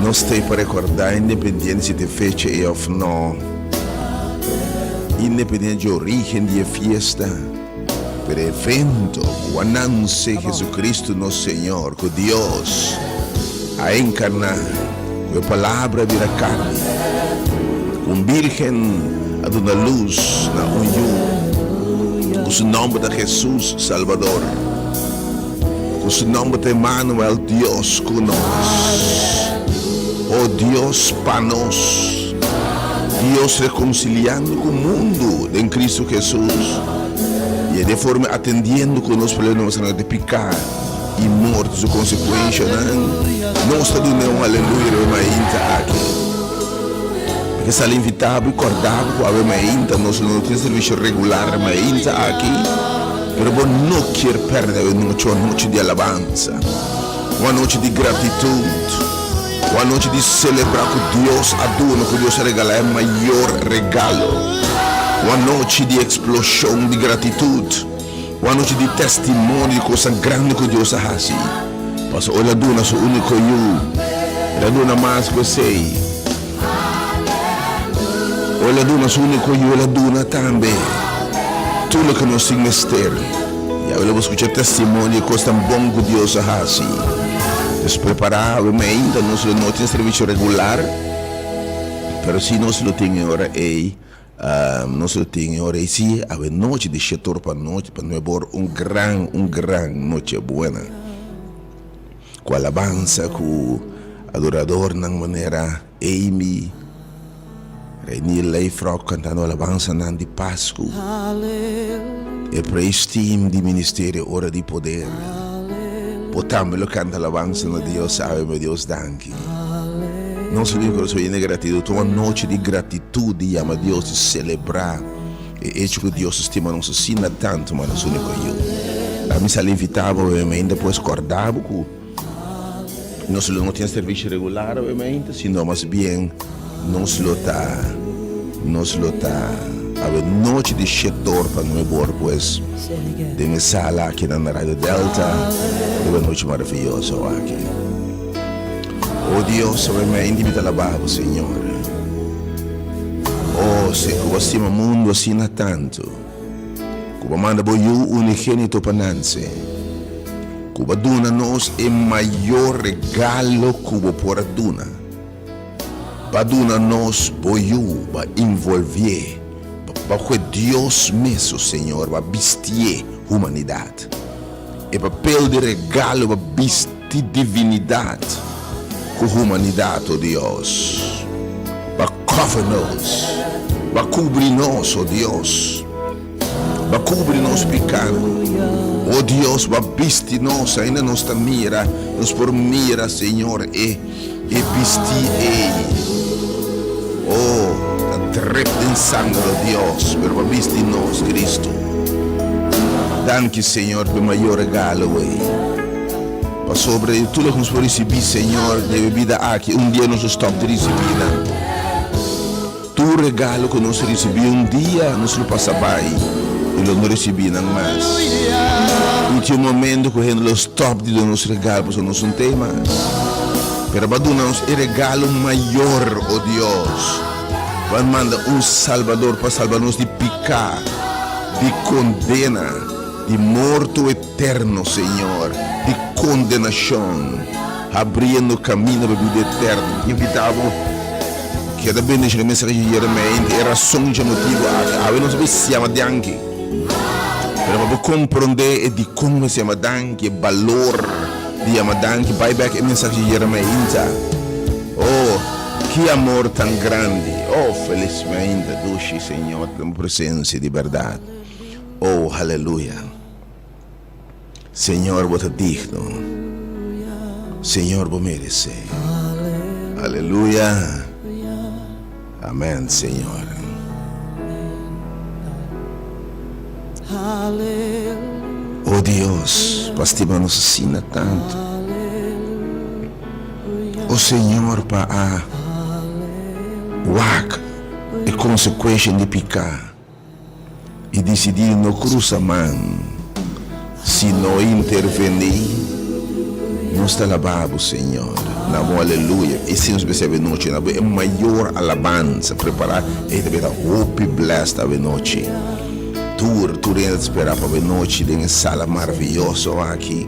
Nos ta pa recorda independiente si ta e fecha ei of no, independiente dje origen di e fiesta, pero e evento cu a nance Jesucristo nos Señor, cu Dios a encarna, cu e Palabra a bira carni, cu un birgen a duna luz na un yu, cu su nomber ta Jesus Salvador. Ku su nomber ta Emmanuel, Dios ku nos. O Dios pa nos. Dios rekonsiliando ku mundu den Kristu Hesus i e forma atendiendo ku nos problemasnan di piká i morto su konsekuenshanan. Nos ta dun'é un aleluya riba e mainta aki. Mi ke sali invitá bo i kòrda bo ku awe mainta nos lo no tin servisio regular mainta aki. Pero bo no kier perde e nochi, un anochi di alabansa, un anochi di gratitud, un anochi di celebra cu Dios a duna, cu Dios a regala e mayor regalo, un anochi di explosion di gratitud, un anochi di testimonio di cosnan grandi cu Dios a haci. Pasobra El a duna Su unico Yu, El a duna mas cu esey. O el a duna su úniko yu, el a duna tambe tur loke nos tin mester. I awe lo bo skucha testimonio di e kosnan bon ku Dios a hasi. Nos prepará awe mainta, nos lo no tin servisio regular, pero si nos lo tin e ora ei, nos lo tin e ora ei si awe nochi di shete or pa nochi pa nuebe or un gran, un gran noche buena. Ku alabansa ku adoradornan manera Amy, Reinier Leifrock kantando alabansanan di Pasku, e praise team di Ministerio Ora di Poder. Bo tambe lo kanta alabansa na Dios awe, mi Dios danki. Nos lo tin kurason yen di gratitut, un anochi di gratitut di yama Dios, di selebrá. E echo ku Dios ta stima nos asina tantu manda su úniko Yu. Ami sa invitá bo obviamente pues kòrda bo ku nos lo no tin servisio regular obviamente sino mas bien nos lo ta nos lo ta awe nochi di shetor pa nuebe or pues den e sala aki na Radio Delta riba e nochi maraviyoso aki. O Dios obviamente mi ta alabá bo Señor. Oh, si ku bo stima mundu asina tantu, ku bo manda bo Yu unigénito pa nanse, ku bo a duna nos e mayor regalo ku bo por a duna, bo a duna nos bo Yu, bo a involvié, bo a kue Dios mes, o Señor, bo a bistié humanidat. E papel di regalo pa bisti divinidat ku humanidat, o Dios. Ba cover nos, ba kubri nos, o Dios. Ba kubri nos pikánan. O Dios, ba bisti nos, ainda nos ta mira, nos por mira, Señor, e e bistí ei. O, ta drep den sanger, o Dios, pero ba bisti nos, Cristo. Danki, Señor, p'e mayor regalo ei. Pasobra di tur loke nos por risibí, Señor, den e bida aki, un dia nos lo stòp di risibí nan. Tur regalo ku nos risibí un dia nos lo pasa bai i lo no risibí nan mas. I tin un momento ku hende lo stòp di duna nos regalo pasobra nos no tei mas. Pero bo a duna nos e regalo mayor, o Dios. Bo a manda un Salbador pa salba nos di piká, di kondena, di morto eterno, Señor, di kondenashon, habriendo kaminda pa bida eterno. Invitá bo. Keda bendiciona mensahe di Jeremia e rason dje motibu aki. Awe nos a bay siama danki. Pero pa bo comprende e dicon nos yama danki, e balor di yama danki, bay bek e mensahe di Jeremia inta. Oh, ki amor tan grandi. Oh, felis mi ainda, dushi Señor, den bo presencia di berdad. Oh, haleluya. Señor bo ta digno. Señor bo merece. Aleluya. Amen Señor. Oh Dios, pa stima nos asina tanto. Oh Señor pa a wak e consecuencia di pica. I disidí no krusa man si no intervení. Nos ta alabá bo, Señor. Na bo aleluya. I si nos mester avenochi, na bo e mayor alabansa prepará. Ei ta bira hopi blessed avenochi. Tur, tur hende ta spera pa avenochi den e sala maraviyoso aki.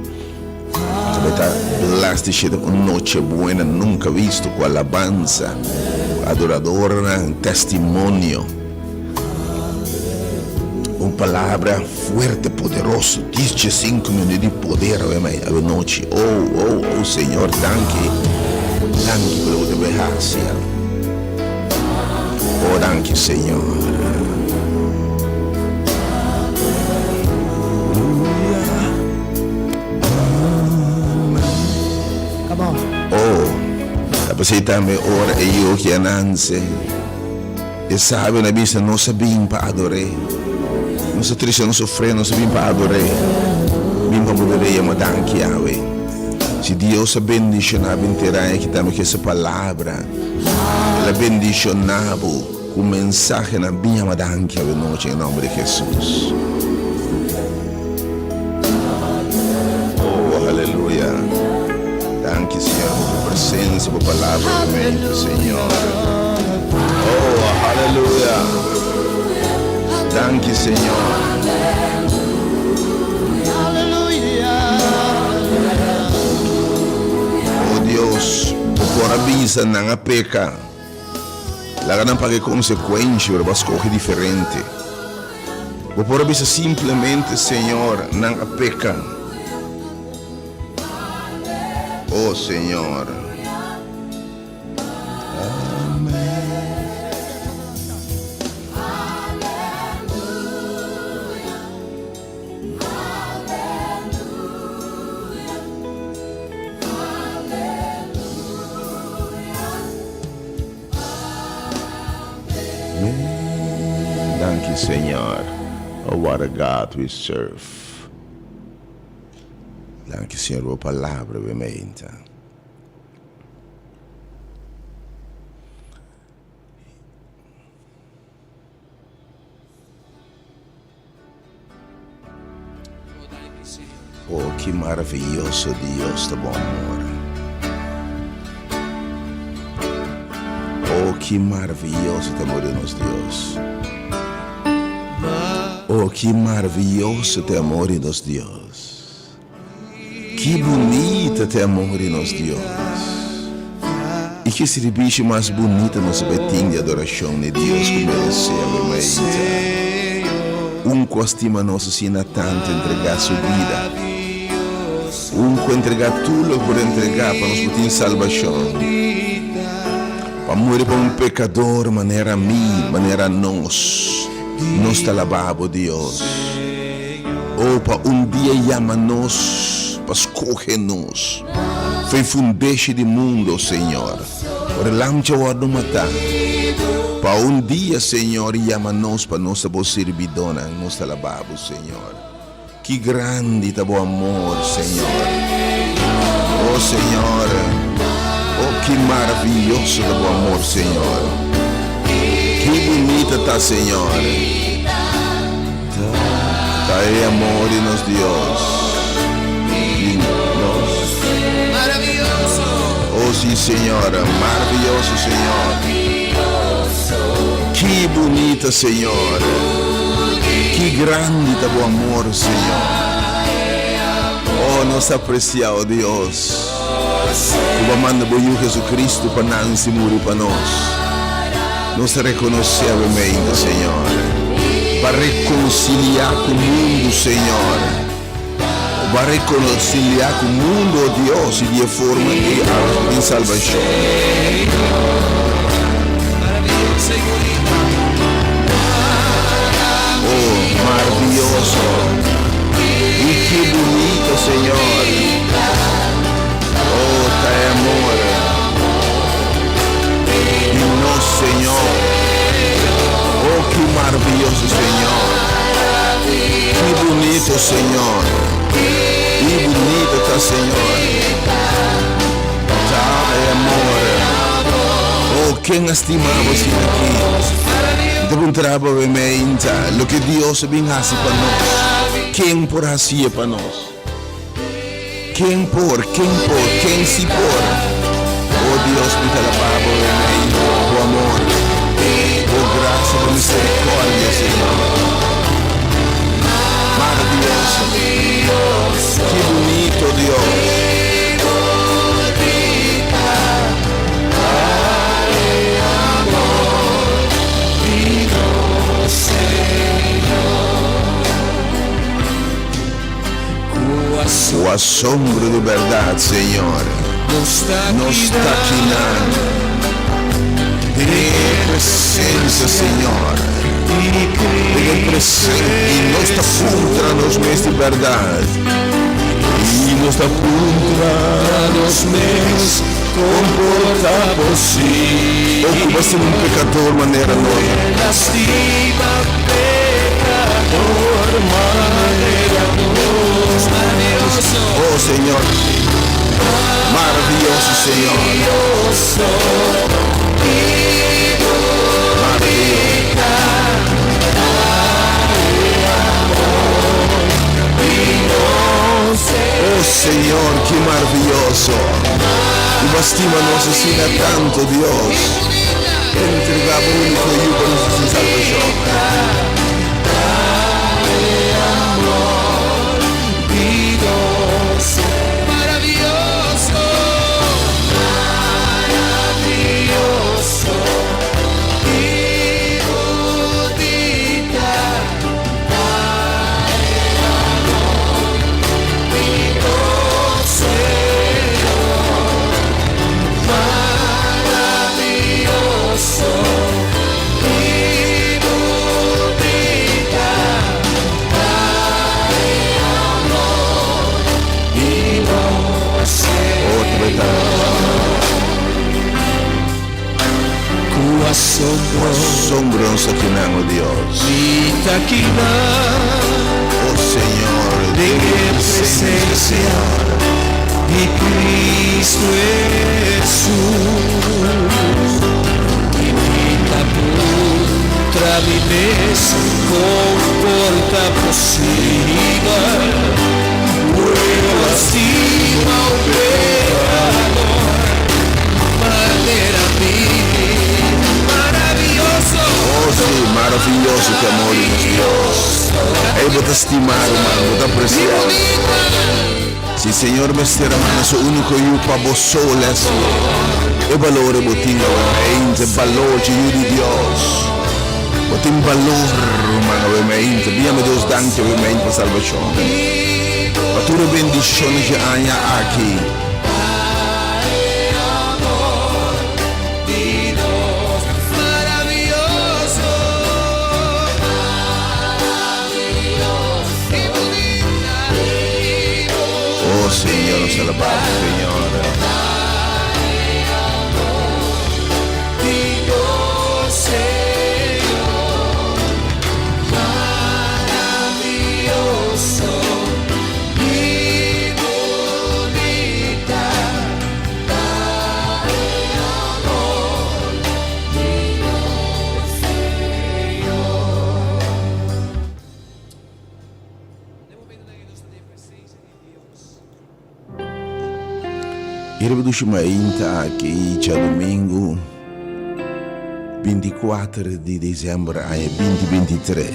Ta bai ta blessed di shete un noche buena nunca visto cu alabansa, cu adoradornan, testimonio. Un palabra fuerte, poderoso, diescinco minuut di poder awe mai, awe nochi. Oh, oh, oh Señor, danki. Danki pa loke ta bai haci. Oh, danki Señor. Oh, ta pasei tambe ora e yu ki a nanse. E sabionan a bisa, Nos a bin pa ador'é. Nos a trese nos ofrenda, nos a bin pa ador'é. Bin pa bo dere yama danki, Yahweh. Si Dios a bendishoná bo henter aña aki tambe ku esa palabra, El a bendishoná bo ku mensahenan, bin yama danki awe nochi den nomber di Hesus. Oh, aleluya. Danki, Señor, pa bo presencia, bo palabra obviamente, Señor. Oh, aleluya. Danki, Señor. Oh Dios, bo por a bisa nan a peca. Laga nan paga e consecuencia, pero bo a scoge diferente. Bo por a bisa simplemente, Señor, nan a peca. Oh, Señor. Amen. Danki Señor. Oh what a God we serve. Danki Señor bo palabra be meinta. Oh, ki maraviyoso Dios ta bo amor. Oh, ki maraviyoso ta amor di nos Dios. Oh, ki maraviyoso ta amor di nos Dios. Ki bunita ta e amor di nos Dios! I ki sirbishi mas bunita nos a bai tin di adorashon na e Dios ku meresé awe mainta! Un ku a stima nos asina tantu entregá su bida. Un ku entregá tur loke por entregá pa nos por tin salbashon. Pa muri pa un pekador manera mi, manera nos. Nos ta alabá bo, Dios. Oh, pa un dia yama nos, pa skohe nos. Fo'i fundeshi di mundo, Señor. Ora e lamchi a wòrdu matá. Pa un dia, Señor, yama nos pa nos ta bo sirbidónan. Nos ta alabá bo, Señor. Ki grandi ta bo amor, Señor! Oh, Señor! Oh, ki maraviyoso ta bo amor, Señor! Ki bunita ta, Señor! Ta e amor di nos Dios, di nos. Oh, si, Señor! Maraviyoso, Señor! Ki bunita, Señor! Ki grandi ta bo amor, Señor! Oh, nos ta aprecia, oh Dios, cu bo a manda bo Yu Jesucristo pa nanci muri pa nos. Nos ta reconoce awemente, Señor, pa reconcilia cu mundu, Señor. Bo a reconcilia cu mundu, oh Dios, y di e forma ey awe bo tin salbacion. Oh, maravilloso y ki bunito, Señor. Oh, ta e amor di nos Señor. Oh, ki maravilloso, Señor. Ki bunito, Señor. Y bunito ta, Señor. Ta e amor. Oh, ken a stima bo asina aki? Mi ta puntra bo awe meinta, loke Dios a bin hasi pa nos, ken por hasié pa nos? Ken por, ken por, ken si por? Oh Dios, mi ta alabá bo awe meinta, bo amor, bo grasia, bo misericordia, Señor. Maraviyoso. Ki bunito, Dios. Cu asombro di berdad, Señor, nos ta kinan den e presencia, Señor, den e presencia, y nos ta puntra nos mes di berdad, y nos ta puntra nos mes con por ta posibel. O cu bo a ser un pecador manera nos. Oh Señor, maravilloso Señor. Maravilloso. Oh Señor, ki maravilloso. Cu bo a stima nos asina tanto, Dios. Entrega bo unico Yu pa nos haci salvacion. Cu asombro nos ta kinan, o Dios. O Señor, den e presencia, Señor. Oh si, maravilloso ki amor di nos Dios. Ey bo ta stima ruman, bo ta aprecia. Si Señor mester a manda su unico Yu pa bo so Leslie, e balor e bo tin awe mainta, e balor dje Yu di Dios. Bo tin balor ruman awe mainta. Bia mi Dios danki awe mainta pa salbacion. Pa tur e bendishon dje aña aki. Oh Señor, nos alabá bo, Señor. E riba dushi mainta aki djadumingu binti kuater di desember aña binti 23,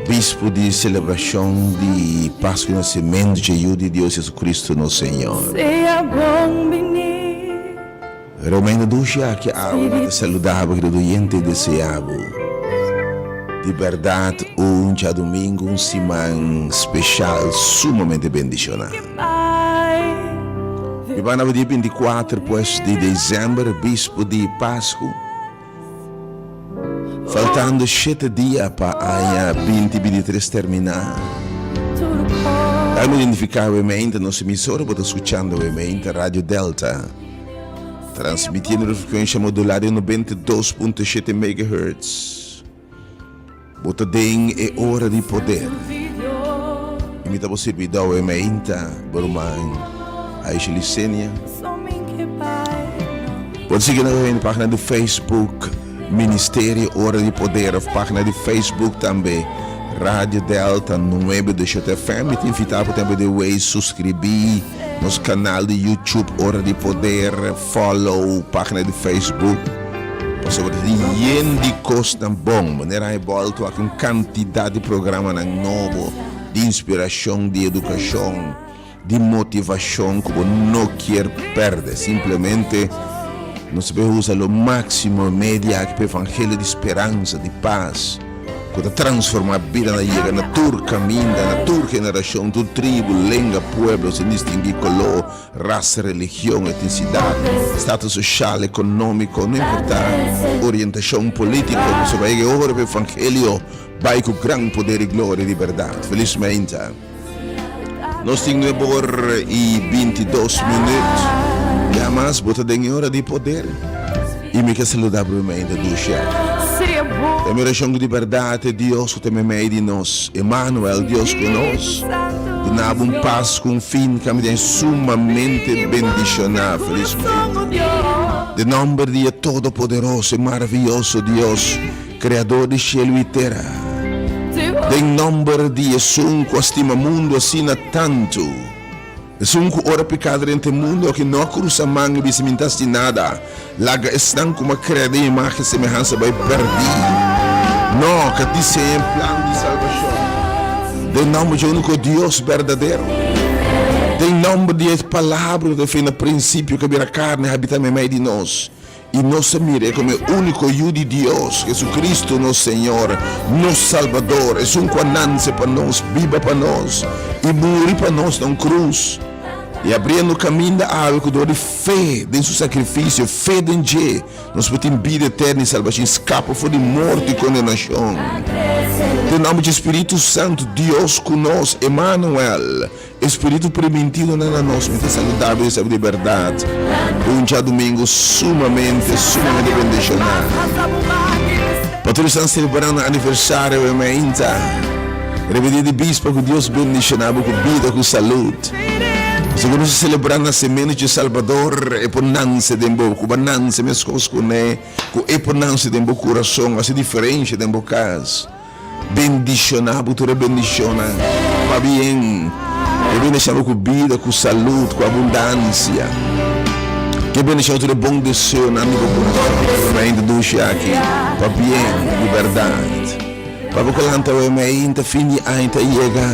bispo di selebrashon di Pasku Nasementu dje Yu di Dios Jesucristo nos Señor. Sea bon bini. Romeino dushi aki awe mi ta saluda bo querido oyente y desea bo di berdad un djadumingo un siman special sumamente bendiciona. Mi banda bo dia 24 pues di december bispo di Pascu faltando shete dia pa aña 2023 termina. Dame identifica awe mente nos emisora bo ta scuchando awe mente Radio Delta. Transmitiendo na frekuensha modulá di 92.7 megahertz. Bo ta den e ora di poder. I mi ta bo sirbidó e meinta, bo ruman Aisha Licenia. Bo ta sigui nos na página di Facebook Ministerio Ora di Poder of página di Facebook tambe Radio Delta 927 FM. Mi ta invitá bo tambe di wei suskribí. Nos kanal di YouTube Ora di Poder, follow página di Facebook pasobra ta tin yen di kosnan bon. Manera hay bolto aki un kantidat di programanan nobo di inspirashon, di edukashon, di motivashon ku bo no kier pèrdè. Simplemente nos ta por usa lo máksimo e media aki pa evangelio di speransa, di pas. Ku ta transformá bida na yega na tur kaminda, na tur generashon, tur tribu, lenga, pueblo, sin distinguí koló, rasa, religion, etnisidat, status soshal, ekonómiko, no importá orientashon polítiko, pasobra yega e ora pa e evangelio bai ku gran poder i gloria di bèrdat. Felismente. Nos tin nuebe or i 22 minüt. Ya mas bo ta den e ora di poder. I mi ke saluda bo meimei dushi aki. E mi orashon ku di bèrdat e Dios ku ta meimei di nos, Emanuel, Dios ku nos, duna bo un pas ku un fin kaminda sumamente bendishoná. Felismente. Den nòmber di e Todopoderoso e maravioso Dios. Kreador di shelu i tera. Den nòmber di esun ku a stima mundu asina tantu, esun ku ora piká drenta e mundu aki no a krusa man i bisa mi n'ta hasi nada, laga esnan ku m'a krea den imágen semehansa bai pèrdí. No, ka diseña e plan di salbashon. Den nòmber dje úniko Dios berdadero. Den nòmber di e Palabra ku ta fin na prinsipio ku a bira karni i habitá meimei di nos. I nos a mir'é komo e úniko Yu di Dios, Jesucristo nos Señor, nos Salbador, esun ku a nanse pa nos, biba pa nos, i muri pa nos na un krus, i abriendo kaminda awe ku dor di fe den su sakrifisio, fe den dje, nos por tin bida eterno i salbashon i skapa for di morto i kondenashon. Den nòmber dje Spiritu Santu, Dios ku nos, Emanuel, E Spiritu primintido nan na nos. Mi ta saluda bo di berdad. Un djadumingu sumamente, sumamente bendiciona. Pa tur esnan celebrando nan aniversario e mainta, riba dia di bispa cu Dios bendiciona bo cu bida, cu salud. Pasobra cu nos ta celebra nacemento dje Salbador, e por nance den bo, cu bo a nance mescos cu ne, cu e por nance den bo curason, haci diferencia den bo cas. Bendishoná bo tur e bendishonnan pabien. E bendishoná bo ku bida, ku salud, ku abundansia. Ke bendishoná tur e bon deseonan di bo kurason. Mainta dushi aki, pabien, di bèrdat. Pa bo ku lanta awe mainta, fin di aña ta yega,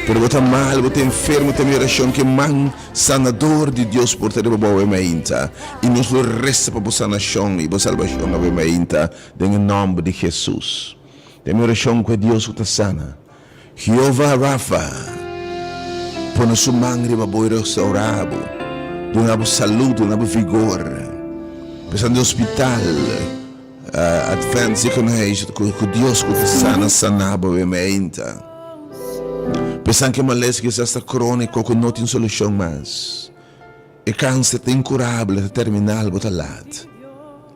pero bo ta mal, bo ta enfermo, ta mi orashon ke man sanador di Dios por ta riba bo awe mainta, i nos lo resa pa bo sanashon i bo salbashon awe mainta. Den e nòmber di Hesus. Den mi orashon ku e Dios ku ta sana. Jehová Rafa, pone su man riba bo i restaurá bo, duna bo salú, duna bo vigor. Pensando den hospital, Advent Ziekenhuis, ku Dios ku ta sana, sana bo bemeinta. Pensan ku e malesa kisas ta króniko ku no tin solushon mas. E kanser ta inkurabel, ta terminal, bo ta lat.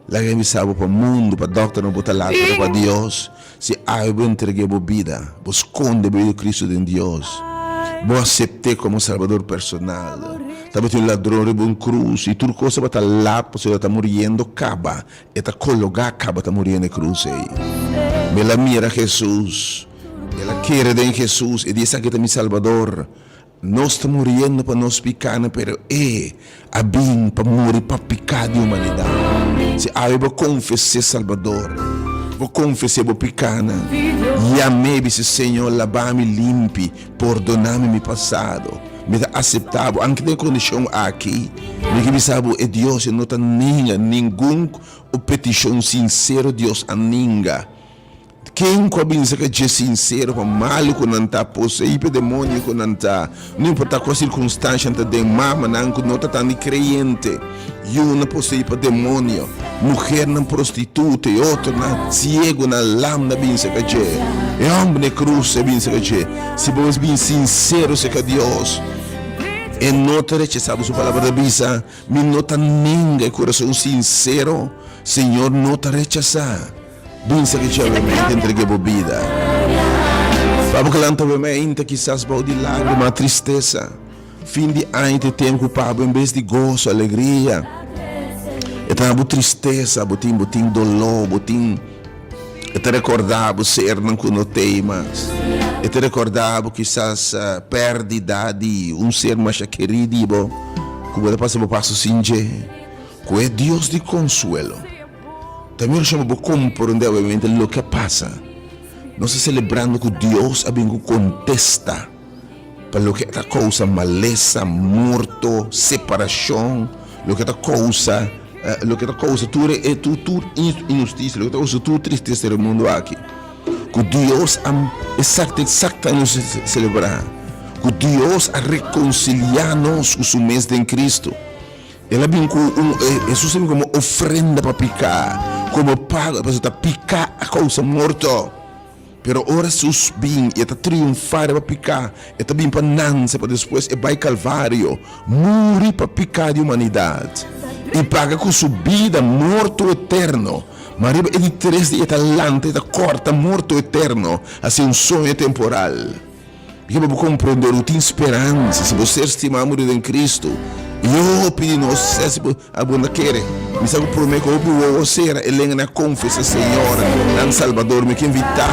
Laga e bisa bo pa mundu, pa dòkternan bo ta lat, pero pa Dios, si awe bo entreg'é bo bida, bo skonde bo bida Kristu den Dios, bo asept'é komo Salbador personal. Tabatin un ladron riba un krus i tur kos tabata lat pasobra e ta muriendo kaba, e ta kologá kaba ta muriendo e krus ei. Mi el a mira Hesus, el a kere den Hesus, e di esaki ta mi Salbador. Nos ta muriendo pa nos pikánan, pero E a bin pa muri pa piká di humanidat. Si awe bo konfes'é Salbador, bo konfes'é bo pikánan, yam'é, bisa, Señor, labá mi limpi, pordoná mi mi pasado. Mi ta aseptá bo, anke den e kondishon aki. Mi ke bisa bo, e Dios e no ta ninga ningun petishon sinsero Dios a ninga. Ken ku a bin saka dje sinsero pa malu ku nan ta, poseí pa e demonio ku nan ta, no importá kua sirkunstansha nan ta den, mamanan ku no ta tan di kreyente, yunan poseí pa demonio, muhernan prostituta i otronan, siegunan, lamnan a bin saka dje. E hòmber na e krus a bin saka dje. Si bo bin sinsero saka Dios, e no ta rechasá bo. Su Palabra ta bisa, Mi no ta nenga e kurason sinsero, Señor no ta rechasá. Bin sa ki chabamente entregue bo bida. Pa bo kalanta bo mente kisas bou di lagrima, tristesa. Fin di aña ta e tempu pa bo en bes di goso, alegria, e ta bo tristesa, bo tin bo tin doló, bo tin e ta rekorda bo sernan ku no tei mas. E ta rekorda bo kisas pèrdida di un ser masha kerí di bo ku bo ta pasa bo paso sin dje. Ku e Dios di konsuelo. Ta mi orashon pa bo komprondé obviamente loke a pasa. Nos ta selebrando ku Dios a bin ku kontesta pa loke ta kousa malesa, morto, separashon, loke ta kousa loke ta kousa tur e tur tur inhustisia, loke ta kousa tur tristesa den e mundu aki. Ku Dios a esakto esakto nos ta selebrá ku Dios a rekonsiliá nos ku su mes den Kristu. El a bin ku un, Hesus a bin komo ofrenda pa piká, komo pago, pasobra ta piká a kousa morto. Pero ora Hesus bin i e ta triunfá riba piká, e ta bin pa nanse pa despues e bai Kalvario, muri pa piká di humanidat i paga ku su bida morto eterno. Ma riba e di tres dia e ta lanta, e ta kòrta morto eterno, hasi un soño temporal. Ke pa bo komprende no tin speransa si bo ser stimá muri den Kristu. I hopi di nos sa si bo abo no kere. Mi sa ku promé ku hopi wowo sera e lenga nan a konfesá Señor nan Salbador. Mi ke invitá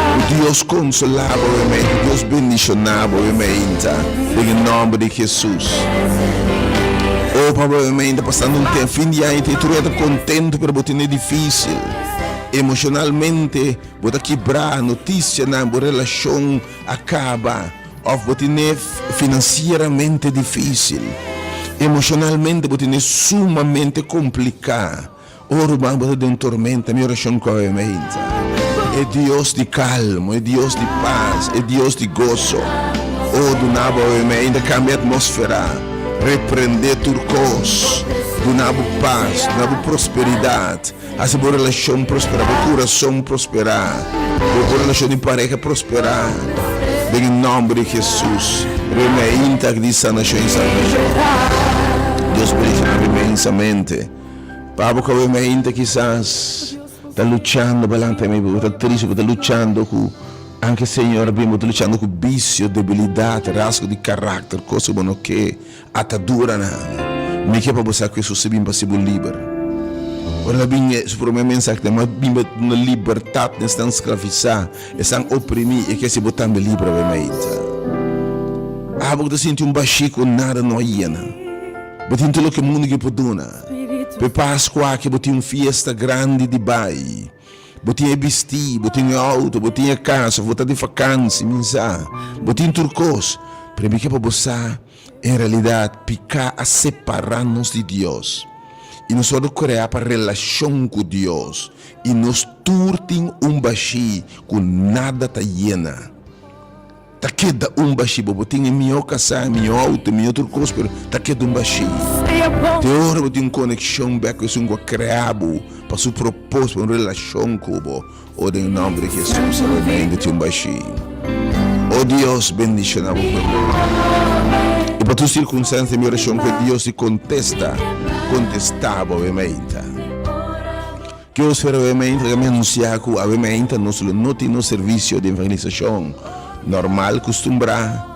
bo ku Dios konsolá bo awe ku Dios bendishoná bo awe mainta den e nòmber di Hesus. O pa bo awe mainta pasando un tempu fin di aña te tur ta kontentu pero bo tene difísil emoshonalmente. Bo ta kibrá notisianan, bo relashon a kaba òf bo tene finansieramente difísil. Emoshonalmente bo tene sumamente kompliká. O ruman, bo ta den tormenta, mi orashon ku awe meinta. E Dios di kalmo, e Dios di pas, e Dios di goso, o duna bo awe meinta kambia atmósfera, reprendé tur kos, duna bo pas, duna bo prosperidat. Hasi bo relashon prosperá, bo kurason prosperá, bo relashon di pareha prosperá den e nòmber di Hesus. Reina intak di sanashon i salbashon. Dios bendishoná bo inmensamente. Pa bo ku awe mainta kisas ta luchando pa lanta mi, bo ta triste, bo ta luchando ku anke Señor a bin, bo ta luchando ku bisio, debilidat, rasgo di karakter, kos ku bo no ke. Ataduranan. Mi ke pa bo sa ku Hesus a bin pa hasi bo liber. Ora el a bin, su promé mensahe ta, Mi a bin pa duna libertat na esnan sklavisá, esnan oprimí, i e ke hasi bo tambe liber awe mainta. Abo ku ta sinti un bashí ku nada no a yena. Bo tin tur loke mundu ke por duna. Pa e Paskua aki bo tin un fiesta grandi di bai. Bo tin e bistí, bo tin e outo, bo tin e kas, òf bo ta di fakansi, mi sa. Bo tin tur kos. Pero mi ke pa bo sa, en realidat piká a separá nos di Dios. I nos wòrdu kreá pa relashon ku Dios. I nos tur tin un bashí ku nada ta yena. Ta keda un bashí. Bo por tin e mihó kasá, e mihó outo, e mihó tur kos, pero ta keda un bashí. Te ora bo tin un konekshon bèk ku esun ku a krea bo pa su propósito, pa un relashon ku bo. O den nòmber di Hesus, awe meinta tin un bashí. O Dios, bendishoná bo pueblo. I pa tur sirkunstansia mi orashon ku e Dios di kontesta, kontestá bo awe meinta. Ke spera awe meinta laga mi anunsiá ku awe meinta nos lo no tin nos servisio di evangelisashon normal kustumbrá,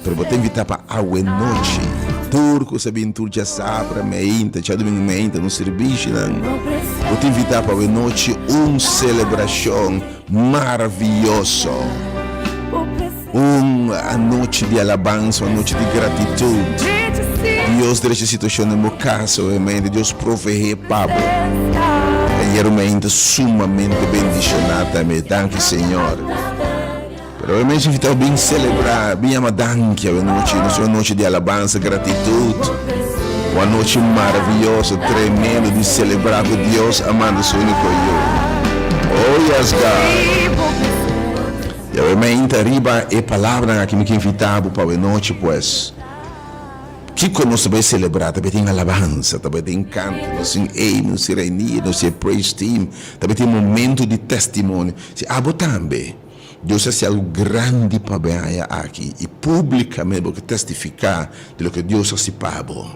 pero bo ta invitá pa awe nochi. Tur ku sa bin tur djasabra meinta, djadumingu meinta nos sirbishinan, bo ta invitá pa awe nochi un selebrashon maravioso, un anochi di alabansa, un anochi di gratitut. Dios drecha situashon den bo kas awe meinta, Dios proveé pa bo. Ayer meinta sumamente bendishoná tambe. Danki Señor. Pero awe meinta invitá bo bin selebrá, bin yama danki awe nochi. Nos un anochi di alabansa, gratitut. Un anochi maravioso, tremendo di selebrá ku Dios a manda su úniko Yu. Oh yes God! I awe meinta riba e palabranan aki mi ke invitá bo pa awe nochi pues. Kiko nos ta bai selebrá? Ta bai tin alabansa, ta bai tin kanto, nos tin Amy, nos tin Rainier, nos tin e praise team, ta bai tin momento di testimonio. Si abo tambe, Dios a hasi algu grandi pa bo e aña aki i públikamente bo ke testifiká di loke Dios a hasi pa bo,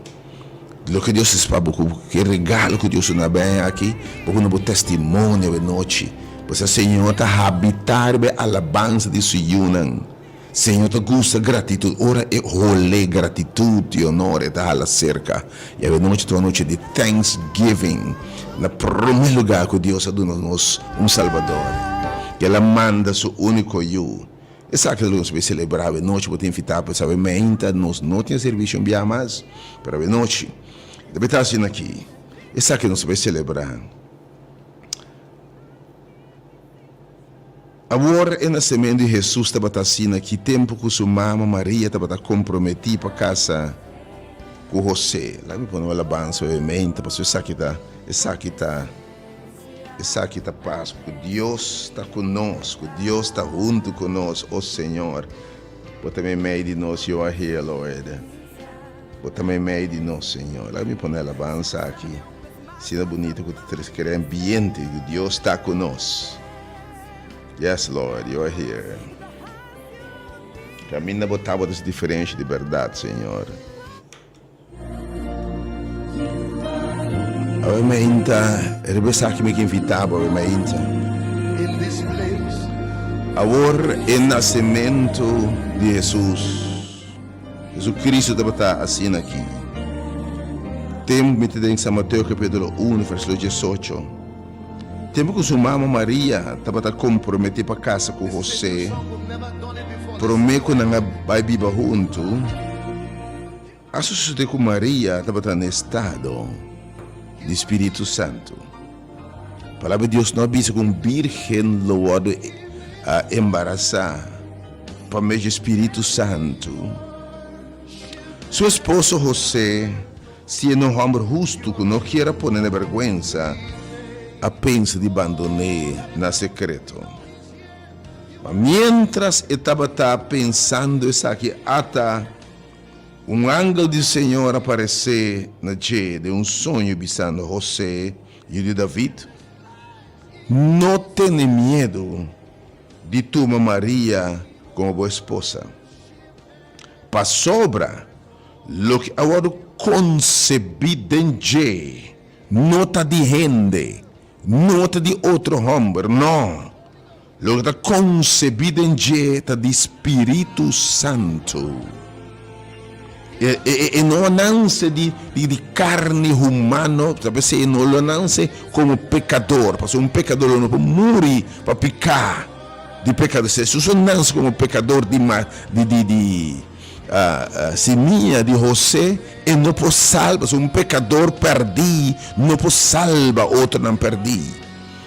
di loke Dios a hasi pa bo ku e regalo ku Dios a duna bo e aña aki, bo pone bo testimonio awe nochi. Pasobra Señor ta habitá riba e alabansa di su yunan. Señor ta gusta gratitud, ora e hole gratitud i honor e ta hala serka. I awe nochi ta un anochi di thanksgiving, na prome lugar ku Dios a duna nos un Salbador, i El a manda Su uniko Yu. Esaki ta loke nos bai selebrá awe nochi. Bo ta invitá pa esaki. Meinta nos no tin e servisio un bia mas, pero awe nochi ta bai ta asina aki. Esaki nos bai selebrá. Awor e nasementu di Hesus tabata asina ki tempu ku su mama Maria tabata komprometí pa kasa ku Hosé. Laga mi pone un alabansa obviamente, pasobra esaki ta, esaki ta, esaki ta Pasku, ku Dios ta ku nos, ku Dios ta huntu ku nos. O Señor, Bo ta meimei di nos, You are here, Lord. Bo ta meimei di nos, Señor. Laga mi pone alabansa aki, asina bunito ku ta trese kere ambiente ku Dios ta ku nos. Yes, Lord, you are here. Kaminda bo ta, bo ta hasi diferensha di bèrdat, Señor. Awe mainta, riba esaki mi ke invitá bo awe mainta. Awor e nasementu di Hesus. Jesucristo tabata asina aki. Tempu mi ta den San Mateo capítulo uno versículo diesocho. Tempu ku su mama Maria tabata komprometí pa kasa ku Hosé, promé ku nan a bai biba huntu, a sosodé ku Maria tabata na estado di spiritu santu. Palabra di Dios no a bisa ku un bírgen lo wòrdu embarasá pa medio di spiritu santu. Su esposo Hosé, siendo un hòmber hustu ku no kier a pone na bèrgwensa, a pensa di bandon'é na sekreto. Ma miéntras e tabata pensando esaki, ata un angel di Señor a paresé na dje den un soño, bisando, Hosé, yu di David, no tene miedu di tuma Maria komo bo esposa, pasobra Loke a wòrdu konsebí den dje no ta di hende, no ta di otro hòmber, nò, loke ta konsebí den dje ta di Spiritu Santu. E, e, e no a nanse di, di, di karni humano, ta p'esei e no lo nanse komo pekador, pasobra un pekador lo no por muri pa piká di pekador. Hesus a nanse komo pekador di, di, di, di. Simia di José, e no por salba, un pekador pèrdí no por salba otronan pèrdí.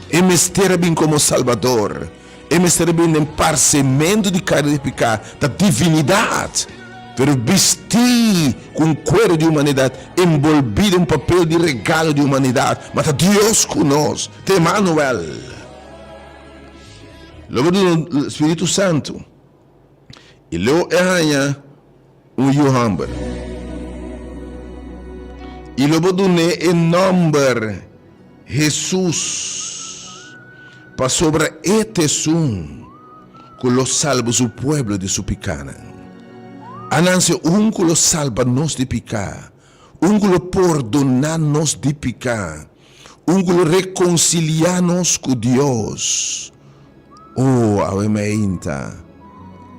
E mester a bin komo Salbador, e mester a bin den parsementu di karni di piká, ta divinidat, pero bistí ku un kueru di humanidat, enbolbí den un papel di regalo di humanidat, ma ta Dios ku nos, ta Emanuel. Loke duna Spiritu Santu. I lo e haña un yu hòmber. I lo bo dun'é e nòmber Hesus, pasobra e ta esun ku lo salba su pueblo di su pikánan. A nanse un ku lo salba nos di piká, un ku lo pordoná nos di piká, un ku lo rekonsiliá nos ku Dios. O, awe meinta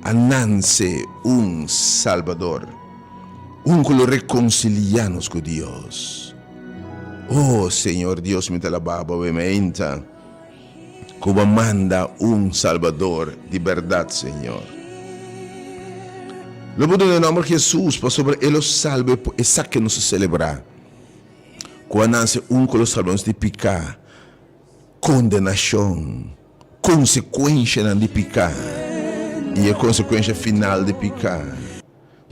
a nanse un Salbador, un ku lo rekonsiliá nos ku Dios. O, Señor Dios, mi ta alabá bo awe meinta ku bo a manda un Salbador di bèrdat, Señor. Lo bo duna e nòmber Hesus pasobra e lo salba e esaki nos ta selebrá, ku a nanse un ku lo salba nos di piká. Kondenashon, konsekuenshanan di piká i e konsekuensha final di piká,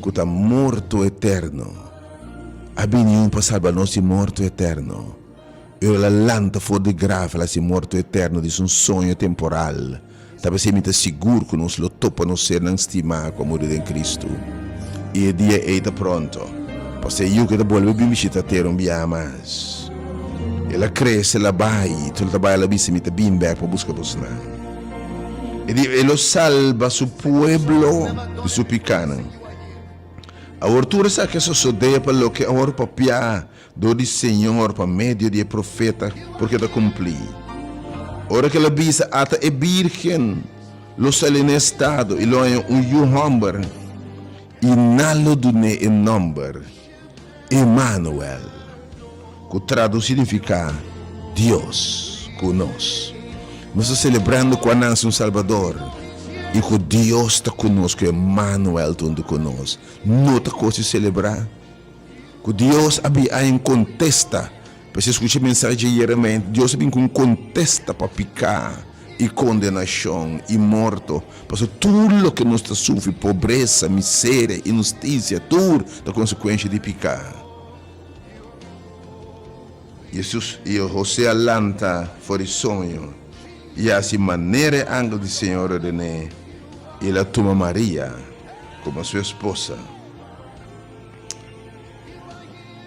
ku ta morto eterno. A bini un pa salba nos di morto eterno. I ora el a lanta for di graf, el a hasi morto eterno di su soño temporal. Ta p'esei mi ta sigur ku nos lo topa nos sernan stimá ku a muri den Kristu. I e dia ei ta pronto. Pasobra e yu ke ta bolbe bin bishita tera un biaha mas. El a krese, el a bai, tur el ta bai el a bisa, Mi ta bin bèk pa buska bosnan. E di, E lo salba su pueblo di su pikánan. Awor tur esaki a sosodé pa loke a wòrdu papiá Dor di Señor pa medio di e profeta por keda kumplí. Ora ku el a bisa, Ata e bírgen lo sali na estado i lo haña un yu hòmber, i nan lo dun'é e nòmber Emanuel, ku tradusí nifiká Dios ku nos. Nos ta selebrando ku a nanse un Salbador i ku Dios ta ku nos, ku Emanuel ta huntu ku nos. No ta kos di selebrá? Ku Dios a bin a un kontesta. P'esei skucha e mensahe dje Yeremia, Dios a bin ku un kontesta pa piká i kondenashon i morto. Pasobra tur loke nos ta sufri, pobresa, miseria, inhustisia, tur ta konsekuensha di piká. Jesus i Hosé a lanta for di soño i a hasi manera e angel di Señor ordené, i el a tuma Maria komo su esposa.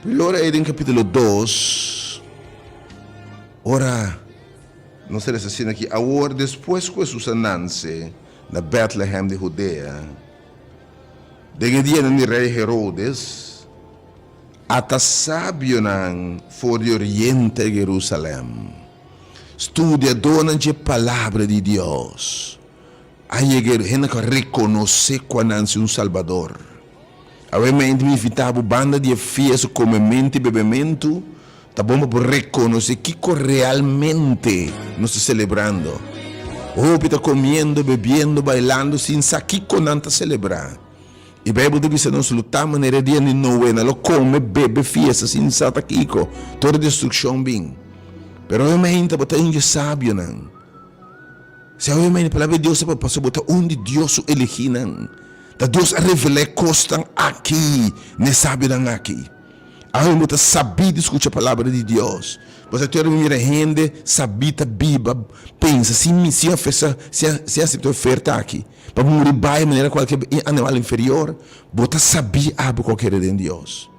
Pero ora ei den capítulo dos, ora nos ta lesa asina aki, Awor despues ku Hesus a nanse na Bètlehèm di Hudea, den e dianan di rei Herodes, ata sabionan for di oriente a Jerusalèm, studiadónan dje Palabra di Dios. A yega e hende ku a rekonosé ku a nanse un Salbador. Awe mente mi invitá bo banda di e fiesta komementu i bebementu, ta bon pa bo rekonosé kiko realmente nos ta selebrando. Hopi ta komiendo, bebiendo, bailando sin sa kiko nan ta selebrá. E Beibel ta bisa nos lo ta manera e dia di Noe, nan lo kome, bebe, fiesta sin sa ta kiko, tur e destrukshon bin. Pero awe mente bo ta un di e sabionan. Si awe mei palabra di Dios ta papia pasobra bo ta un di Dios su elegínan. Ta Dios a revelá e kosnan aki na e sabionan aki. Awe bo ta sabí di skucha palabra di Dios. Bo sa te ora mi mira hende sabí ta biba pensa si mi si ofesa si si asepta e oferta aki pa muri bai manera kualke animal inferior. Bo ta sabí abo ku a kere den Dios.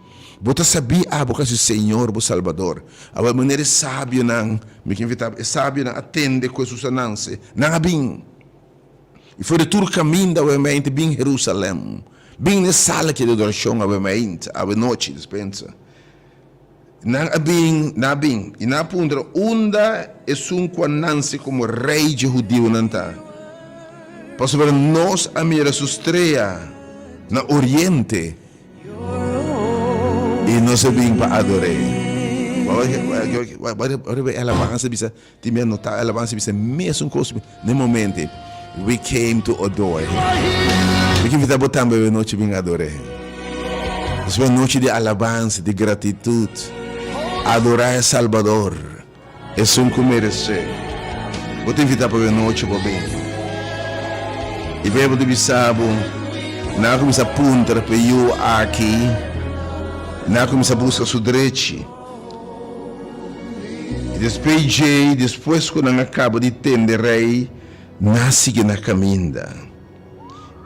Bo ta sabí abo ku a si Señor bo Salbador. Awor manera e sabionan, mi ke invitá bo, e sabionan a tende ku Hesus a nanse, nan a bin. I for di tur kaminda awe meinte bin Herusalèm, bin na e sala ki di adorashon awe meinte, awe nochi, dispensa. Nan a bin, nan a bin, i nan a puntra, Unda esun ku a nanse komo rei dje hudiunan ta? Pasobra nos a mira su strea na oriente. I nos a bin pa ador'é. Ora e alabansa bisa, tin mi a nota e alabansa bisa mesun kos na e momento ei, We came to adore him. Mi ke invita bo tambe awe nochi bin ador'é. Es un nochi di alabansa, di gratitut. Adorá e Salbador. Esun ku meresé. Bo ta invitá pa be nochi bo bin. I Beibel ta bisa bo, Nan a kuminsá puntra pa e yu aki, nan a kuminsá buska su drechi. I despues djei, despues ku nan a kaba di tende rei, nan a sigui na kaminda.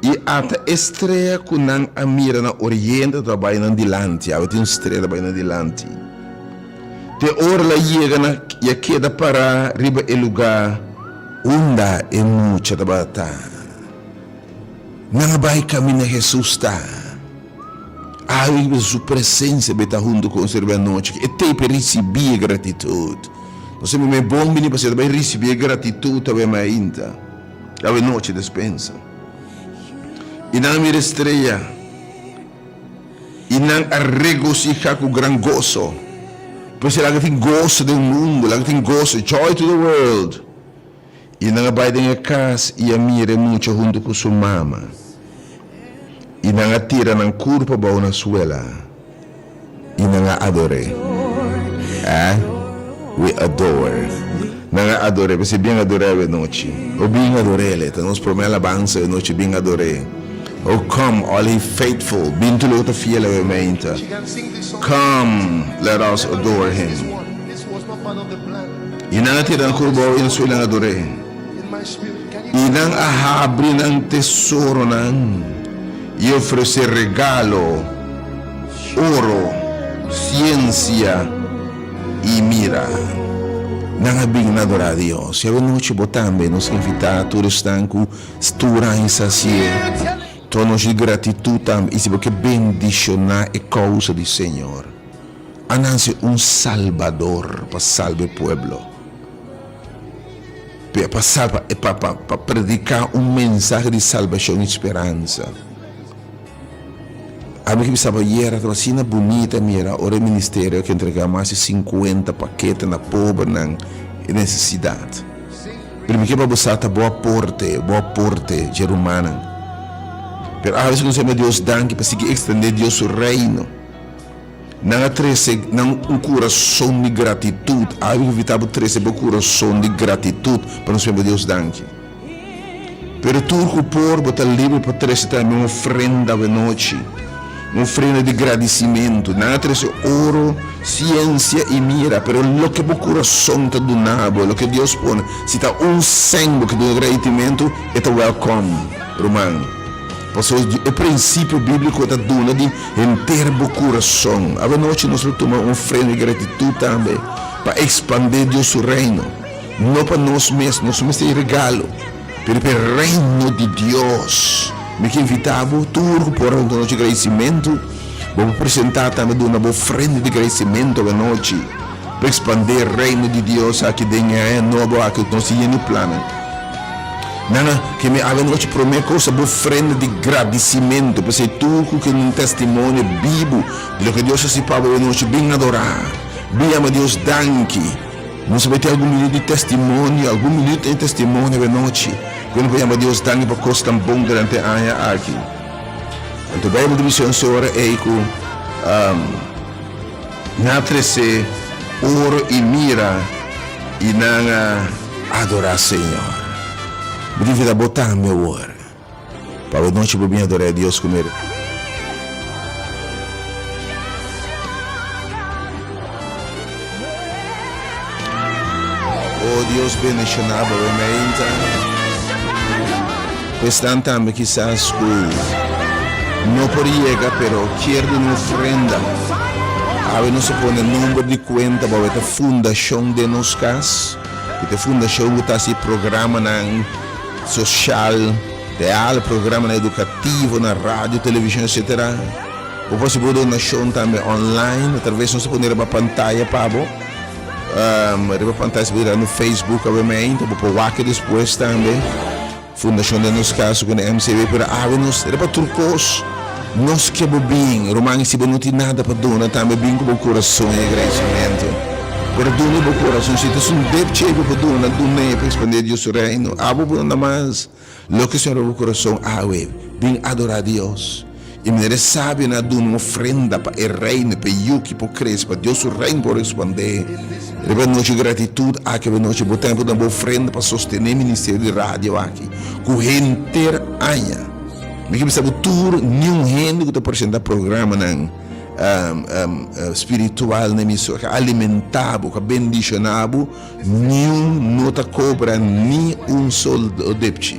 I ata e strea ku nan a mira na oriente ta bai nan dilanti. Awe tin un strea ta bai nan dilanti. Te ora el a yega na i a keda pará riba e lugá unda e mucha tabata. Nan a bai kaminda Hesus ta. Awe su presensia be ta huntu ku nos riba e anochi. E tei pa e risibí e gratitut. Nos a mira e bon bini pasobra e ta bai risibí e gratitut awe mainta, awe nochi despensa. I nan a mira e strea. I nan a regosihá ku gran goso. P'esei laga tin goso den mundu, laga tin goso, joy to the world. I nan a bai den e kas i a mira e mucha huntu ku su mama. I nan a tira nan kurpa bou na suela i nan a ador'é. Eh? We adore. Nan a ador'é. P'esei bien ador'é awe nochi. O bien ador'El. Ta nos promé alabansa awe nochi, bien ador'é. O come, all ye faithful. Bin tur loke ta fiel awe meinta. Come, let us adore Him. I nan a tira nan kur bou i nan subi nan ador'é. I nan a habri nan tesoronan i ofresé regalo, oro, siensia i mira. Nan a bin na adorá Dios. I awenochi bo tambe nos invitá tur esnan ku tur aña sa hasié. Tur anochi di gratitut tambe i si bo ke bendishoná e kousa di Señor. A nanse un Salbador pa salba e pueblo, pa salba, pa, pa, pa prediká un mensahe di salbashon i speransa. Ami ke bisa bo ayera tabata asina bunita mira ora e ministerio a entregá mas di sinkuenta pakete na pobernan e nesesidat. Pero mi ke pa bo sa ta bo aporte, bo aporte dje rumannan. Pero awe si nos yama Dios danki pa sigui ekstendé Dios su reino. Nan a trese nan un kurason di gratitut. Awe mi invitá bo trese bo kurason di gratitut pa nos yama Dios danki. Pero tur ku por, bo ta liber pa trese tambe un ofrenda awenochi, un ofrenda di gradisimentu. Nan a trese oro, siensia i mira, pero loke bo kurason ta duna bo, loke Dios pone, si ta un sèn bo ke duna graditimentu, e ta wèlkòm, ruman. Pasobra e prinsipio bíbliko ta duna di henter bo kurason. Awenochi nos lo tuma un ofrenda di gratitut tambe pa ekspandé Dios su Reino. No pa nos mes, nos no mester e regalo, pero pa e Reino di Dios. Mi ke invitá bo tur ku por un nochi gradisimentu, bo por presentá tambe duna bo ofrenda di gradisimentu awenochi pa ekspandé e Reino di Dios aki den e aña nobo aki ku nos tin yen di plannan. Nan a ke mi awenochi promé kos ta bo ofrenda di gradisimentu, p'esei tur ku ke un testimonio bibu di loke Dios a hasi pa bo awenochi, bin adorá, bin yama Dios danki. Nos a bai tin algun minuut di testimonio, algun minuut den testimonio awe nochi, ku nos por yama Dios danki pa kos tan bon durante e aña aki. Anto Beibel ta bisa nos e ora ei ku nan a trese oro i mira i nan a adorá Señor. Mi ta invitá bo tambe awor. Pa awe nochi bo bin adorá e Dios ku mi. O Dios bendishoná bo awe meinta. Pa esnan tambe kisas ku no por yega pero kier duna un ofrenda. Awe nos a pone nomber di kuenta bo awe ta Fundashon Den Nos Kas, ku ta e fundashon ku ta hasi programanan. Social, real, programanan edukativo na radio, televishon etcetera. Bo por hasi bo donashon tambe online atraves nos ta pone riba pantaya pa bo. Riba pantaya si bo yega no Facebook awe meinta bo por wak e despues tambe. Fundashon den nos kaso ku na MCB pero awe nos riba tur kos nos ke bo bin ruman si bo no tin nada pa duna tambe bin ku bo kurason i agradesimentu. Pero duna bo kurason si ta esun depchi ei bo por duna dun'é pa ekspandé Dios su reino. Abo bo no mas loke Señor bo kurason awe bin adorá Dios. I manera e sabionan a duna un ofrenda pa e reino pa e yu ki por krese pa Dios su reino por ekspandé. Riba e nochi gratitut aki riba e nochi bo tempu duna bo ofrenda pa sostené ministerio di radio aki ku henter aña. Mi ke bisa bo tur niun hende ku ta presentá programanan spiritual na emisora ku a alimentá bo, ku a bendishoná bo, niun no ta kobra ni un sol depchi.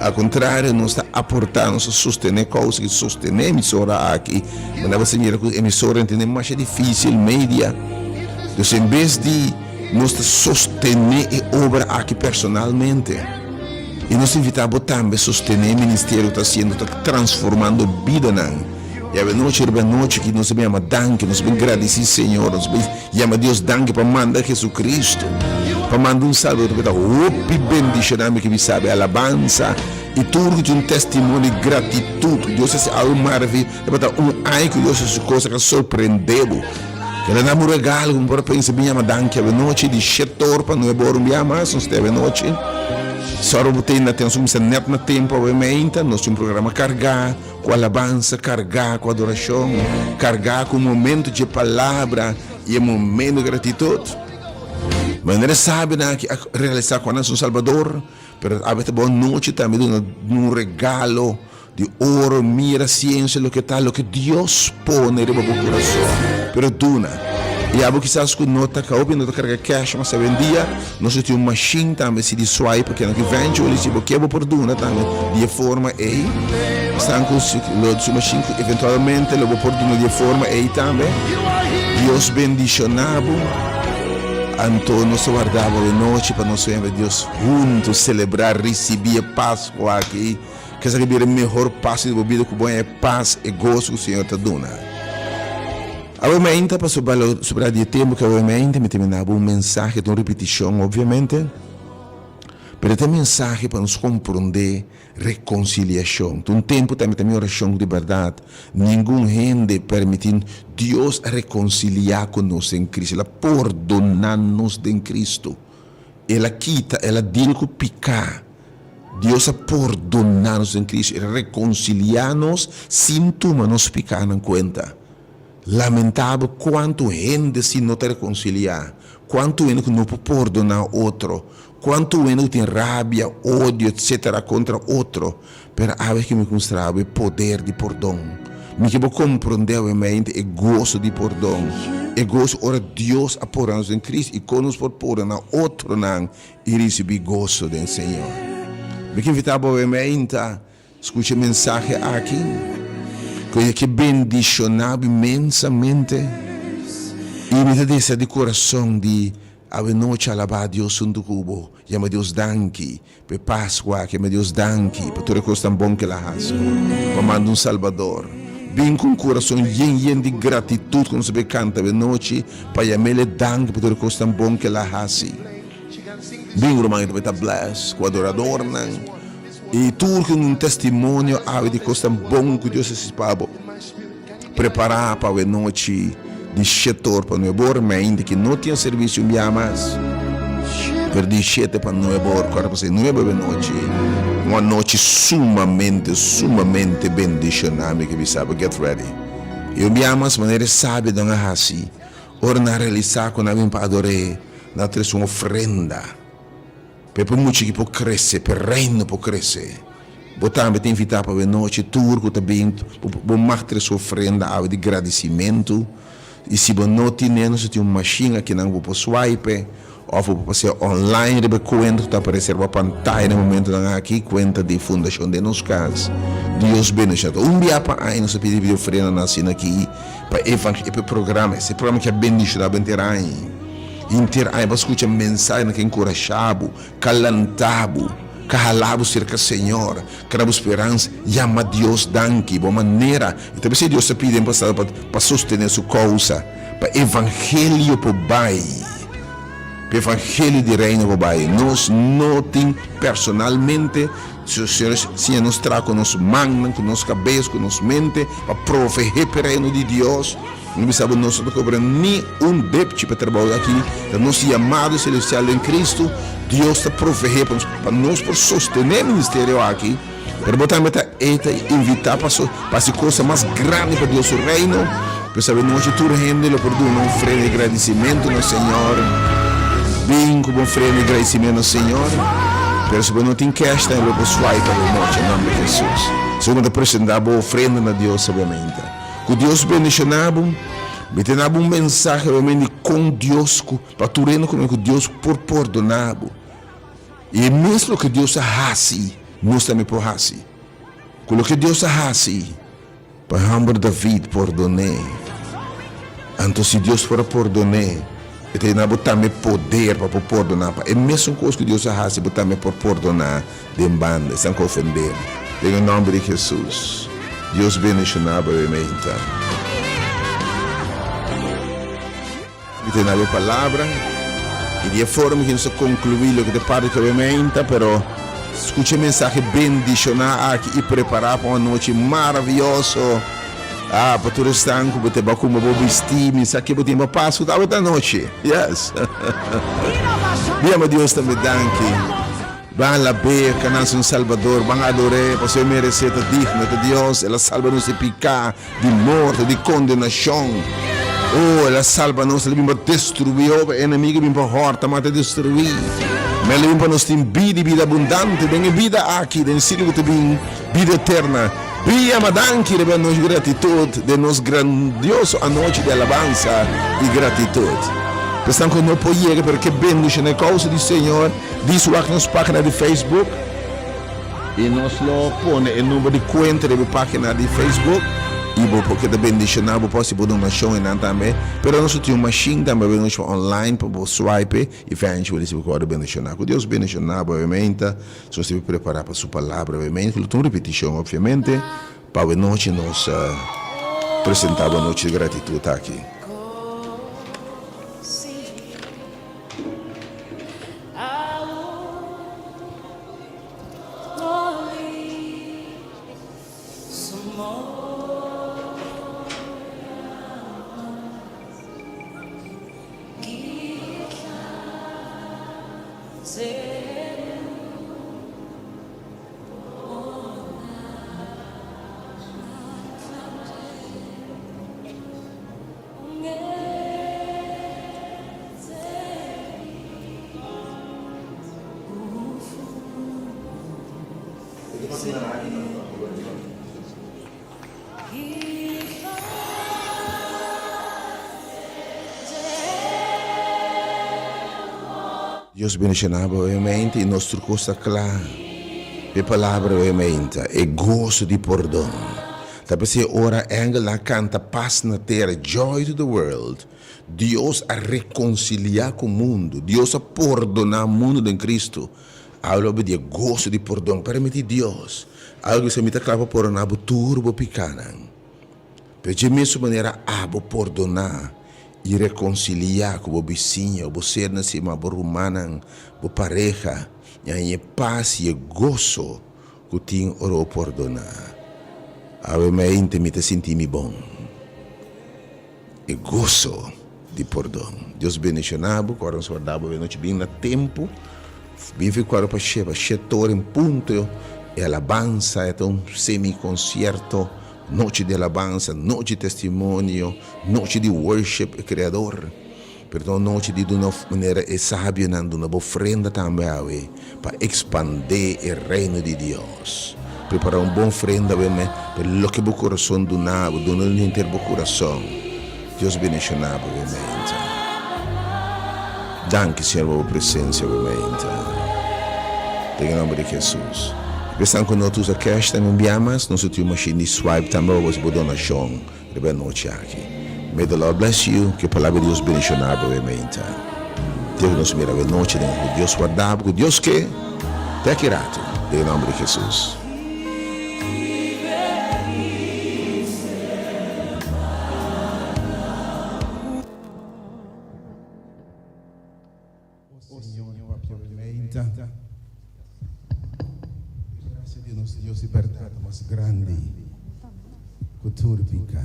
Al kontrario, nos ta. aportá, nos ta sostené kousa aki, sostené emisora aki. Bo ta mira ku emisora tene masha difísil media. Dus en bes di nos ta sostené e obra aki personalmente i nos ta invitá bo tambe sostené e ministerio ku ta hasiendo, ta transformando bidanan. I awenochi riba anochi aki nos ta bin yama danki, nos ta bin gradisí Señor, nos ta bin yama Dios danki pa manda Jesucristo, pa manda un Salbador ku ta hopi bendishoná. Mi ke bisa bo alabansa i tur ku tin un testimonio di gratitut ku Dios a hasi algu maraviyoso. Tabata un aña ku Dios a hasi kos ku a sorprendé bo. El a dam un regalo ku mi por a pensa bin yama danki awenochi di shete or pa nuebe or un bia mas nos ta awenochi. Sòru bo tei na tempu, nos kuminsá nèt na tempu awe meinta. Nos tin un programa kargá ku alabansa, kargá ku adorashon, kargá ku momentu dje palabra i e momentu di gratitut. Manera sabinan aki a realisá ku nan es un Salbador, pero awe ta bon nochi tambe duna un regalo Di oro, mira siensia loke ta loke Dios pone riba bo kurason, pero duna. I abo kisas ku no ta hopi no ta karga cash mas awendia, nos lo tin un mashin tambe si di swipe ke nan eventually si bo ke bo por duna tambe di e forma ei. Esnan ku lo su mashin ku eventualmente lo bo por duna di e forma ei tambe. Dios bendishona bo. Anto nos ta warda bo awenochi pa nos wende Dios huntu selebrá risibí e Paskua aki. Kesa ke bira e mehor paso di bo bida ku bo haña e pas, e goso ku Señor ta duna. Awe mainta, pasobra lo sobra di e tempu ku awe mainta mi ta manda bo un mensahe, ta un ripitishon obviamente, pero e ta e mensahe pa nos komprondé rekonsiliashon. Ta un tempu tambe ta mi orashon ku di bèrdat ningun hende permití Dios a rekonsiliá ku nos den Cristo, El a pordoná nos den Cristo, El a kita, El a deal ku piká. Dios a pordoná nos den Cristo, El a rekonsiliá nos sin tuma nos pikánan kuenta. Lamentabel kuantu hende si no ta rekonsiliá, kuantu hende ku no por pordoná otro, kuantu hende ku tin rabia, odio etsetera kontra otro. Pero awe ke mi ku mustra bo e poder di pordon. Mi ke bo komprondé awe mente e goso di pordon, e goso ora Dios a pordoná nos den Cristo i kon nos por pordoná otronan I risibí goso den Señor. Mi ke invitá bo awe meinta skucha e mensahe aki ku e ke bendishoná bo inmensamente. I mi ta desea di kurason di awe nochi alabá Dios huntu ku bo. Yama Dios danki pa e Paskua aki. Yama Dios danki pa tur e kosnan bon ku el a hasi pa manda un Salbador. Bin ku un kurason yen yen di gratitut ku nos a bin kanta awe nochi pa yam'el e danki pa tur e kosnan bon ku el a hasi. Bin ruman ta ta bless ku adoradornan i tur ku un testimonio awe di kosnan bon ku Dios a hasi pa bo. Prepará pa awe nochi di shete or pa nuebe or, mi ainda ki no tin servisio un bia mas, pero di shete pa nuebe or, ku ora pasa nuebe awe nochi, un anochi sumamente, sumamente bendishoná mi ke bisa bo, get ready. I un bia mas manera e sabionan a hasi ora nan a realisá ku nan a bin pa ador'é. Nan a trese un ofrenda pa e por mucha ki por krese, pa e reino por krese. Bo tambe ta invitá pa awenochi tur ku ta bin, bo mag trese ofrenda awe di gradisimentu. I si bo no tine, nos a tin un mashin akinan ku bo por swipe òf bo por pasea online riba e kuenta ku ta aparesé riba pantaya na e momentunan aki, kuenta di Fundashon Den Nos Kas. Dios bendishoná tur. Un bia pa aña nos ta pidi pidi ofrendanan asina aki pa e pa e programa, e programa ki a bendishoná bo henter aña. Henter aña bo a skucha mensahenan ku a enkurashá bo, ku a lantá bo, ku a halá bo serka Señor, ku a da bo speransa. Yama Dios danki bo manera. I ta p'esei Dios ta pidi den pasado pa pa sostené Su kousa, pa evangelio por bai, pa evangelio di Reino por bai. Nos no tin personalmente, Señor siña nos traha ku nos mannan, ku nos kabes, ku nos mente pa proveé p'e Reino di Dios. Mi bisa bo, nos no ta kobra ni un depchi pa e trabou aki. Ta nos yamado selestial den Cristo. Dios ta proveé pa nos, pa nos por sostené e ministerio aki. Pero bo tambe ta e ta invitá pa pa hasi cosa mas grandi pa Dios su reino. Pero sabe nochi tur hende lo por duna un ofrenda di gradisimentu na Señor. Bin ku bo ofrenda di gradisimentu na Señor. Pero si bo no tin cash tambe bo por swipe awe nochi na nomber di Jesus. Si bo ta presentá bo ofrenda na Dios obviamente. Ku Dios bendishoná bo. Mi ta duna bo un mensahe obviamente di kon Dios ku pa tur hende ku Dios por pordoná bo. I e mes loke Dios a hasi, nos tambe por hasi. Ku loke Dios a hasi pa e hòmber David pordon'é. Anto si Dios por a pordon'é, e ta duna bo tambe poder pa por pordoná. Pa e mesun kos ku Dios a hasi, bo tambe por pordoná den banda esnan ku a ofendé bo. Den e nòmber di Hesus, Dios bendishoná bo awe meinta. Mi ta duna bo palabra i di e forma ki nos ta konkluí loke ta parti ku awe meinta, pero skucha e mensahe bendishoná aki i prepará pa un anochi maravioso. Ah, pa tur esnan ku bo ta bakuma bo bistí, mi sa ke bo tin pa Pasku ta awe ta anochi. Yes. Mi ama Dios tambe danki. Ban alab'é, kanan su un Salbador, ban ador'é, pasobra e meresé, ta digno, e ta Dios, el a salba nos di piká. Di morto, di kondenashon. Oh, el a salba nos, el a bin pa destruí hopi enemigu, bin pa hòrta, mata i destruí. Ma el a bin pa nos tin bida i bida abundante den e bida aki, den siglo ku ta bin, bida eterna. Bia ma danki riba e anochi gratitut, den nos grandioso anochi di alabansa i gratitut. Pa esnan ku no por yega pero ke bendishoná e kousa di Señor, dis wak nos página di Facebook. I nos lo pone e number di kuenta riba e página di Facebook i bo por keda bendishoná, bo por hasi bo donashon einan tambe. Pero nos lo tin un mashin tambe awe nochi online pa bo swipe eventually si bo ke wòrdu bendishoná. Ku Dios bendishoná bo awe meinta, si nos debe prepará pa su palabra awe meinta, ku lo ta un ripitishon opviamente, pa awe nochi nos presentá bo anochi di gratitut aki. Dios bendiciona bo obviamente y nos tur cos ta cla p'e palabra obviamente e gozo di pordon ta p'esey ora angelnan a canta paz na tera joy to the world Dios a reconcilia cu mundo Dios a pordona mundo den Cristo Algo a di e goso di pordon. Permiti Dios. Algo bisa mi ta kla pa pordoná bo tur bo pikánan. Pero dje mesun manera abo pordoná i rekonsiliá ku bo bisiña, bo sernan stima, bo rumannan, bo pareha, i haña e pas i e goso ku tin ora bo pordoná. Awe mente mi ta sinti mi bon. E goso di pordon. Dios bendiciona bo, cu ora nos warda bo nochi bin na tempo, bin fi cuadro pa sheba, shet ora en punto, e alabansa e ta un semi concierto, nochi di alabansa, nochi di testimonio, nochi di worship e Creador, pero ta un nochi di duna manera e sabionan duna bo ofrenda tambe awe pa expande e reino di Dios. Prepara un bon ofrenda awe me, pero loke bo corazon duna bo, duna di henter bo corazon. Dios bendiciona bo awe meinta. Danki Señor pa bo presencia awe meinta. Den e nomber di Jesus. E esnan cu no ta usa cash tambe un bia mas, nos a tin un machine di swipe tambe pa bo haci bo donacion riba e anochi aki. May the Lord bless you, cu e palabra di Dios bendiciona bo awe meinta. Te cu nos mira awe nochi den cu Dios warda bo, cu Dios ke, te aki rato, den e nomber di Jesus. O Señor, papia awe meinta. E gracia di nos Dios di berdad ta mas grandi cu tur pica.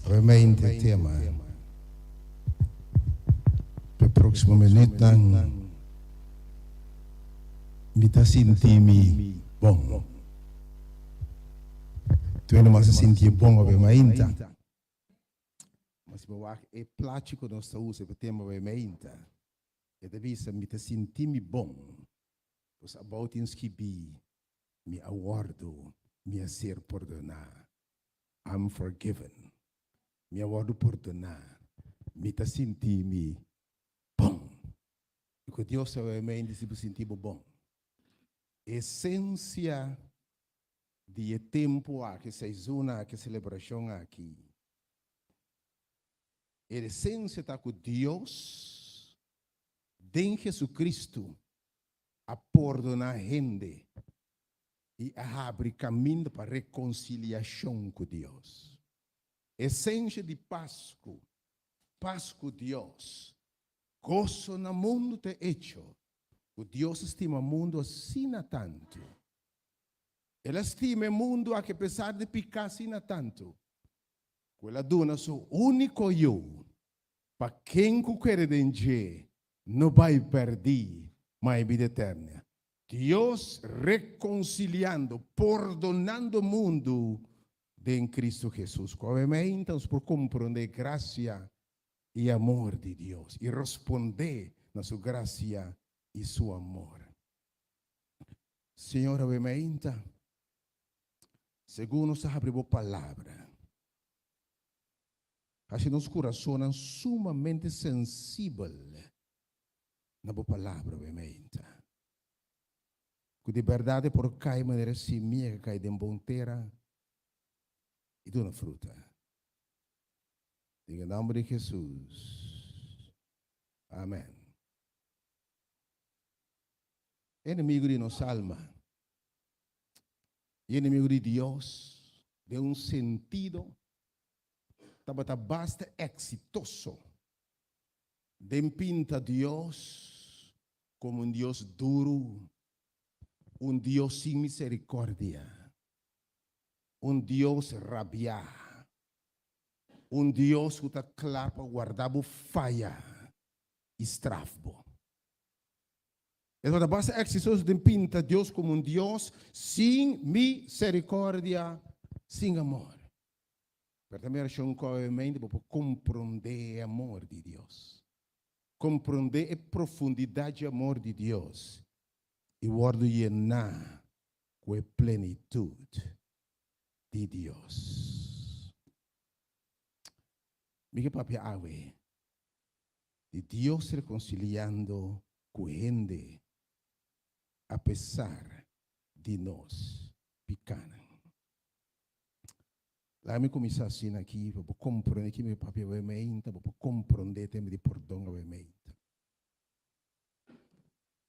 Awe meinta e tema p'e proximo minuutnan. Mi ta sinti mi bon. Tu hende mas a sinti e bon awe mainta. Ma si bo wak e plachi ku nos ta usa pa tema awe mainta, e ta bisa mi ta sinti mi bon. Pues abou tin skibí, Mi a wòrdu, mi a ser pordoná. I'm forgiven. Mi a wòrdu pordoná. Mi ta sinti mi bon. I ku Dios ta wei mei di si bo sinti bo bon. Esensia di e tempu aki, seizon aki, selebrashon aki, e esensia ta ku Dios den Jesucristo a pordoná hende i a habri kaminda pa rekonsiliashon ku Dios. Esensia di Pasku, pas ku Dios, goso na mundu ta e echo ku Dios a stima mundu asina tantu. El a stima e mundu aki apesar di piká asina tantu, ku el a duna su úniko Yu pa ken ku kere den dje no bai pèrdí, ma e bida eterna. Dios rekonsiliando, pordonando mundu den Cristo Jesus. Ku awe meinta nos por komprondé grasia i amor di Dios i respondé na su grasia i su amor. Señor, awe meinta, segun nos a habri bo palabra, hasi nos kurasonnan sumamente sensibel na bo palabra awe meinta. Ku di bèrdat e por kai manera e simia ku kai den bon tera i duna fruta. Den e nòmber di Hesus. Amèn. E enemigu di nos alma i e enemigu di Dios den un sentido tabata basta eksitoso den pinta Dios komo un Dios duru, un Dios sin miserikordia, un Dios rabiá, un Dios ku ta kla pa warda bo faya i straf bo. E tabata basta eksitoso den pinta Dios komo un Dios sin miserikordia, sin amor. Pero ta mi orashon ku awe bo por komprondé e amor di Dios. Komprondé e profundidat dje amor di Dios i wòrdu yená ku e plenitut di Dios. Mi ke papia awe di Dios rekonsiliando ku hende apesar di nos pikánan. Laga mi kuminsá asina aki pa bo komprondé ki mi papia awe meinta, bo por komprondé tema di pordon awe meinta.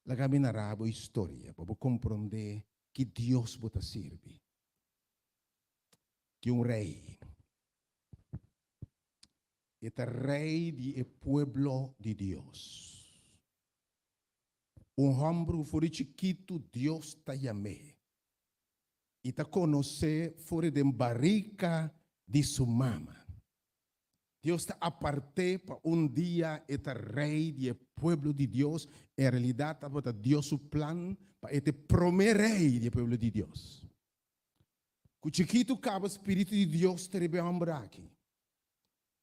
Laga mi nará bo historia pa bo komprondé ki Dios bo ta sirbi. Tin un rei. E ta rei di e pueblo di Dios. Un hòmber ku for di chikitu Dios ta yam'é. I ta konosé for di den barika di su mama. Dios ta apart'é pa un dia e ta rei di e pueblo di Dios. En realidat tabata Dios su plan pa e ta e promé rei di e pueblo di Dios. Ku chikitu kaba spiritu di Dios ta riba e hòmber aki.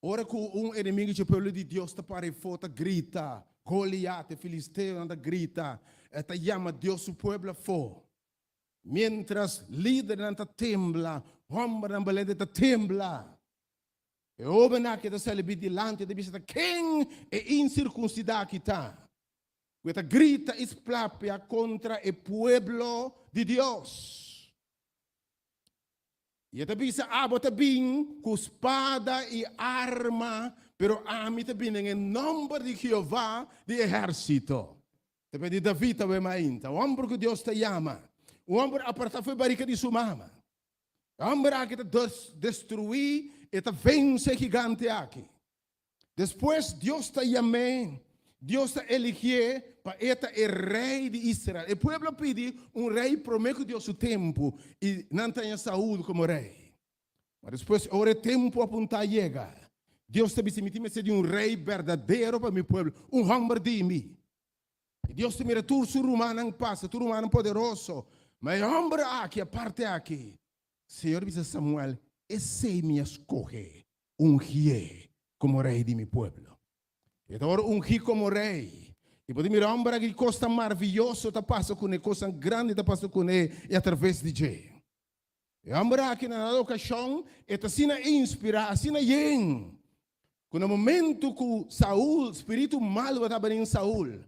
Ora ku un enemigu dje pueblo di Dios ta para efó ta grita, Goliat, e filisteonan ta grita, e ta yama Dios su pueblo afó. Miéntras lidernan ta tembla, hòmbernan balente ta tembla. E hóbennan aki ta sali bin dilanti i ta bisa, Ta ken e insirkunsidá aki ta, ku e ta grita i splapia kontra e pueblo di Dios? I e ta bisa, Abo ta bin ku spada i arma, pero ami ta bin den e nòmber di Jehová di ehérsito. Ta p'e di David ta wema ainda, un hòmber ku Dios ta yama, un hòmber apartá for e barika di su mama. E hòmber aki ta destruí, e ta vense e gigante aki. Despues Dios ta yam'é, Dios ta eligié pa e ta e rei di Israel. E pueblo a pidi un rei promé ku Dios su tempu, i nan ta haña Saul komo rei. Ma despues, ora e tempu apuntá yega, Dios ta bisa, Mi tin mester di un rei berdadero pa mi pueblo, un hòmber di mi. I Dios ta mira tur su rumannan pasa, tur rumannan poderoso, ma e hòmber aki, aparte aki. Señor bisa Samuel, Esei mi a skohe, ungié komo rei di mi pueblo. E ta wòrdu ungí komo rei. I bo ta mira hòmber aki, kosnan maravioso ta pasa kuné, kosnan grandi ta pasa kuné i atraves di dje. E hòmber aki na dado okashon e ta asina inspirá, asina yen. Ku na momentu ku Saul, spiritu malu a tabata den Saul,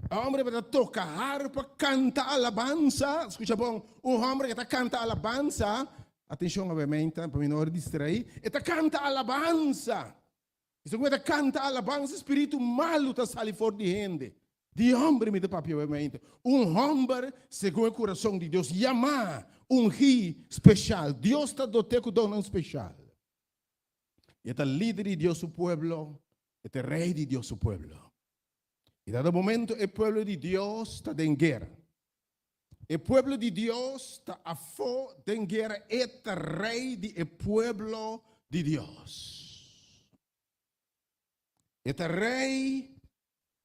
e hòmber tabata toka harpa, kanta alabansa. Skucha bon, un hòmber ku ta kanta alabansa, atenshon obviamente, pa mi no wòrdu distraí, e ta kanta alabansa. I segun e ta kanta alabansa, spiritu malu ta sali for di hende. Di hòmber mi ta papia obviamente. Un hòmber segun e kurason di Dios, yamá, ungí, speshal. Dios ta dot'é ku donnan speshal. E ta lider di Dios su pueblo, e ta rey di Dios su pueblo. I dado momento e pueblo di Dios ta den guera. E pueblo di Dios ta afó den guera, e ta rey di e pueblo di Dios. E ta rey,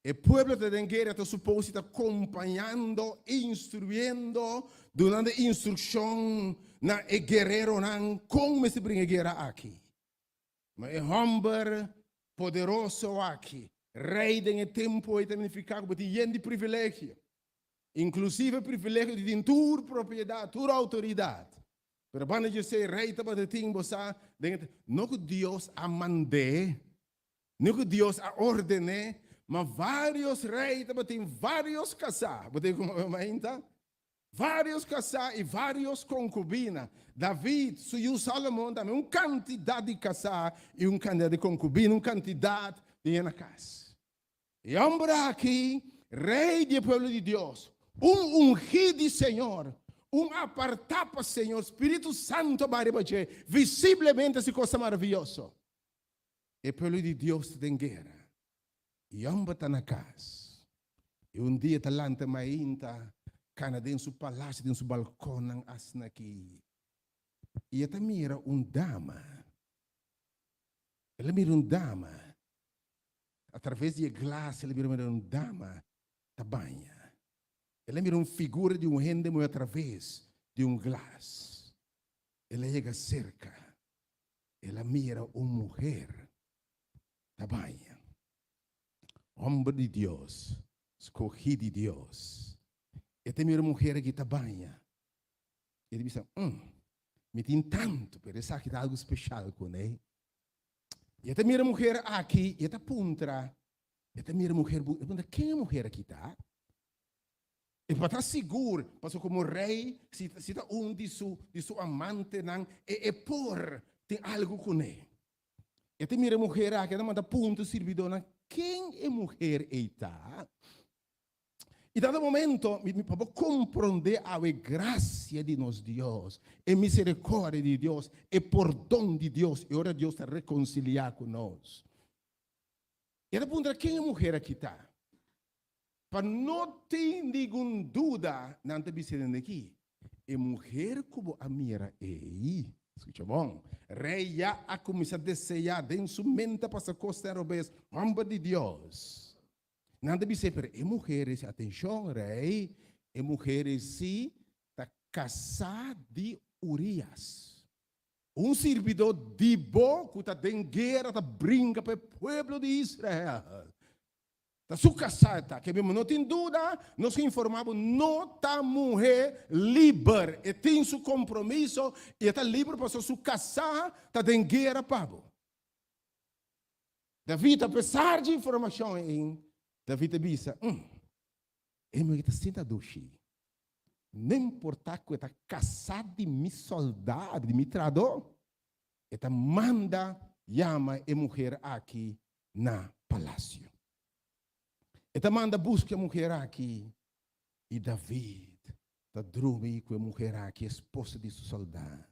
e pueblo ta den guera, ta supos ta kompañando, instruyendo, dunando instrukshon na e guereronan kon mester bringa e guera aki. Ma e hòmber poderoso aki, rei den e tempu ei ta nifiká ku bo tin yen di privilegio, inklusive e privilegio di tin tur propiedat, tur outoridat. Pero banda di esei rei tabata tin, bo sa, den e no ku Dios a mand'é, No ku Dios a ordené, ma vários rei tabatin vários kasá. Bo tin komo mainta? Vários kasá i vários konkubina. David, su yu Salomon tambe un kantidat di kasá i un kantidat di konkubina, un kantidat di hende na kas. E hòmber aki, rei di e pueblo di Dios, un ungí di Señor, un apartá pa Señor, Spiritu Santu a bai riba dje, visiblemente hasi kosnan maravioso. E pueblo di Dios ta den guera. I homber ta na kas. I un dia ta lanta mainta, kana den su palasio, den su balkonnan asina aki. I e ta mira un dama. El a mira un dama. A traves di e glas el a mira un dama ta baña. El a mira un figura di un hende muhé a traves di un glas. El a yega serka. El a mira un muher ta baña. Homber di Dios, skohí di Dios. E ta mira un muher aki ta baña. E ta bisa, mm, mi tin tantu, pero esaki ta algu speshal kuné. I e ta mira e muher aki i e ta puntra, e ta mira e muher, e ta puntra, ken e muher aki ta? E pa ta sigur, pasobra komo rei, si si ta un di su di su amantenan, e e por tin algu kuné. E ta mira e muher aki, e ta manda puntra e sirbidónan, Ken e muher ei ta? I dado momento, mi mi pa bo komprondé awe grasia di nos Dios, e miserikòrdia di Dios, e pordon di Dios, i ora Dios ta rekonsiliá ku nos. E ta puntra, Ken e muher aki ta? Pa no tin ningun duda, nan ta bisa den aki, E muher ku bo a mira ei, skucha bon, rei ya a kuminsá deseá den su mente pasa kos den robes, hòmber di Dios. Nan ta bis'é, pero e muher esi, atenshon, rei, e muher esi ta kasá di Urias, un sirbidó di bo ku ta den guera ta bringa pa e pueblo di Israel. Ta su kasá e ta. Ke mi no tin duda, nos ke informá bo, no ta muhé liber. E tin su kompromiso i e ta liber pasobra su kasá ta den guera pa bo. David, apesar dje informashon ei, David a bisa, Hm, e muhé ta sinta dushi. No importá ku e ta kasá di mi sòldá, di mi trahadó, e ta manda yama e muher aki na palacio. E ta manda busca e muher aki y David ta drumi cu e muher aki, esposa di su soldá.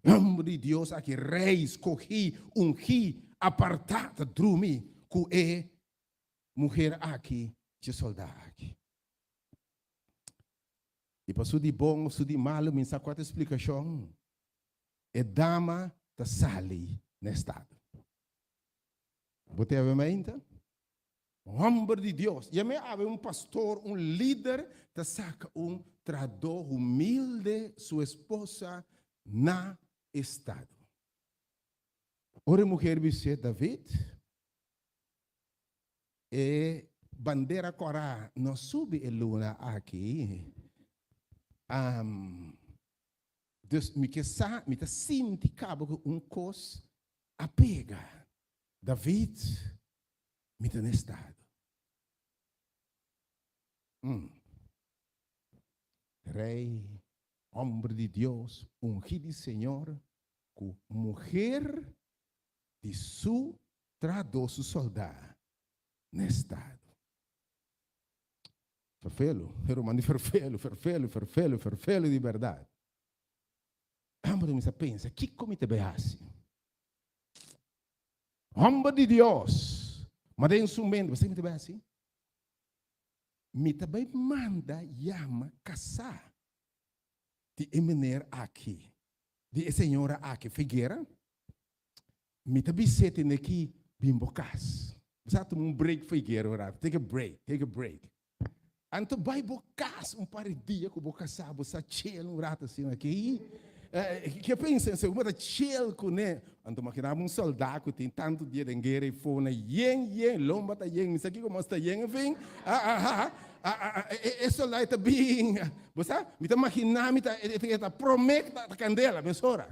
E homber di Dios aki, rey, scogi, ungi, aparta, ta drumi cu e muher aki, dje soldá aki. Y pa su di bon of su di malo, mi sa cua ta e splicacion, e dama ta sali na estado. Bo te awe mainta? Un homber di Dios. Ya me awe un pastor, un lider ta saca un trahador humilde su esposa na estado. Ora e muher bis'é, David, e bandera cora no subi e luna aki. Um, dus mi ke sa, mi ta sinti caba cu un cos a pega. David, mi ta na estado. Mm. Rey, homber di Dios, ungí di Señor, ku muher di su trahadó, su soldá, na estado. Ferfelu, e ruman di ferfelu, ferfelu, ferfelu, ferfelu di bèrdat. Hòmber kuminsá pensa, Kiko mi ta bai hasi? Hòmber di Dios, ma den su mente, Bo sa kiko mi ta bai hasi? Mi ta bai manda yama kasá di e meneer aki, di e señora aki, Figuera. Mi ta bis'é tende ki bin bo kas. Bo sa tuma un break Figuera un rato, take a break, take a break. Anto bai bo kas un par di dia ku bo kasá, bo sa chill un rato asina aki. Ke pensa esei? Bo ta chill kuné. Anto makina bo un soldá ku tin tantu dia den guera i fona yen yen, lomba ta yen, mi sa kiko mas ta yen, enfin. E soldá ta bin, bo sa, mi ta makina mi ta e ta promé ta kandela mesora.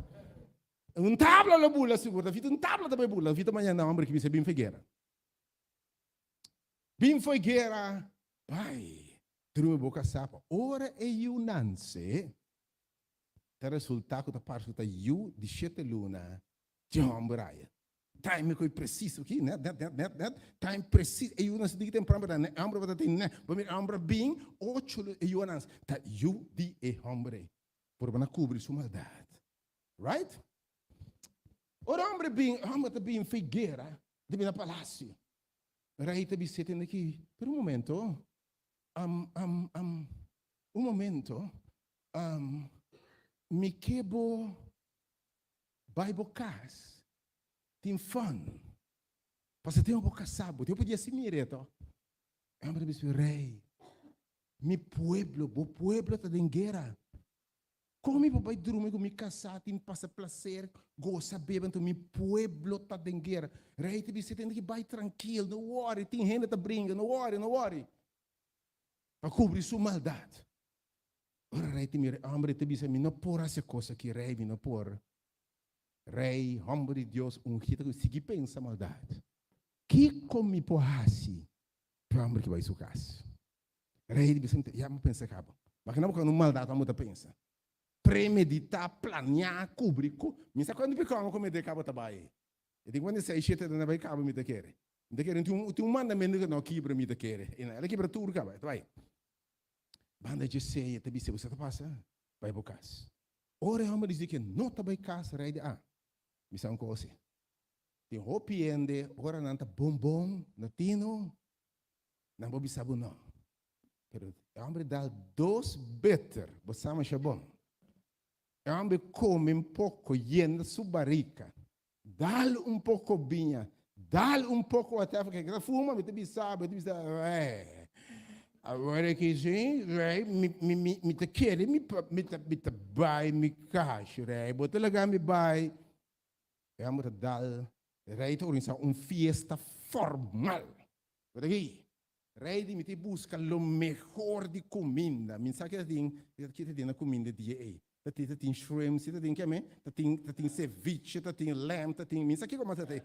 Un tabla lo bula sigur, David un tabla ta bai bula, David ta mañana homber ki bisa bin fe guera. Bin fo'i guera, bai drumi bo kasá pa ora e yu nanse, ta resultá ku ta parse ku ta yu di shete luna dje hòmber aya. Time ku e presiso aki, nèt, nèt, nèt, nèt, nèt, time presis, e yu nanse diki tempran bata, e hòmber bata tin nèt, bo mira e hòmber a bin ocho luna, e yu a nanse, ta yu di e hòmber ei, por bo na kubri su maldat. Right? Ora e hòmber bin, e hòmber ta bin fo'i guera, ta bin na palasio. Rei ta bis'é tende ki, Pero un momento, am, am, am, un momento, am, mi ke bo bai bo kas, tin fun, pasobra tin bo kasá bo, tin bo podia si mir'é to. E hòmber ta bisa, Rei, mi pueblo, bo pueblo ta den guera. Kon mi por bai drumi ku mi kasá tin pasa plaser, gosa, bebe anto mi pueblo ta den guera? Rei ta bisa tende ki bai trankil, no wòri, tin hende ta bringa, no wòri, no wòri. Pa kubri su maldat. Ora rei ta mira e hòmber e ta bisa, Mi no por hasi e kos aki, rei, mi no por. Rei, hòmber di Dios ungí ta sigui pensa maldat. Kiko mi por hasi pa e hòmber ki bai su kas? Rei di bisa, Ya bo pensa kaba. Makina bo kaba un maldat amo ta pensa. Premeditá, planeá, kubri ku. Mi sa kuantu pekado amo komete kaba ta bai. E tin kuantu seis shete ta bai kaba mi ta kere. Mi ta kere tin un mandamentu ku no kibra mi ta kere. I el a kibra tur kaba, e ta bai. Banda dje sei e ta bisa bo sa ta pasa? Bai bo kas. Ora e hòmber di ke no ta bai kas, rei di a mi sa un kos. Tin hopi hende ora nan ta bon bon na tino. Nan por bisa bo no. Pero e hombre dal dos beter, bo sa masha bon. E hombre come un poco, yena su barica, dal un poco biña, dal un poco whatever, ke ta fuma, mi ta bisa bo, mi ta bisa, eh, awor aki si, rey, mi, mi, mi, mi ta kere mi, mi ta, mi ta bai mi kas, rey, bo ta laga mi bai. E hombre ta dal, rey ta organisa un fiesta formal. Bo ta ki? Rei di mi ta buska lo mehor di kuminda. Mi sa ke ta tin, ke ta tin na kuminda dia ei. Ta tin, ta tin shrimps, ta tin keme, ta tin, ta tin ceviche, ta tin lamb, ta tin, mi sa kiko mas ta tin,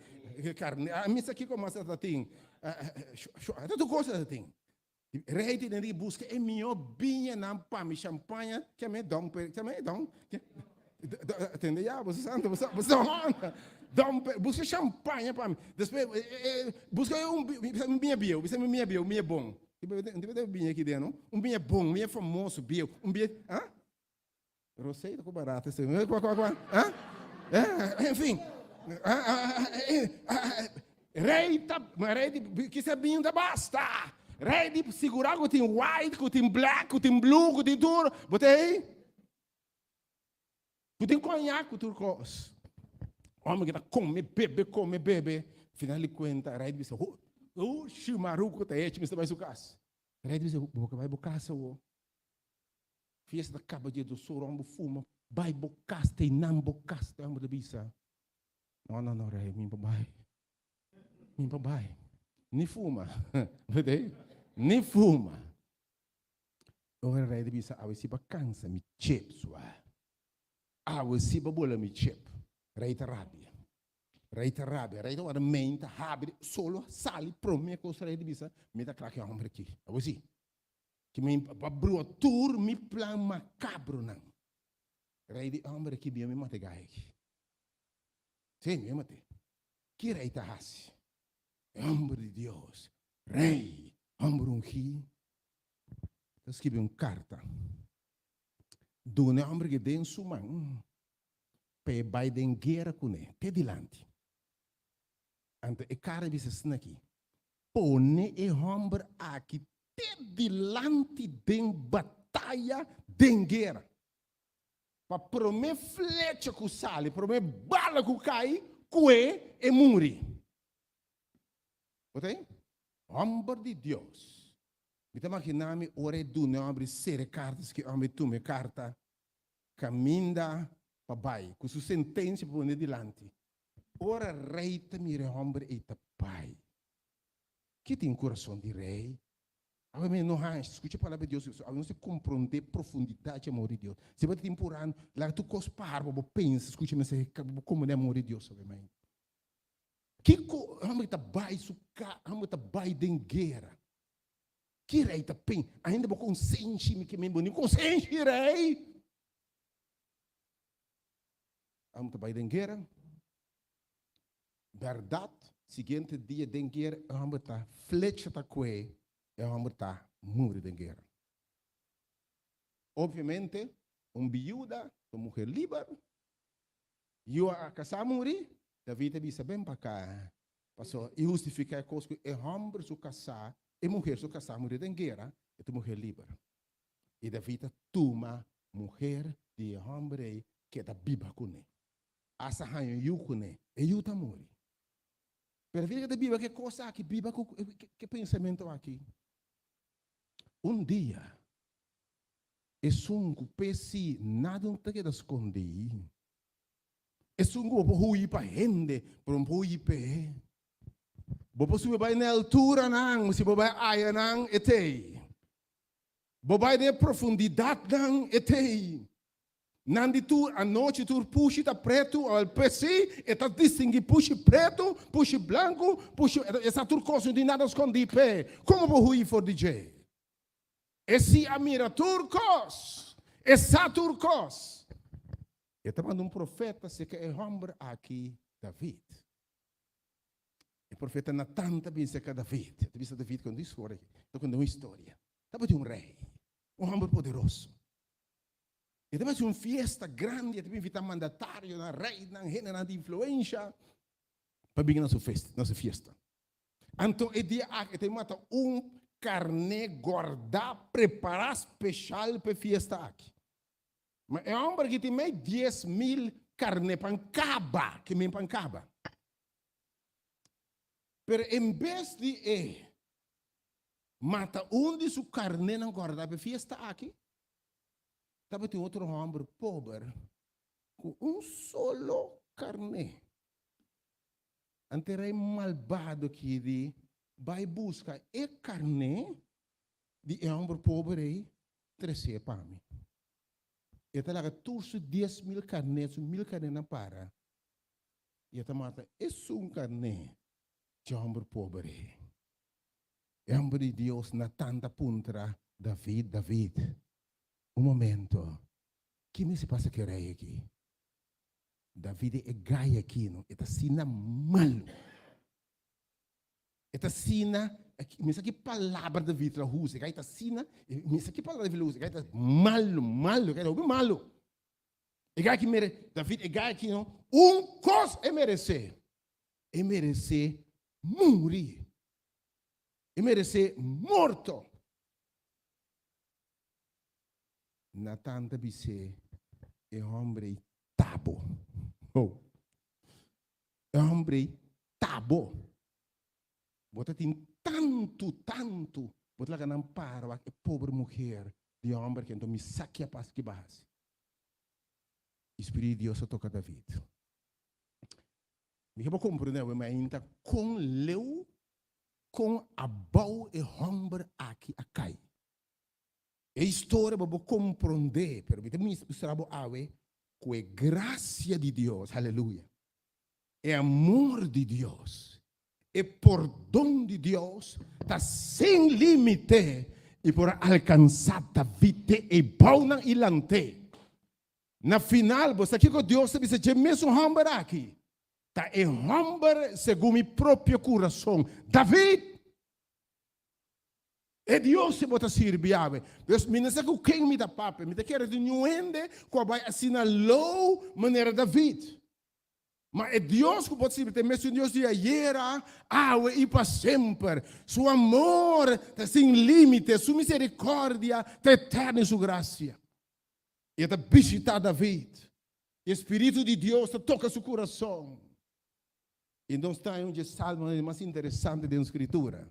karne, mi sa kiko mas ta tin, ta tur kos ta tin. Rei di mi buska e mihó biñanan pa mi, shampaña, keme, don, keme, don, Tende ya, boso santo, boso, boso honda. Dom, busca champaña pa mi. Despues, busca un, un biña bieu, bisa un biña bieu, un biña bon. Un biña biña aquí den, no? Un biña bon, un biña famoso, bieu, un biña, ah? Rosé ta ku barato ese. Kua, kua, kua? Ah? Eh, en fin. Ah, ah, ah, Rei ta, rei di, kisa biña ta basta. Rei di sigura ku tin white, ku tin black, ku tin blue, ku tin tur. Bo ta ei? Ku tin koñak ku tur kos. Hòmber ki ta kome, bebe, kome, bebe. Final di kuenta, rei di bisa, Ho, ho shimaruku ta hechi, mester bai su kas. Rei di bisa, Bo ka bai bo kas awo. Fiesta ta kaba dje dos ora, hòmber fuma, bai bo kas, ta einan bo kas. E hòmber ta bisa, No, no, no, rei, mi por bai. Mi por bai. Ni fuma. Ni fuma. Ora rei ta bisa, Awe si bo a kansa mi chep sua. Awe si bo a bola mi chep. Rei ta rabia. Rei ta rabia, rei ta wòrdu menta, habri, solo sali promé kos rei di bisa, mi ta kla ku e hòmber aki. Abo si? Ki mi pa brua tur mi plan makabronan. Rei di e hòmber aki bia mi mata e gai aki. Sí, mi a mat'é. Ki rei ta hasi? E hòmber di Dios, rei, hòmber ungí, ta skibi un karta duna e hòmber aki den su man pa e bai den guera kuné te dilanti. Anto e kara bisa asina aki, Pone e hòmber aki te dilanti den bataya, den guera. Pa promé flecha ku sali, promé bala ku kai, kue e muri. Bo ta ei? Hòmber di Dios. Mi ta maginá mi ora e duna e hòmber di sera e karta, esaki e hòmber tuma e karta, kaminda pa bai, ku su sentensia pa pone dilanti. Ora rei ta mira e hòmber ei ta bai. Ke tin kurason di rei? Awe mi no haña, skucha palabra di Dios, awe nos ta komprondé profundidat di amor di Dios. Si bo ta tin purá, laga tur kos para pa bo pensa, skucha mensahe, pa bo komprondé amor di Dios awe mai. Kiko hòmber ta bai su ka, hòmber ta bai den guera? Ki rei ta pen? Ainda bo konsenshi, mi ke men bo ni konsenshi rei. Hòmber ta bai den guera. Bèrdat, siguiente dia den guera e hòmber ta flecha ta kue, e hòmber ta muri den guera. Obviamente, un biuda, un muher liber, yu a kasá muri, David a bisa, Ben pa ka, pasobra i hustifiká e kos ku e hòmber su kasá, e muher su kasá muri den guera, e ta un muher liber. I David a tuma muher di e hòmber ei keda biba kuné. Asa haña un yu kuné, e yu ta muri. Pero vida ta biba ku e kos aki, biba ku e pensamentu aki. Un dia, esun ku p'esí nada no ta keda skondí, esun ku bo por hui pa hende, pero no por hui p'e. Bo por subi bai na e alturanan, si bo bai ayanan, e t'ei. Bo bai den e profundidatnan, e t'ei. Nan di tur anochi tur pushi ta pretu, al p'esei e ta distingui pushi pretu, pushi blanku, pushi, e sa tur kos, no tin nada skondí p'e. Komo bo hui for di dje? E si a mira tur kos, e sa tur kos. E ta manda un profeta serka e hòmber aki, David. E profeta Natan ta bin serka David. E ta bisa David ku un historia, ta konta un historia. Tabatin un rei, un hòmber poderoso. E ta hasi un fiesta grandi, e ta invitá mandatarionan, reinan, hendenan di influensha pa bin na su festa, na su fiesta. Anto e dia aki e ta mata un karné gòrdá, prepará speshal pa e fiesta aki. Ma e hòmber aki tin mei 10,000 karné pan kaba, ke men pan kaba. Pero en bes di e mata un di su karnénan gòrdá pa e fiesta aki, Tabatin otro hòmber pober ku un solo karné. Anto e rei malbado ki di bai buska e karné di e hòmber pober ei, tres'é pa mi. E ta laga tur su 10,000 karné, su mil karnénan para, i e ta mata esun karné dje hòmber pober ei. E hòmber di Dios Natan ta puntra David, David, un momento, ki mester pasa ku e rei aki? David e gai aki no, e ta asina malu. E ta asina, mi sa ki palabra David la usa, e gai ta asina, mi sa ki palabra David la usa, e gai ta malu, malu, e gai ta hopi malu. E gai aki mere, David e gai aki no, un kos e meresé, e meresé muri. E meresé morto. Natan ta bis'é, E hòmber ei ta bo. Oh. E hòmber ei ta bo. Bo ta tin tantu, tantu. Bo ta laga nan para wak e pober muher di e hòmber aki. Anto mi sa ki a pasa, ki bo a hasi. I Spiritu di Dios a toka David. Mi ke bo komprendé awe mainta kon leu, kon abou e hòmber aki a kai. E historia bo bo komprondé, pero mi ta mustra bo awe ku e grasia di Dios, aleluya. E amor di Dios, e pordon di Dios ta sin límite i por a alkansá David te e bounan i lant'é. Na final, bo sa kiko Dios ta bisa dje mesun hòmber aki? Ta e hòmber segun mi propio kurason, David! E Dios si bo ta sirbi awe. Pues mi no sa ku ken mi ta papia. Mi ta kere di niun hende ku a bai asina lou manera David. Ma e Dios ku bo ta sirbi ta e mesun Dios di ayera, awe i pa semper. Su amor ta sin límite, su miserikòrdia ta eterno i su grasia. I e ta bishitá David. I e spiritu di Dios ta toka su kurason. I nos ta un dje salmonan di mas interesante den Skritura,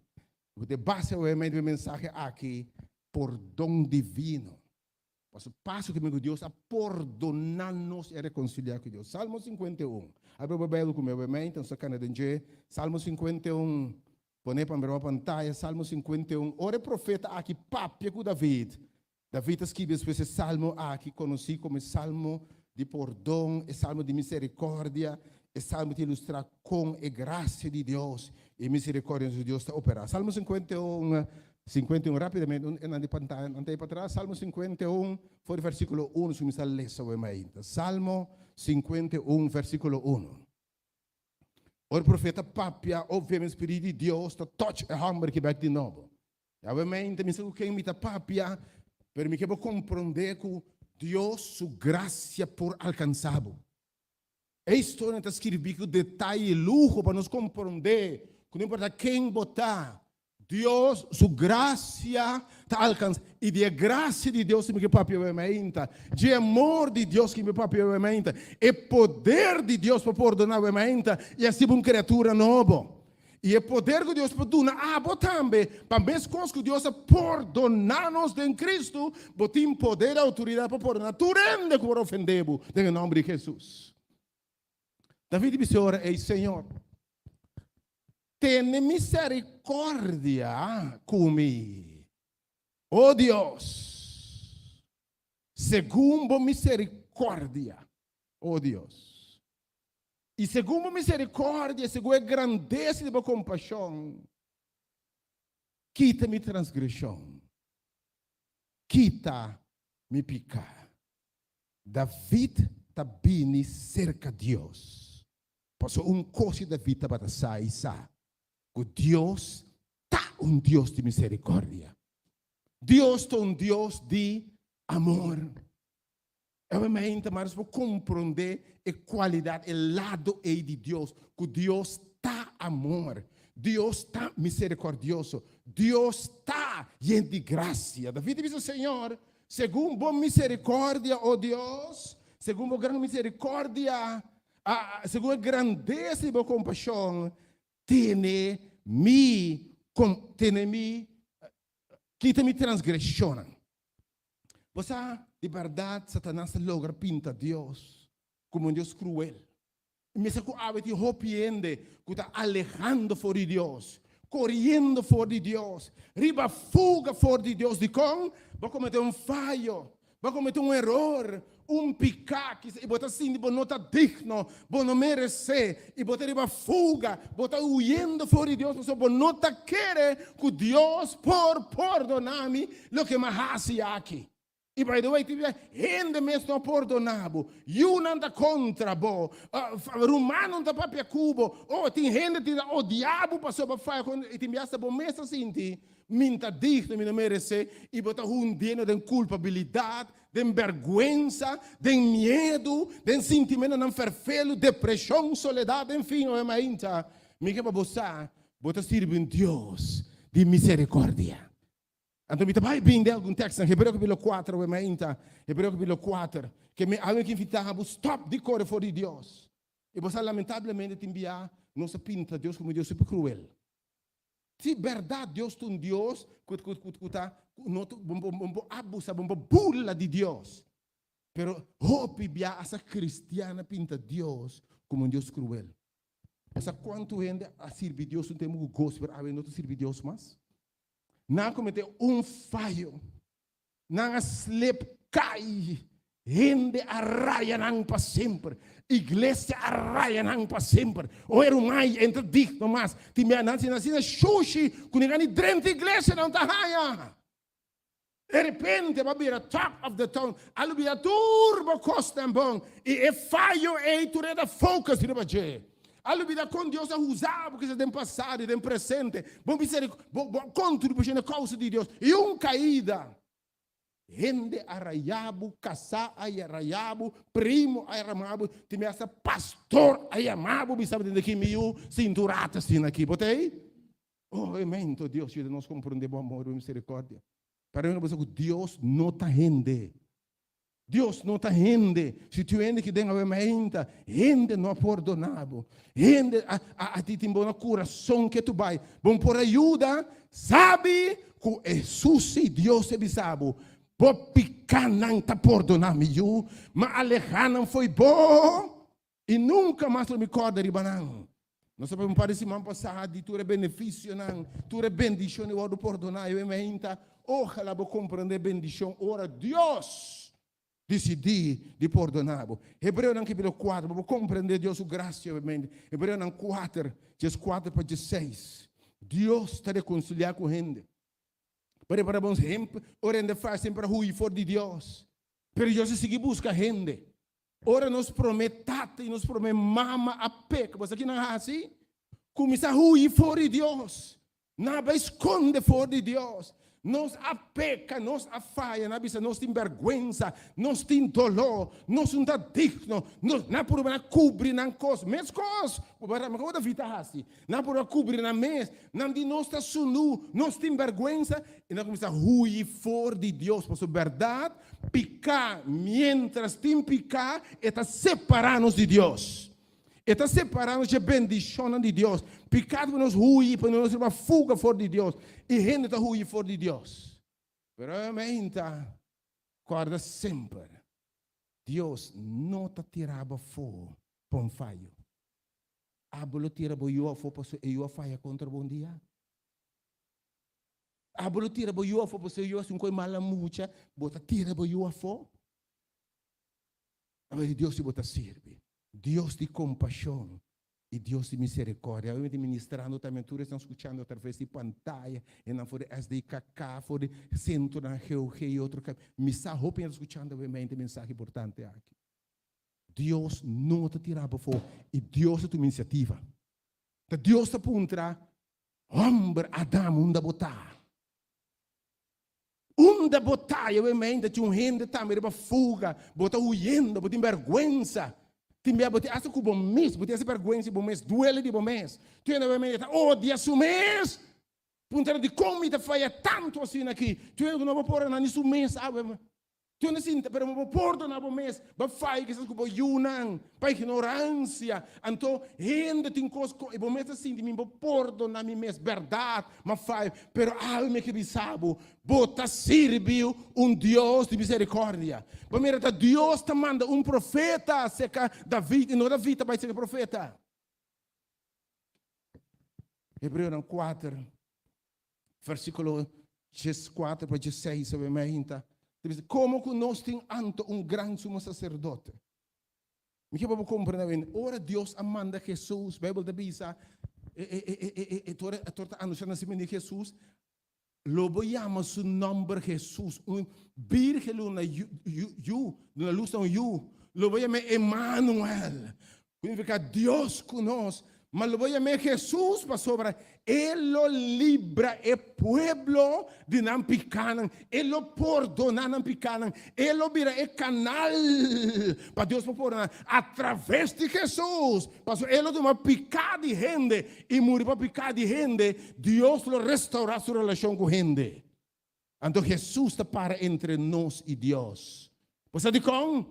ku ta e base obviamente pa e mensahe aki, pordon divino. Pasobra paso ku ku Dios a pordoná nos i a rekonsiliá ku Dios. Salmo 51. Abri bo Beibel ku mi obviamente, nos ta kana den dje. Salmo 51, pone pa mira bo pantaya, Salmo 51. Ora e profeta aki papia ku David, David ta skibi despues e salmo aki, konosí komo e salmo di pordon, e salmo di miserikòrdia, e salmo ta ilustrá kon e grasia di Dios i e miserikòrdia di Dios ta operá. Salmo 51, 51, rápidamente, un nan di pantaya, nan ta ei patras, Salmo 51, for di versíkulo uno, nos kuminsá lesa awe mainta. Salmo 51, versíkulo uno. Ora e profeta papia, obviamente Spiritu di Dios ta touch e hòmber aki bèk di nobo. Obviamente mi sa ku ken mi ta papia, pero mi ke bo komprondé ku Dios su grasia por alkansá bo. E historia ta skirbí ku detaye i luho pa nos komprondé ku no importa ken bo ta, Dios su grasia ta alkansá. I di e grasia di Dios mi ke papia awe mainta, dje amor di Dios ki mi papia awe mainta, e poder di Dios pa pordoná awe mainta i hasi bo un kriatura nobo. I e poder ku Dios por duna abo tambe, pa meskos ku Dios a pordoná nos den Kristu, bo tin poder i outoridat pa pordoná tur hende ku por ofendé bo den e nòmber di Hesus. David bisa e ora ei, Señor, tene miserikòrdia ku mi, o Dios, segun bo miserikòrdia, o Dios. I segun bo miserikòrdia, segun e grandesa di bo kompashon, kita mi transgreshon, kita mi piká. David ta bini serka Dios, pasobra un kos ku David tabata sa i sa, ku Dios ta un Dios di miserikòrdia. Dios ta un Dios di amor. Awe mainta mas nos por komprondé e kualidat, e lado ei di Dios, ku Dios ta amor, Dios ta miserikòrdioso, Dios ta yen di grasia. David a bisa, Señor, segun bo miserikòrdia, o Dios, segun bo gran miserikòrdia, segun e grandesa di bo kompashon, tene mi, tene mi, kita mi transgreshonnan. Bo sa, di bèrdat Satanas ta logra pinta Dios komo un Dios kruel. I mester ku awe tin hopi hende ku ta alehando for di Dios, koriendo for di Dios, riba fuga for di Dios. Dikon? Bo a kometé un fayo, bo a kometé un eror, un piká kisa, i bo ta sinti bo no ta digno, bo no meresé, i bo ta riba fuga, bo ta huyendo for di Dios pasobra bo no ta kere ku Dios por pordoná mi loke mi a hasi aki. I by the way, tin bia hende mes no a pordoná bo, yunan ta kontra bo, rumannan ta papia ku bo, oh tin hende tin ta odia bo pasobra bo faya kontra, i tin bia asta bo mes ta sinti mi ta digno, mi no meresé, i bo ta hundiendo den kulpabilidat, den bèrgwensa, den miedu, den sintimentonan fèrfelu, depreshon, soledat, en fin, oe mainta, mi ke pa bo sa, bo ta sirbi un Dios di miserikòrdia. Anto mi ta bai bin den algun tèkstnan, Hebreo kapítulo kuater, oe mainta, Hebreo kapítulo kuater, ke mi awe ke invitá bo stòp di kore for di Dios. I bo sa lamentablemente tin bia nos a pinta Dios komo un Dios super kruel. Si bèrdat Dios ta un Dios ku ku ku ku ta ku no ta bo bo bo abusa bo bo burla di Dios. Pero hopi bia asa kristian a pinta Dios komo un Dios kruel. Bo sa kuantu hende a sirbi Dios un tempu ku goso pero awe no ta sirbi Dios mas? Nan a kometé un fayo. Nan a slep kai. Hende a raya nan pa semper. Iglesia a raya nan pa semper. O e ruman ei entra digno mas. Tin bia nan asina asina shushi ku ni drenta iglesia nan ta haña. De repente bo a bira talk of the town. A lo bira tur bo kosnan bon. I e fayo ei tur e ta focus riba dje. A lo bira kon Dios a usa bo kisas den pasado i den presente. Bo miseric bo bo kontribushon na e kousa di Dios. I un kaida. Hende a raya bo, kasá a raya bo, primo a rama bo, tin bia hasta pastor a yama bo bisa bo tende ki mi yu sintu rato asina aki. Bo ta ei? Oh, amen. To Dios yuda nos comprende bo amor y bo misericordia. Pero mi bisa cu Dios no ta hende. Dios no ta hende. Si tu hende ki den awe mainta, hende no a pordona bo. Hende a, a, a ti tin bo na corazon ke tu bai. Bon por ayuda, sabi cu Jesus y Dios e bisa bo, bo picanan ta pordona mi yu, ma aleha nan fo'i bo. I nunka mas lo mi kòrda riba nan. Nos a papia un par di siman pasá di tur e benefisionan, tur e bendishon di wòrdu pordoná. I mi ta, ojalá bo komprendé bendishon ora Dios disidí di pordoná bo. Hebreonan kapítulo kuater, pa bo komprendé Dios su grasia obviamente. Hebreonan kuater, dieskuater pa diesseis. Dios ta rekonsiliá ku hende. Por e para bo hemp, ora hende faya semper a hui for di Dios. Pero Dios a sigui buska hende. Ora nos promé tata i nos promé mama a peka, bo sa ki nan hasi? Kuminsá hui for di Dios. Nan a bai skonde for di Dios. Nos a peka, nos a faya, nan a bisa nos tin bèrgwensa, nos tin doló, nos no ta digno. Nos, nan a purba na kubri nan kos, meskos ku bo David a hasi. Nan a purba kubri nan mes. Nan di nos ta sunú, nos tin bèrgwensa, i nan a kuminsá hui for di Dios. Pasobra bèrdat, Piká, miéntras tin piká, e ta separá nos di Dios. E ta separá nos dje bendishonnan di Dios. Piká ta pone nos hui, pone nos riba fuga for di Dios. I hende ta hui for di Dios. Pero e meinta, kòrda semper, Dios no ta tira bo afó pa un fayo. Abo lo tira bo yu afó pasobra e yu a faya kontra bo un dia? Abo lo tira bo yu afó pasobra yu hasi un kos mal mucha, bo ta tira bo yu afó? Abo di Dios si bo ta sirbi. Dios di kompashon i Dios di miserikòrdia. Awe mi ta ministrando tambe tur esnan skuchando atraves di pantaya, esnan for di SDKK, for di sentronan GOG i otro kami. Mi sa hopi hende ta skuchando awe mente e mensahe importante aki. Dios no ta tira bo afó i Dios ta tuma inisiativa. Ta Dios ta puntra, Homber Adam, unda bo ta? Unda bo ta? Yahweh meinta tin un hende tambe riba fuga, bo ta huyendo, bo tin bergwensa. Tin bia bo tin hasta ku bo mes, bo tin hasta bergwensa di bo mes, duele di bo mes. Tin hende meinta ta odia su mes. Puntra dikon mi ta faya tantu asina aki? Tin hende ku no por pordona ni su mes awe. Tin hende sinta, pero bo por pordona bo mes, bo faya kisas ku bo yunan pa ignoransia. Anto hende tin kos ku bo mes ta sinti, mi por pordona mi mes, bèrdat, m'a faya. Pero awe mi ke bisa bo, bo ta sirbi un Dios di miserikòrdia. Bo mira ta Dios ta manda un profeta serka David i no David ta bai serka e profeta. Hebreonan kuater. Versíkulo 14 pa 16 awe mainta, ta bisa, Komo ku nos tin anto un gran sumo saserdote. Mi ke pa bo komprende awe, ora Dios a manda Hesus, Beibel ta bisa, e, e, e, e, e, e, tor, tor ta anunsiá nasimentu di Hesus, lo bo yama su nòmber Hesus, un bírgen lo duna yu, yu, yu, duna lus na un yu, lo bo yam'é Emanuel, ku nifiká Dios ku nos, ma lo bo yam'é Hesus pasobra E lo libra e pueblo di nan pikánan, E lo pordoná nan pikánan, E lo bira e kanal pa Dios por pordoná atraves di Hesus, pasobra E lo tuma piká di hende i muri pa piká di hende, Dios lo restourá su relashon ku hende. Anto Hesus ta para entre nos i Dios. Bo sa dikon?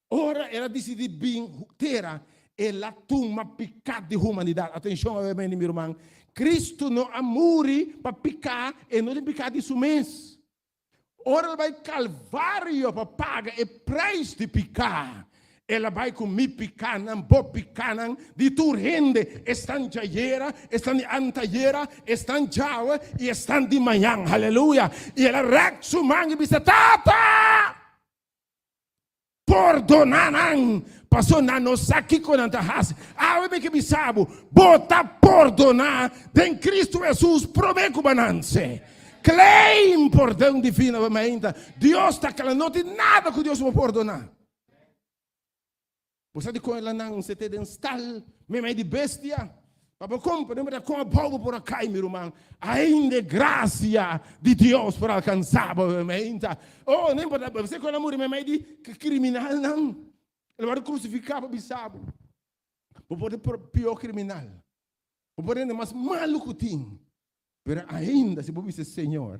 Ora el a disidí bin tera, el a tuma piká di humanidat. Atenshon awe mende, mi ruman. Kristu no a muri pa piká, e no tin piká di su mes. Ora el a bai Kalvario pa paga e preis di piká, el a bai ku mi pikánan, bo pikánan, di tur hende, esnan djayera, esnan di antayera, esnan djawe i esnan di mañan. Haleluya! I el a rèk su man i bisa, Tata! Pordoná nan, paso nan no sa kiko nan ta hasi. Awe mi ke bisa bo, bo ta pordoná den Kristu Hesus promé ku bo a nanse. Claim pordon divino awe mainta. Dios ta kla, no tin nada ku Dios no por pordoná. Bo sa dikon el a nanse te den stal meimei di bestia? Pa bo komprende bo ta kon abou bo por a kai, mi ruman. Ainda e grasia di Dios por alkansá bo mainta. Oh, no importa, bo sa kon el a muri meimei di kriminalnan. El a wòrdu krusifiká pa bisa bo. Bo por ta e pió kriminal. Bo por ta hende mas malu ku tin. Pero ainda si bo bisa, Señor,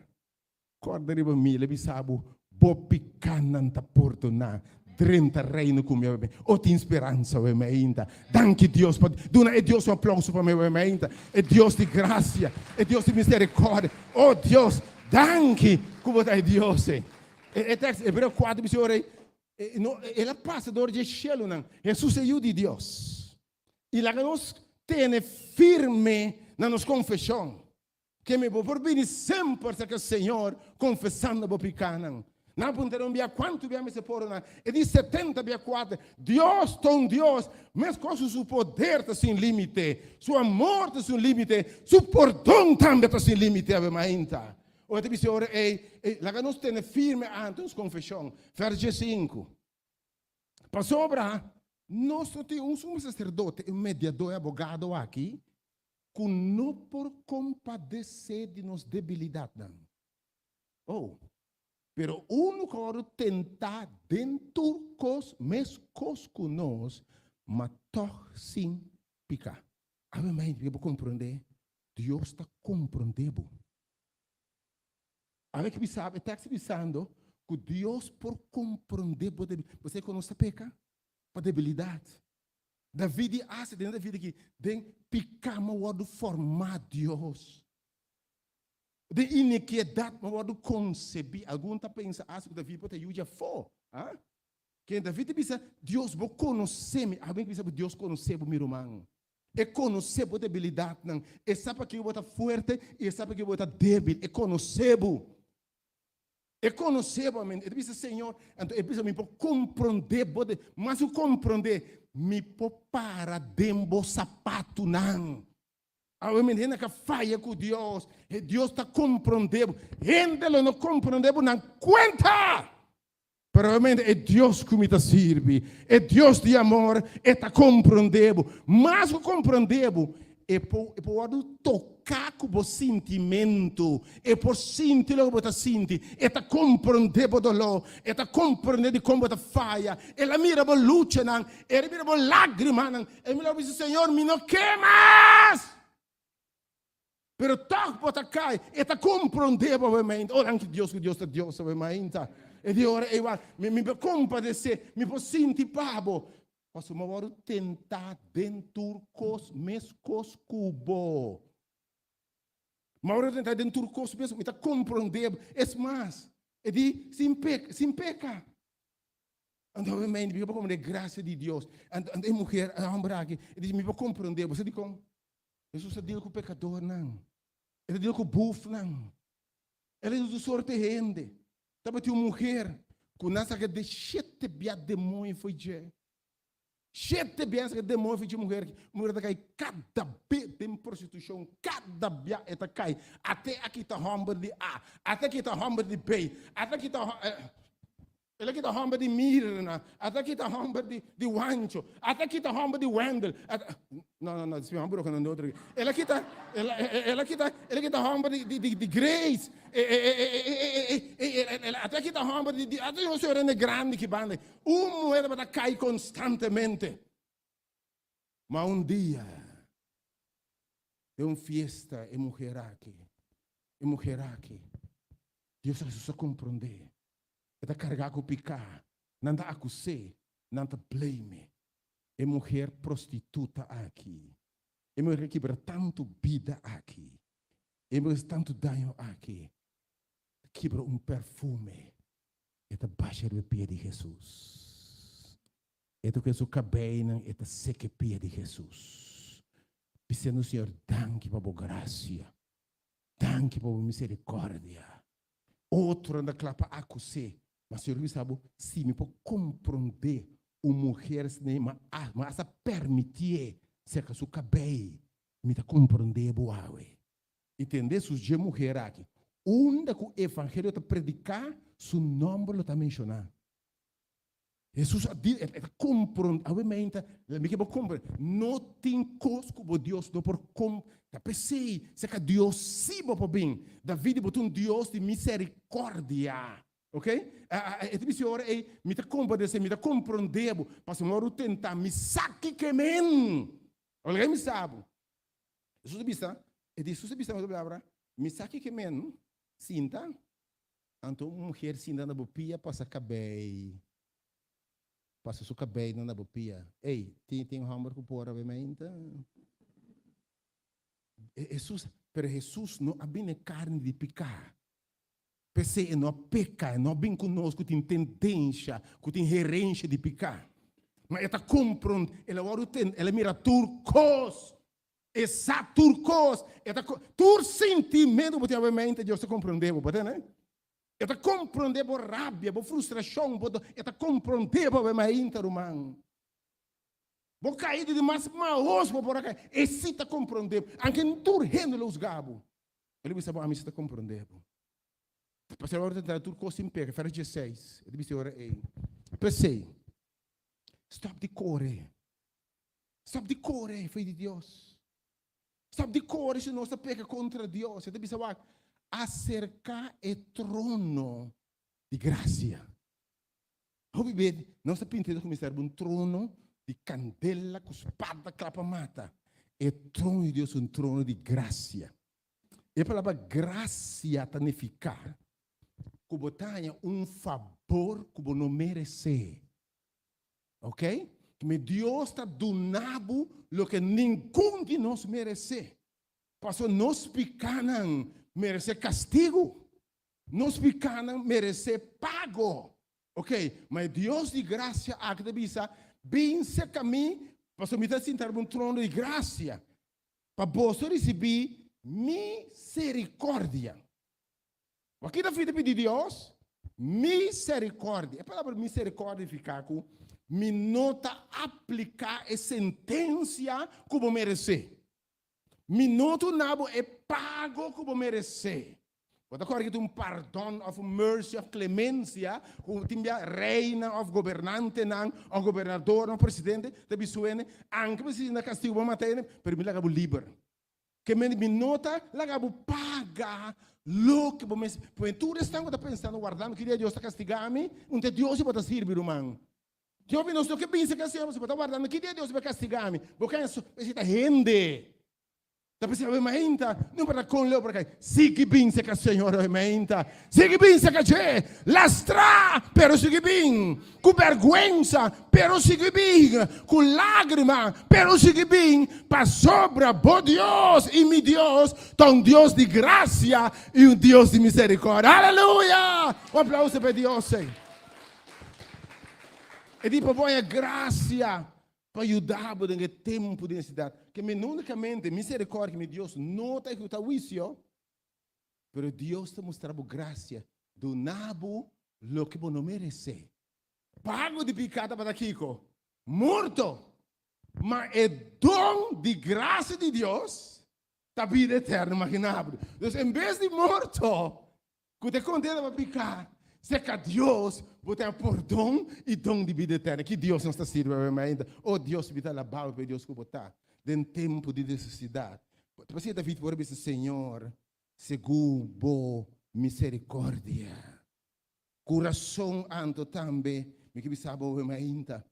Kòrda riba mi, el a bisa bo, Bo pikánan ta pordoná. Drenta Reino ku mi awe. O tin speransa awe mainta. Danki Dios pa duna e Dios un aplauso pa mi awe mainta. E Dios di grasia, e Dios di miserikòrdia. O Dios, danki ku bo ta e Dios ei. E tekst Hebreo kuater bisa ora ei, no, el a pasa dor dje shelunan. Hesus e Yu di Dios. I laga nos tene firme na nos konfeshon. Ke mi bo por bini semper serka Señor konfesando bo pikánan. Nan a puntra un bia kuantu bia mester pordoná. E di setenta bia kuater. Dios ta un Dios, meskos ku su poder ta sin límite, su amor ta sin límite, su pordon tambe ta sin límite. Awe mainta ora ta bisa ora ei, ei laga nos tene firme ante nos konfeshon. Vers diesinku. Pasobra nos no tin un sumo saserdote, un mediadó i abogado aki, ku no por kompadesé di nos debilidatnan. Oh, pero unu ku a wòrdu tentá den tur kos meskos ku nos, ma tòg sin piká. Awe mai, bo komprondé? Dios ta komprondé bo. Awe ki bisa, e tekst bisando ku Dios por komprondé bo debilidat. Bo sa ku nos ta peka pa debilidat. David di hasi den David aki, den piká mi a wòrdu formá, Dios. Den inikiedat mi a wòrdu konsebí. Algun ta pensa hasi ku David por ta yu dje afó. Ah? Ken David ta bisa, Dios, bo konosé mi. Awe mi bisa bo, Dios konosé bo, mi ruman. E konosé bo debilidatnan. E sa pakiko bo ta fuerte i e sa pakiko bo ta débil. E konosé bo. E konosé bo, amen. E ta bisa, Señor, anto e bisa, mi por komprondé bo de, mas ku komprondé, mi por para den bo sapatunan. Awe men hende ka faya ku Dios, e Dios ta komprondé bo. Hende lo no komprondé bo nan kuenta. Pero obviamente e Dios ku mi ta sirbi, e Dios di amor, e ta komprondé bo. Mas ku komprondé bo, e por e por wòrdu toká ku bo sintimentu, e por sinti loke bo ta sinti, e ta komprondé bo doló, e ta komprondé dikon bo ta faya, el a mira bo luchanan, el a mira bo lágrimanan, el a mira bo bisa, Señor, mi no ke mas! Pero tòg bo ta kai, e ta komprondé bo obviamente. Oh, danki Dios ku Dios ta Dios obviamente. E di ora ei wak, mi mi por kompadesé, mi por sinti pa bo. Pasobra mi a wòrdu tentá den tur kos meskos ku bo. Mi a wòrdu tentá den tur kos meskos, mi ta komprondé bo. Es mas, e di sin peka, sin peka. Anto obviamente mi por komprondé grasia di Dios. Anto e muher, e hòmber aki, e di mi por komprondé bo. Sa dikon? Hesus a deal ku pekadornan. El a deal ku bufnan. El a deal ku tur sorte hende. Tabatin un muher ku nan saka de shete bia demoño fo'i dje. Shete bia nan saka demoño fo'i dje muher aki. Muher ta kai kada be den prostitushon. Kada bia e ta kai. Ate a kita hòmber di A. Ate a kita hòmber di B. Ate a kita El a kita hòmber di Mirna, ata kita hòmber di di Wancho, ata kita hòmber di Wendel, ata no no no si mi hòmber no otro el a kita el a el a kita el a kita hòmber di di di Grace e e e e e e e ata kita hòmber di di ata yo señor hende grandi ki banda un muher tabata kai konstantemente ma un dia den un fiesta e muher aki e muher aki Dios a Hesus a komprondé. E ta kargá ku piká. Nan ta akus'é. Nan ta blame. E muher prostituta aki. E muher a kibra tantu bida aki. E muher a hasi tantu daño aki. Ta kibra un perfume. E ta basha riba e pia di Hesus. E ta ku su kabeinan e ta seka e pia di Hesus. Bisendo, Señor, danki pa bo grasia. Danki pa bo misericordia. Otronan ta kla pa akus'é. Ma Señor bisa bo, si mi por komprondé un muher esei, ma a hasta permitié seka su kabei, mi ta komprondé bo awe. I tende su dje muher aki, unda ku evangelio ta prediká, su nòmber lo ta menshoná. Hesus a di, e ta komprondé, awe meinta, mi ke bo komprondé, no tin kos ku bo Dios no por kom, ta p'esei, serka Dios sí bo por bin. David, bo ta un Dios di miserikòrdia. Ok? E ta bisa ora ei, mi ta kompadesé, mi ta komprondé bo, pasobra mi wòrdu tentá, mi sa kiko e men. Olga mi sa bo. Hesus a bisa, e di Hesus a bisa na otro palabra, mi sa kiko e men, sinta. Anto un muher sinta na bo pia pasa kabei, pasa su kabeinan na bo pia. Ey, tin tin homber ku por awe mainta? Hesus, pero Hesus no a bini karni di piká. P'esei e no a peka, e no a bin ku nos ku tin tendensha, ku tin herensha di piká. Ma e ta komprond, el a wòrdu ten, el a mira tur kos. E sa tur kos, e ta tur sintimentu ku bo tin awe mente Dios ta komprondé bo, bo ta tende? E ta komprondé bo rabia, bo frustrashon, bo e ta komprondé bo awe mainta ruman. Bo kaida di mas mahos bo por a kai, e si ta komprondé bo, anke tur hende lo husga bo. E lo bisa bo, ami si ta komprondé bo. Pasobra ora ta entra tur kos sin peka, Efesios dieseis, e ta bisa e ora ei. P'esei, stòp di kore. Stop di kore foi di Dios. Stop di kore si nos ta peka kontra Dios. E ta bisa wak, aserká e trono di grasia. Hopi be nos ta pinta Dios kuminsá riba un trono di kandela ku spada kla pa mata. E trono di Dios un trono di grasia. E palabra grasia ta nifiká ku bo ta haña un fabor ku bo no meresé. Ok? Mi Dios ta duna bo loke ningun di nos meresé. Pasobra nos pikánan meresé kastigu. Nos pikánan meresé pago. Ok, ma e Dios di grasia aki ta bisa, Bin serka mi, pasobra mi ta sinta riba un trono di grasia, pa boso risibí miserikòrdia. Wak David a pidi Dios miserikòrdia. E palabra miserikòrdia nifiká ku mi no ta apliká e sentensia ku bo meresé. Mi no duna bo e pago ku bo meresé. Bo ta kòrda ku tin un pardon òf un mercy òf klemensia ku tin bia reinan òf gobernantenan òf gobernadornan òf presidente ta bisa su hende, anke bo sinti na kastigu bo mata hende, pero mi laga bo liber. Ke mende mi no ta laga bo paga loke bo mes. P'e tur esnan ku ta pensando wardando ki dia Dios ta kastigá mi, un ta Dios i bo ta sirbi, ruman. Dios mi nos no ke binse ke Señor, pasobra bo ta wardando ki dia Dios bai kastigá mi. Bo ka esei ta hende. Ta pensa awe mainta, no importa kon leu por kai, sigui binse ke Señor awe mainta. Sigui binse ke dje. Lastrá, pero sigui bin. Ku bèrgwensa, pero sigui bin. Ku lágrima, pero sigui bin. Pasobra bo Dios i mi Dios ta un Dios di grasia i un Dios di miserikòrdia. Aleluya! Un aplauso pa e Dios ei. E di pa bo haña grasia pa yuda bo den e tempu di nesesidat. Ke mi no únikamente miserikòrdia ki mi Dios no ta ehekutá huisio, Pero Dios ta mustra bo gracia, duna bo loke bo no merece. Pago di pica tabata kico? Morto. Ma e don di gracia di Dios ta bida eterno. Imagina bo. Dus en bes di morto, cu ta e condena pa pica, cerca Dios bo ta pordon y don di bida eterno. Ki Dios nos ta sirbi awe mainta? Oh Dios, mi ta alaba bo pa e Dios cu bo ta den tempo di necesidad. Ta pasobra David por a bisa, Señor, segun bo misericordia. Curason anto tambe, mi ke bisa bo awe mainta.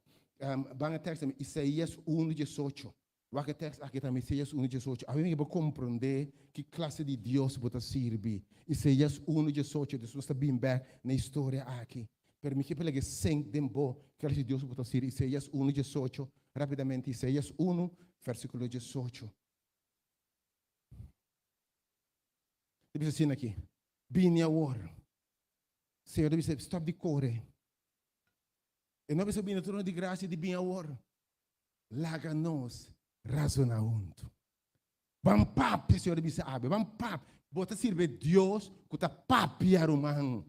Ban e tekst tambe, Isaías uno diesocho. Wak e tekst aki tambe, Isaías uno diesocho. Awe mi ke bo komprondé ki klase di Dios bo ta sirbi. Isaías uno diesocho, despues nos ta bin bek na e historia aki. Pero mi ke pa laga e sink den bo ki klase di Dios bo ta sirbi. Isaías uno diesocho, rapidamente, Isaías uno, versíkulo diesocho. Ta bisa asina aki, Bini awor. Señor ta bisa, stop di kore. E no bisa bini trono di grasia di bini awor. Laga nos razoná huntu. Ban papia, Señor ta bisa abe, ban papia. Bo ta sirbi Dios ku ta papia, ruman.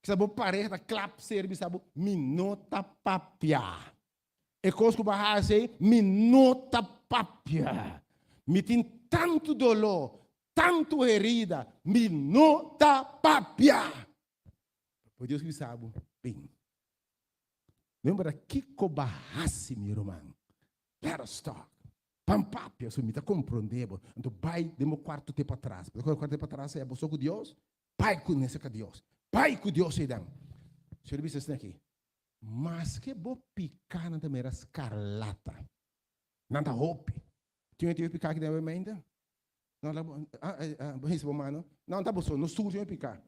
Kisa bo pareha ta klap ser bisa bo, mi no ta papia. E kos ku bo a hasi ei, mi no ta papia. Mi tin tantu doló, tantu herida, mi no ta papia. Pero Dios bisa bo, bin. No importa kiko bo a hasi, mi ruman, let us talk. Ban papia, so mi ta komprondé bo. Anto bai den bo kuarto te patras. Bo ta kore kuarto te patras ei, bo so ku Dios? Bai ku nese ka Dios. Bai ku Dios eidan. Señor bisa esaki aki, Maske bo pikánan ta mira skarlata, nan ta hopi. Tin un tin piká aki den awe mainta? No, la bo, ah, eh, ah, bo hisa bo mano. No, ta bo so, no sur tin piká.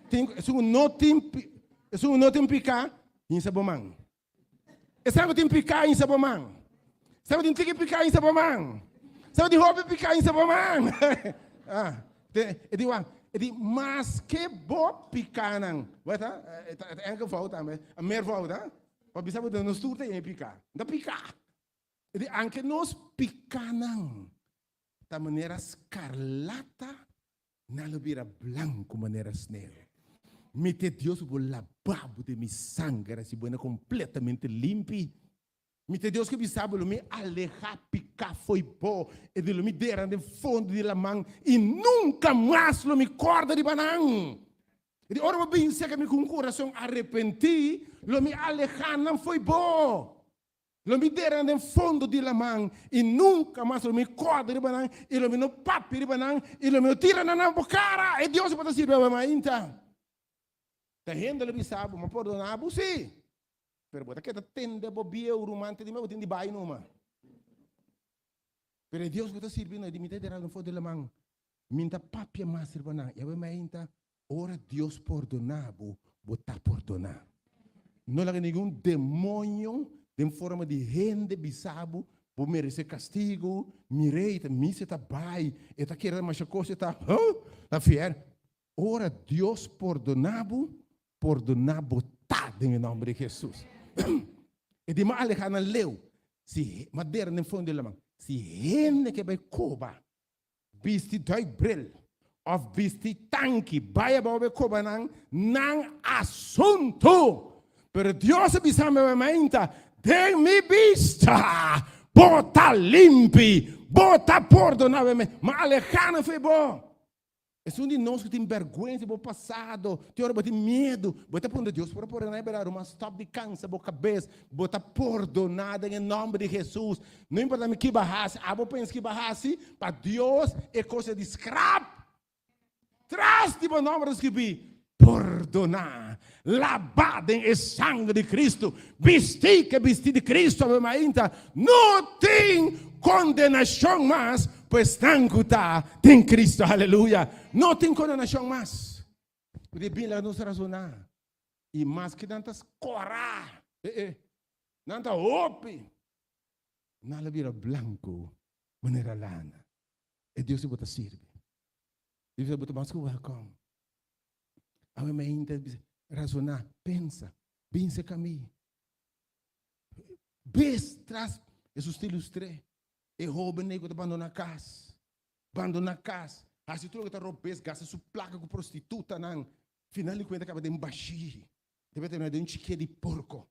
Tin, esun ku no tin, esun ku no tin piká, hisa bo man. Esan ku tin piká insa bo man. Esan ku tin tiki piká insa bo man. Esan ku tin hopi piká insa bo man. Ah, te, e di wak, e di maske bo pikánan. Wet ha, e ta, e ta enkelvoud tambe, a meervoud ha. Pa bisa bo nos tur ta yen piká. No ta piká. E di anke nos pikánan ta manera skarlata Nan lo bira blanku manera sneu. Mi te Dios ku bo laba bo den mi sanger hasi bo kompletamente limpi. Mi te Dios ku bisa bo lo mi aleha piká fo'i bo i lo mi dera den fondo di laman i nunka mas lo mi kòrda riba nan. I di ora bo bin serka mi ku un kurason arepentí, lo mi aleha nan fo'i bo. Lo mi dera nan den fondo di laman, i nunka mas lo mi kòrda riba nan, i lo mi no papia riba nan, i lo mi no tira nan na bo kara. E Dios ku bo ta sirbi awe mainta. Ta hende lo bisa bo, Mi a pordoná bo? Sí. Pero bo ta keda tende bo bieu ruman te di mi, bo tin di bai numa. Pero e Dios ku bo ta sirbi no, e di mi ta dera den fondo di laman. Mi no ta papia mas riba nan. I awe mainta, Ora Dios pordoná bo, bo ta pordoná. No laga ningun demoño den forma di hende bisa bo, bo meresé kastigu, mir'é, ta misa e ta bai, e ta kere masha kos, e ta, huh, ta fier. Ora Dios pordoná bo, pordoná bo ta den e nòmber di Hesus. E di m'a alehá nan leu, si madera den fondo di laman, si hende ke bai koba Bisti duikbril of bisti tanki bai abou be koba nan nan asuntu. Pero Dios a bisa mi mainta, den mi bista bo ta limpi, bo ta pordona be mi, ma aleha nan fo'i bo. Esun di nos ku tin bèrgwensa di bo pasado, tin ora bo tin miedu, bo ta puntra Dios por a pordona e bèrdat? Ruman stòp di kansa bo kabes, bo ta pordoná den e nòmber di Hesus. No importa mi ki bo a hasi, abo pensa ki bo a hasi, pa Dios e kos e di skrap. Tras di bo nòmber ta skibí, Pordoná, labá den e sanger di Kristu, bistí ku e bistí di Kristu awe mainta, no tin kondenashon mas pa esnan ku ta den Kristu. Aleluya! No tin kondenashon mas. Ku di bin laga nos rasoná. I maske nan ta skorá, eh eh, nan ta hopi, nan lo bira blanku manera lana. E Dios ku bo ta sirbi. Dios bo ta mas ku wèlkòm. Awe mainta bisa, rasoná, pensa, bin serka mi. Bes tras, Hesus ta ilustr'é e hóbennan ku ta bandoná kas, bandoná kas, hasi tur loke ta robes, gasta su plaka ku prostitutanan, Final di kuenta kaba den bashí. Debe terminá den un chiké di porko.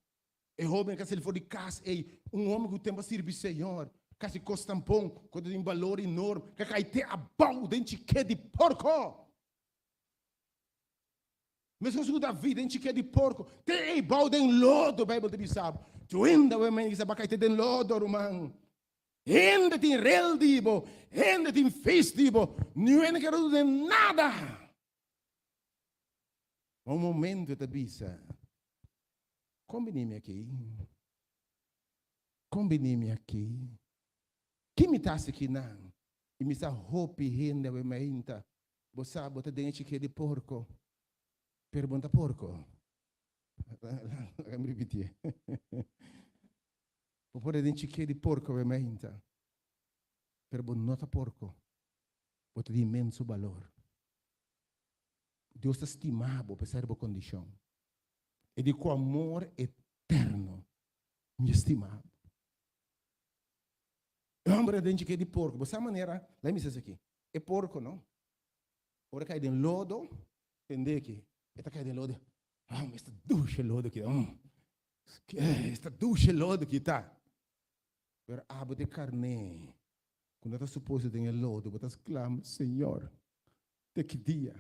E hóben ka sali for di kas ei, un hòmber ku tempu a sirbi Señor, kasi kos tan bon, ku ta tin balor enorme, ka kai te abou den chiké di porko. Meskos ku David den chiké di porko, te ei bou den lodo, Beibel ta bisa bo. Juinda bo e men kisa bo a kai te den lodo, ruman. Hende tin rel di bo, hende tin feest di bo, niun hende kere duda den nada. Ma un momento e ta bisa, Kon bini mi aki? Kon bini mi aki? Ki mi ta hasi kinan? I mi sa hopi hende awe mainta, bo sa bo ta den e chike di porko, pero bo no ta porko. Laga mi ripitié. Bo por ta den chike di porko awe mainta, pero bo no ta porko. Bo ta di inmenso balor. Dios ta stima bo apesar di bo kondishon. E di ku amor eterno mi a stima bo. E hòmber a den chik'é di porko. Bo sa manera, laga mi bisa esaki, e porko no, ora e kai den lodo, tende aki, e ta kai den lodo. Oh, esta dushi lodo ki ta. Esta dushi lodo ki ta. Pero abo de karné, ku no ta suposo den e lodo, bo ta sklama, Señor, te ki dia?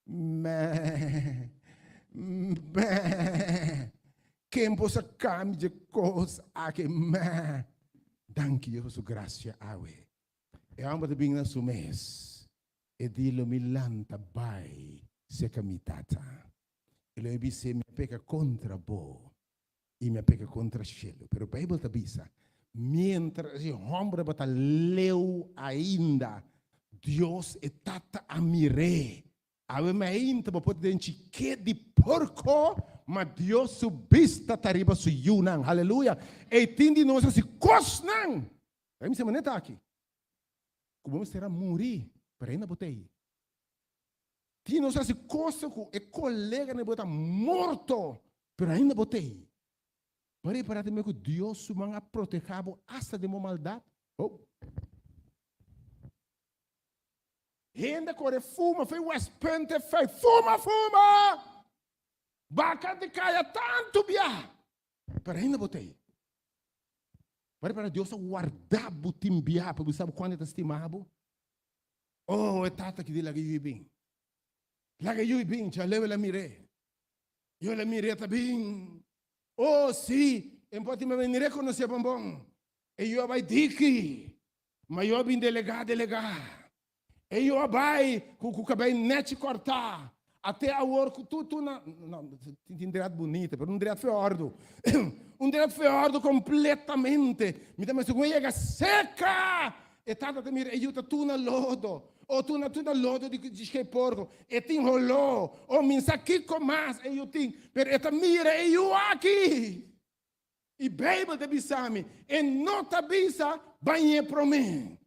Mè, mè, ken por saka mi dje kos aki? Mè. Danki Dios pa su grasia awe. E hòmber ta bin na su mes. E di, Lo mi lanta bai serka mi tata. I lo mi bis'é, Mi a peka kontra bo i mi a peka kontra shelu. Pero Beibel ta bisa, miéntras e hòmber tabata leu ainda, Dios e Tata a mir'é. Awe mainta bo por ta den chiké di porko, ma Dios su bista ta riba su yunan. Haleluya! E tin di nos hasi kosnan. Laga mi bisa manera aki. Ku bo mester a muri, pero ainda bo ta ei. Tin nos hasi kosa ku e koleganan di bo ta morto, pero ainda bo ta ei. Bo a repará tambe ku Dios su man a protehá bo asta den bo maldat? Oh. Hende kore fuma fo'i Westpunt te fei, fuma, fuma! Baka di kaya tantu bia, pero ainda bo ta ei. Bo a repará Dios a warda bo tin bia pa bo sa kuantu e ta stima bo? Oh, e tata ki di laga yui bin. Laga yui bin, djaleu el a mir'é. Yo el a mir'é ta bin. Oh, si, e por tin mi rekonosé bon bon. E yu a bai diki, ma yu a bin delegá, delegá. E yu a bai ku ku kabei nèchi kòrtá. Ate awor ku tur tur na, no, tin dread bunita, pero un dread feòrdu. Un dread feòrdu kompletamente. Mi ta mester ku e yega seka. E tata ta mira e yu ta tur na lodo. O tur na tur na lodo di di porko. E tin holó. O mi sa kiko mas e yu tin, pero e ta mira e yu aki. I Beibel ta bisa mi, e no ta bisa bañ'é promé.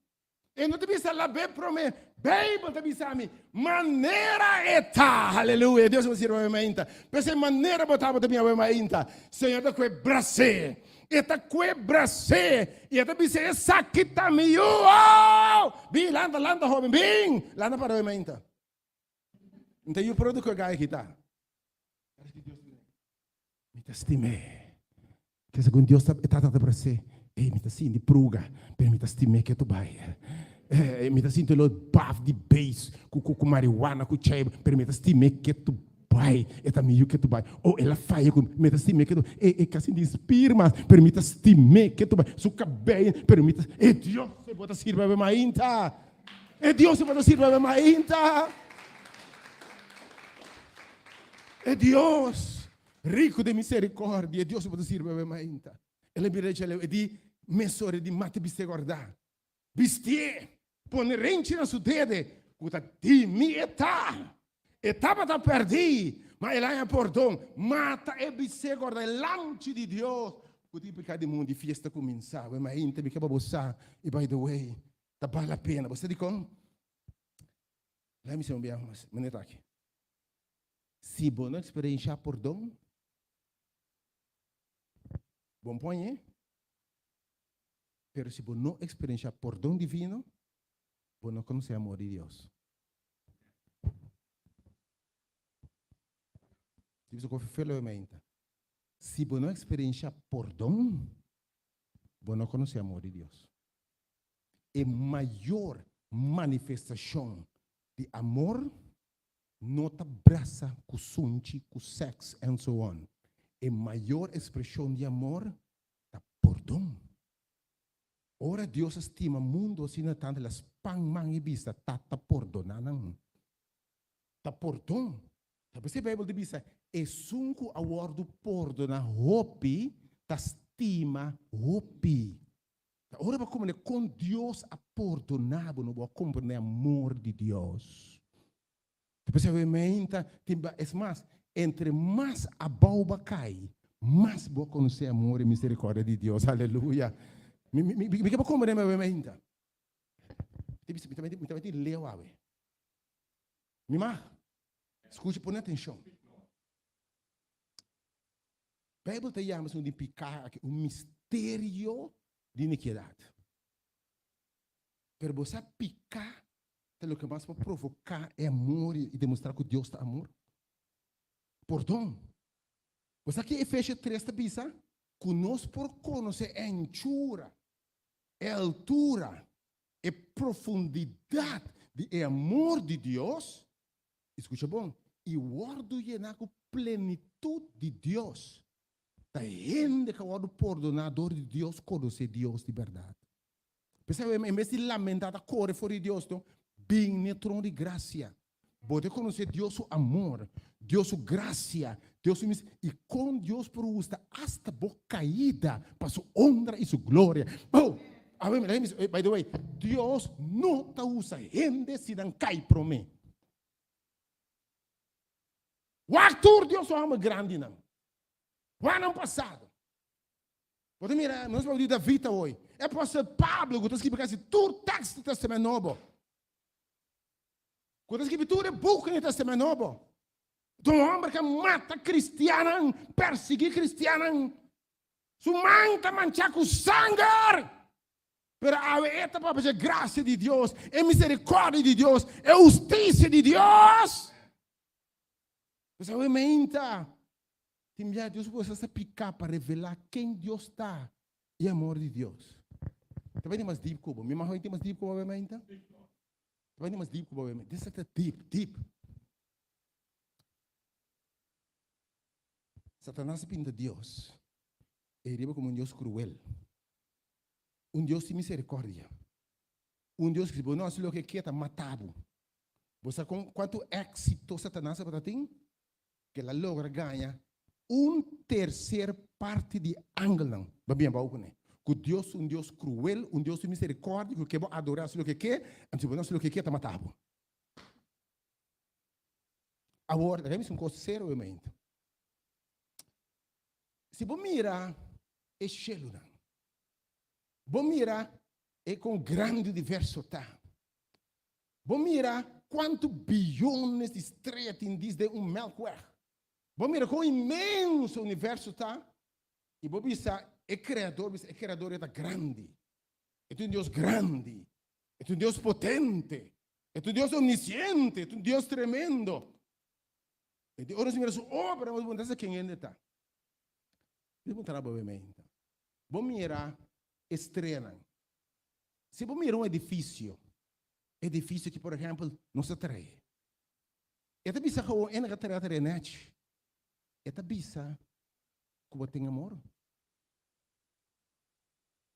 E no ta bisa lab'é promé. Beibel ta bisa mi, manera e ta. Haleluya. Dios bo sirbi awe mainta. P'esei manera bo tabata bin awe mainta, Señor ta kue bras'é. E ta kue bras'é i e ta bisa, Esaki ta mi yu. Oh! Bin, lanta, lanta, hoben. Bin! Lanta para awe mainta. N ta yu pronto ku e gai aki ta. Mi ta stim'é. Ke segun Dios ta, e tata ta bras'é. Ey, mi ta sinti pruga, pero mi ta stim'é ke tu bai. Eh, mi ta sinti lo baf di beis ku ku ku marihuana ku chaiba, pero mi ta stim'é ke tu bai. E ta mi yu ke tu bai. Oh, el a faya ku mi, mi ta stim'é ke tu, e e kasi tin spir mas, pero mi ta stim'é ke tu bai. Su kabei, pero mi ta, e Dios e bo ta sirbi awe mainta. E Dios e bo ta sirbi awe mainta. E Dios riku den misericordia, e Dios e bo ta sirbi awe mainta. El a bira djaleu, e di mesora, e di mata bisti gordá. Bistié, pone renchi na su dede, ku ta di mi e ta. E tabata pèrdí, ma el a haña pordon. Mata e bisé gordá, e lamchi di Dios, ku tin piká di mundu. E fiesta kuminsá awe mainta, mi ke pa bo sa, i by the way, ta bal la pena. Bo sa dikon? Laat mi sê un biaha mas, manera aki. Si bo no eksperenshá pordon, bo no por hañ'é. Pero si bo no eksperenshá pordon divino, bo no konosé amor di Dios. Si bo no eksperenshá pordon, bo no konosé amor di Dios. E mayor manifestashon di amor no ta brasa ku sunchi, ku sèks and so on. E mayor ekspreshon di amor ta pordon. Ora Dios a stima mundu asina tantu, el a span man i bisa, Tata, pordoná nan. Ta pordon. Ta p'esei Beibel ta bisa, Esun ku a wòrdu pordoná hopi, ta stima hopi. Ta ora bo a komprendé kon Dios a pordoná bo, no bo a komprendé amor di Dios. Ta p'esei awe meinta tin ba, es mas, entre mas abou bo a kai, mas bo a konosé amor i miserikòrdia di Dios. Aleluya! Mi, mi, mi, mi ke bo komprendé mi awe meinta. Mi ta bisa, mi ta meti leu awe. Mi mag, skucha, pone atenshon. Beibel ta yama esun di piká aki un misterio di inikiedat. Pero bo sa piká ta loke mas por provoká e amor i demostrá ku Dios ta amor? Pordon. Bo sa ki Efesio 3 ta bisa? Ku nos por konosé e anchura, e altura, e profundidat di e amor di Dios, i skucha bon, i wòrdu yená ku plenitut di Dios. Ta hende ku a wòrdu pordoná dor di Dios konosé Dios di bèrdat. P'esei en bes di lamentá ta kore for di Dios, no, bin n'e trono di grasia. Bo ta konosé Dios su amor, Dios su grasia, Dios su mis i kon Dios por usa asta bo kaida pa su honra i su gloria. Oh! Awe, by the way, Dios no ta usa hende si nan kai promé. Wak tur Dios su hòmber grandinan. Wak nan pasado. Bo ta mira, nos papia di David awoy. E apòstel Pablo ku ta skibi kasi tur tèkst di Tèstamènt Nobo. Ku ta skibi tur e bukinan di Tèstamènt Nobo. Ta un hòmber ku a mata kristiannan, pèrsiguí kristiannan. Su man ta manchá ku sanger. Pero awe e ta papia dje grasia di Dios, e miserikòrdia di Dios, e hustisia di Dios. Pues awe meinta. Tin bia Dios por usa piká pa revelá ken Dios ta i amor di Dios. Ta bai di mas deep ku bo. Mi mahoy tin mas deep ku bo mainta? Ta bai di mas deep ku bo. This ta deep, deep. Satanas a pinta Dios e riba komo un Dios kruel, un Dios sin miserikordia, un Dios ku si bo no hasi loke e ke ta mata bo. Bo sa kon kuantu éksito Satanas tabata tin? Ku el a logra gaña un terser parti di angelnan. Bo a bien bou kuné. Ku Dios un Dios kruel, un Dios sin miserikòrdia, ku ke bo adorá hasi loke ke, anto si bo no hasi loke ke, e ta mata bo. Awor, laga mi bisa un kos seriamente. Si bo mira e shelunan, bo mira e kon grandi universo ta, Bo mira kuantu biyones di strea tin dis den un melkweg. Bo mira kon inmenso universo ta i bo bisa e Kreador, bisa e Kreador e ta grandi. E ta un Dios grandi. E ta un Dios potente. E ta un Dios omnisiente. E ta un Dios tremendo. E di ora nos mira su obra, nos puntra sa ken hende ta. Nos puntra bo mente. Bo mira e streanan. Si bo mira un edifisio, edifisio ki por ehèmpel nos ta trae, e ta bisa gewoon e na ta trae nèchi. E ta bisa ku bo tin amor.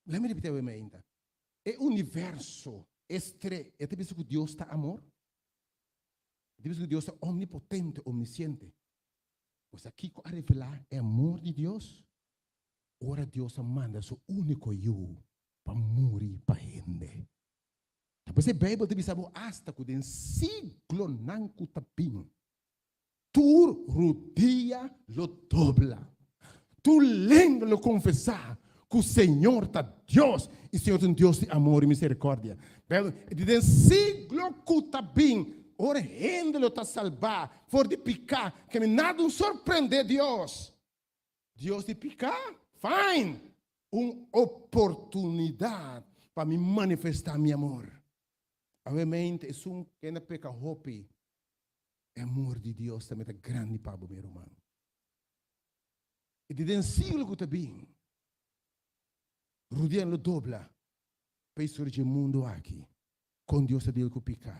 Lèt mi ripití awe mainta. E universo, e stre, e ta bisa ku Dios ta amor. E ta bisa ku Dios ta omnipotente, omnisiente. Bo sa kiko a revelá e amor di Dios? Ora Dios a manda su úniko Yu pa muri pa hende. Ta p'esei Beibel ta bisa bo asta ku den siglonan ku ta bin, tur rudia lo dobla, tur lenga lo konfesá ku Señor ta Dios i Señor ta un Dios di amor i miserikòrdia. Beibel di den siglo ku ta bin, ora hende lo ta salbá for di piká, ke mi nada un sorprendé Dios. Dios di piká? Fine! Un oportunidat pa mi manifestá mi amor. Awemente, esun kende a peka hopi, e amor di Dios tambe ta grandi pa bo, mi ruman. I di den siglo ku ta bin, rudianan lo dobla pa historia dje mundu aki, kon Dios ta deal ku piká.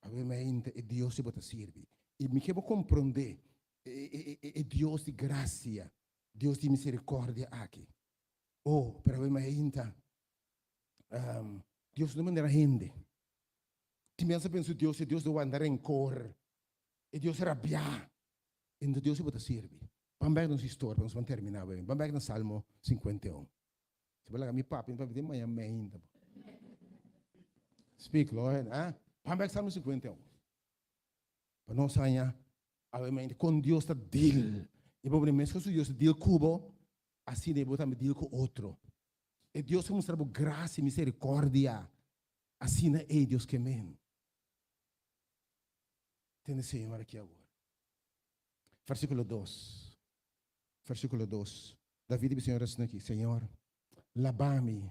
Awemente, e Dios di bo ta sirbi. I mi ke bo komprondé e Dios di gracia, Dios di misericordia aki. Oh, pero awe mainta, um, Dios no manera hende. Tin biaha pensa Dios e Dios di wanta rencor, e Dios rabiá. Ento Dios bo ta sirbi. Ban bek nos historia, pa nos ban termina awe. Ban bek na Salmo 51. Si bo laga mi papia, mi papia te maña mainta. Speak, Lord. Eh? Ban bek Salmo 51. Pa nos haña Obviamente, kon Dios ta deal. I bo mira meskos ku Dios ta deal ku bo, asina bo tambe deal ku otro. E Dios ta mustra bo grasia i miserikordia, asina ei Dios ke men. Tende Señor aki awor. Versíkulo dos. Versíkulo dos. David a bisa Señor asina aki, Señor, laba mi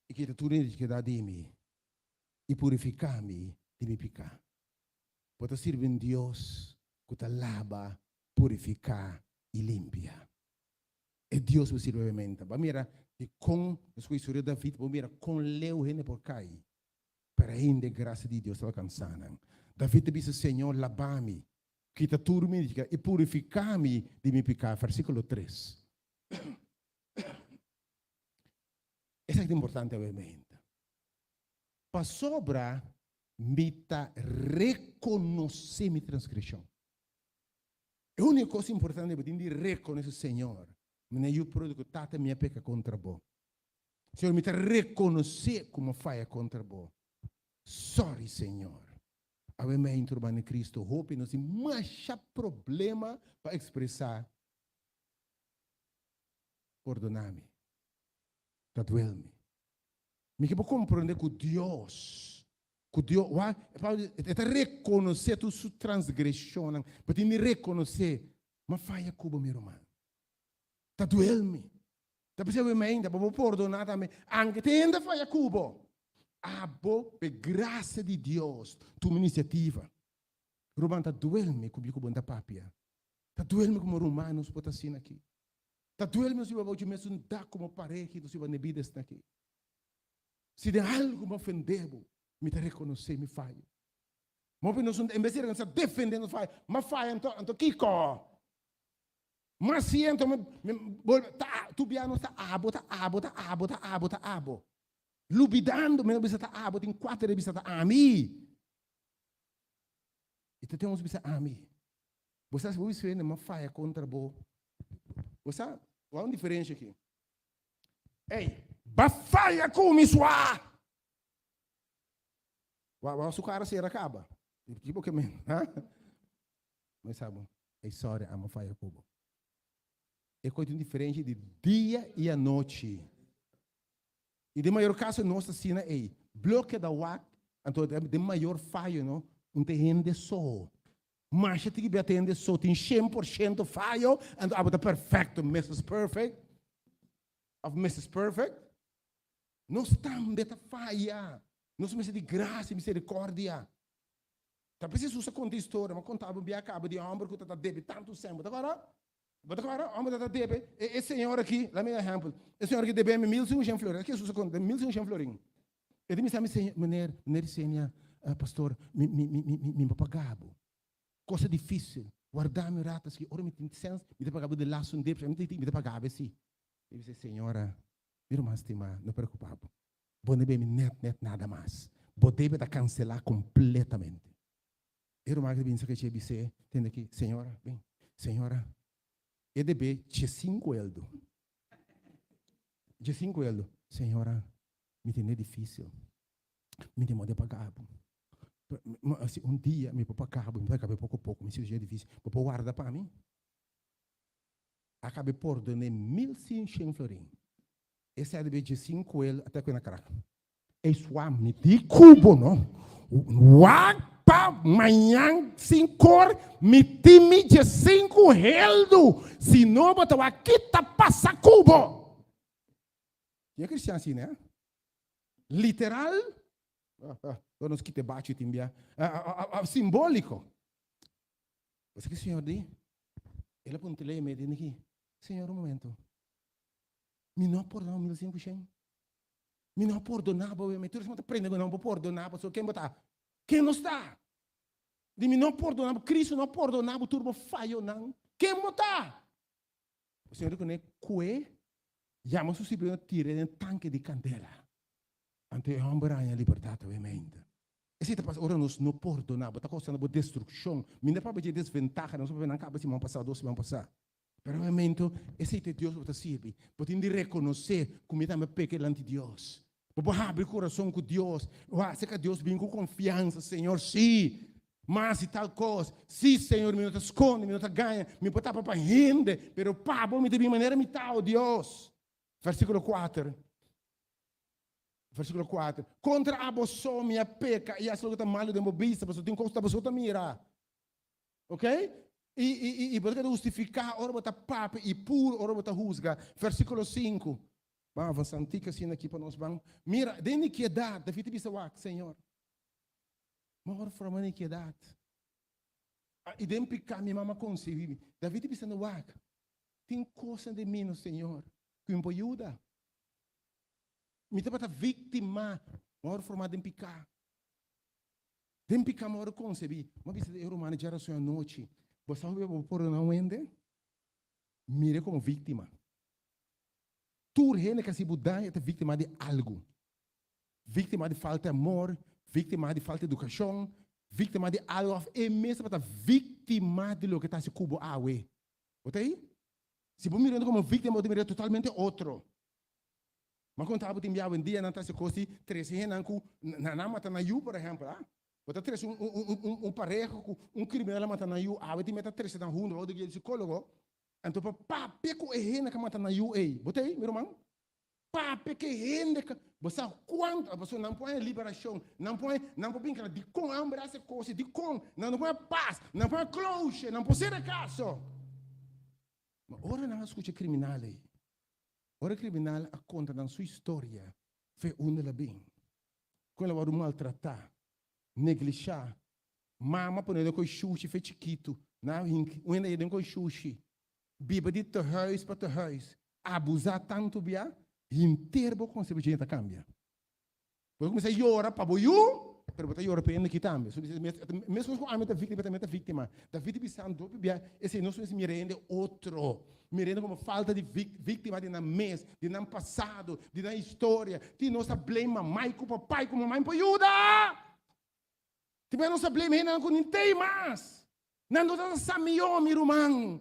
i kita tur inikidat di mi i purifiká mi di mi piká. Bo ta sirbi un Dios ku ta laba. purifiká i limpia. E Dios bo sirbi obviamente. Bo a mira di kon, nos ku historia David, bo mira kon leu hende por kai, pero ainda e grasia di Dios ta alkansá nan. David ta bisa, Señor, laba mi, kita tur mi piká i purifiká mi di mi piká, versíkulo tres. Esaki ta importante obviamente. Pasobra mi ta rekonosé mi transgreshon. E úniko kos importante bo tin di rekonosé, Señor, mi na yu pródigo, Tata, mi a peka kontra bo. Señor, mi ta rekonosé ku mi a faya kontra bo. Sòri, Señor. Awe mi a introba na Cristo. Hopi nos tin masha problema pa ekspresá, Pordoná mi. Ta duel mi. Mi ke por komprondé ku Dios, ku Dios, wak, Pablo di, e ta rekonosé tur su transgreshonnan, bo tin di rekonosé, M'a faya ku bo, mi ruman. Ta duel mi. Ta p'esei bo mainta, bo por pordoná tambe, anke tin hende a faya ku bo. Abo, p'e grasia di Dios, tuma inisiativa. Ruman, ta duel mi ku mi ku bo no ta papia. Ta duel mi komo ruman nos por ta asina aki. Ta duel mi nos riba bo dje mesun dak komo pareha nos riba nebida esnan aki. Si den algu mi ofende bo, mi ta rekonosé mi fayo. Mopi nos en bes di rekonosé, defende nos fayo. M'a faya anto, anto kiko? M'a hasi anto mi, mi bolbe, ta, tur bia nos ta abo, ta abo, ta abo, ta abo, ta abo. Lubidando, mi no bisa ta abo, tin kuater e bisa ta ami. I ta ten uns bisa ami. Bo sa si bo bisa hende m'a faya kontra bo. Bo sa, wak un diferensha aki. Ey, ba faya ku mi swa! Wak, wak su kara sera kaba. Ki bo ke men, ha? Mi sa bo, ey sorry, amo faya ku bo. E kos tin diferensha di dia i anochi. I den mayor kaso nos ta asina ey, blo keda wak, anto den mayor fayo no, un ta hende so. Masha tiki bia tende so tin shen por shento fayo, anto abo ta perfecto, Mister Perfect of Missus Perfect. Nos tambe ta faya. Nos mester di gracia y misericordia. Ta p'esei Jesus a conta e historia, mi a conta bo un bia caba di e homber cu ta ta debe tanto cen. Bo ta acorda? Bo ta acorda? Homber ta ta debe, e señor aki, laat mi un ehempel, e señor aki debe mi mil cinco shen florin. Aki Jesus a conta, mil cinco shen florin. E di mi sa mi señor, meneer, meneer Senia, pastor, mi, mi, mi, mi, mi no paga bo. Cosa dificil. Warda mi un rato aski, ora mi tin sens, mi ta paga bo de laatste un depsha, mi ta paga bo si. E bisa, señora, mi ruman stima, no preocupa bo. Bo no debe mi net, net nada mas. Bo debe ta cancela completamente. E ruman aki ta bin sa bis'é, tende aki, señora, bin, señora, e debe diescinco eldo. Diescinco eldo. Señora, Mi tene dificil. Mi tin mode paga bo. Si un dia mi por paga bo, mi por paga bo poco poco, mi situacion ta dificil, bo por warda pa mi? A cabe pordone mil cinshen florin. E sede be djesinco el a te cu na crack. Ey swa mi di cu bo no. Wak pa mañan sincor mi tin mi djesinco heldu, si no bo ta wak ki ta pasa cu bo. Tin e cristian asina, eh? Literal, lo nos kita e bachi tin bia, simbolico. Bo sa ki Señor di? El a puntra ley medio aki, Señor, un momento, mi no a pordona mil cinco shen? Mi no a pordona bo? Mi tur esnan ta prende ku no bo pordona, pasobra ken bo ta? Ken nos ta? Di mi no a pordona bo, Cristo no a pordona bo tur bo fayonan. Ken bo ta? E señor di kuné kue yama su sirbiente tir'é den tanke di kandela. Anto e hòmber a haña libertat awemente. Esei ta pasa ora nos no pordoná. Bo ta kousando bo destrukshon. Mi no papia dje desventaha, nos papia nan kaba siman pasá, dos siman pasá. Pero awemente esei ta e Dios ku bo ta sirbi. Bo tin di rekonosé ku mi tambe peka dilanti Dios. Bo por habri kurason ku Dios. Bo hasi ka Dios bin ku konfiansa, Señor, sí, Mas di tal kos, sí, Señor, mi no ta skonde, mi no ta gaña, mi por tapa pa hende, pero pa bo mi ta bin manera mi ta, o Dios. Versíkulo kuater, versíkulo kuater, Kontra abo so mi a peka i hasi loke ta malu den bo bista, pasobra tin kos ku ta bo so ta mira. Ok? I, i, i, i bo ta keda hustifiká ora bo ta papia i puru ora bo ta husga. Versíkulo sinku, Ban avansá un tiki asina aki pa nos ban. Mira, den inikidat, David ta bisa, Wak, Señor, Mor forma inikidat. I den piká mi mama konsebí mi. David ta bisando, Wak, tin kosnan den mi, no Señor, ku mi por yuda. Mi tabata víktima, mi a wòrdu formá den piká. Den piká mi a wòrdu konsebí. Mi a bisa e rumannan djarason anochi, Bo sa hopi bo por pordoná un hende? Mir'é komo víktima. Tur hende ku a hasi bo daño ta víktima di algu. Víktima di falta di amor, víktima di falta di edukashon, víktima di algu òf e mes tabata víktima di loke ta hasi ku bo awe. Bo ta ei? Si bo mira hende komo víktima bo ta mira totalmente otro. M'a konta bo tin bia awendia nan ta hasi kos di trese hendenan ku nan a mata nan yu por ehèmpel a. Bo ta trese un un un pareha ku un kriminal a mata nan yu awe tin meta trese nan huntu bou di guia di sikólogo anto pa papia ku e hende ku a mata nan yu ei. Bo ta ei mi ruman? Papia ku e hende ku bo sa kuantu pasobra nan por haña liberashon nan por haña nan por bin kla dikon e homber a hasi e kos ei dikon nan no por haña pas nan por haña closure nan por sera e kaso. Ma ora nan a skucha e kriminal ei. Ora e kriminal a konta nan su historia, fe unda el a bin, kon el a wòrdu maltratá, neglishá, mama pone den koi shushi fe chikitu, nan a hink un hende den koi shushi, biba di tehuis pa tehuis, abusá tantu bia, henter bo konsepto dje ta kambia. Bo ta kuminsá yora pa bo yu, pero bo ta yora pa e hende aki tambe. So bisa meskos ku ami ta víktima, e tambe ta víktima. David a bisa hopi bia esei nos mester mira hende otro, mira hende komo falta di víktima di nan mes, di nan pasado, di nan historia. Tin nos ta blame mamai ku papai ku mamai por yuda. Tin bia nos ta blame hendenan ku nin tei mas. Nan no ta sa mihó, mi ruman.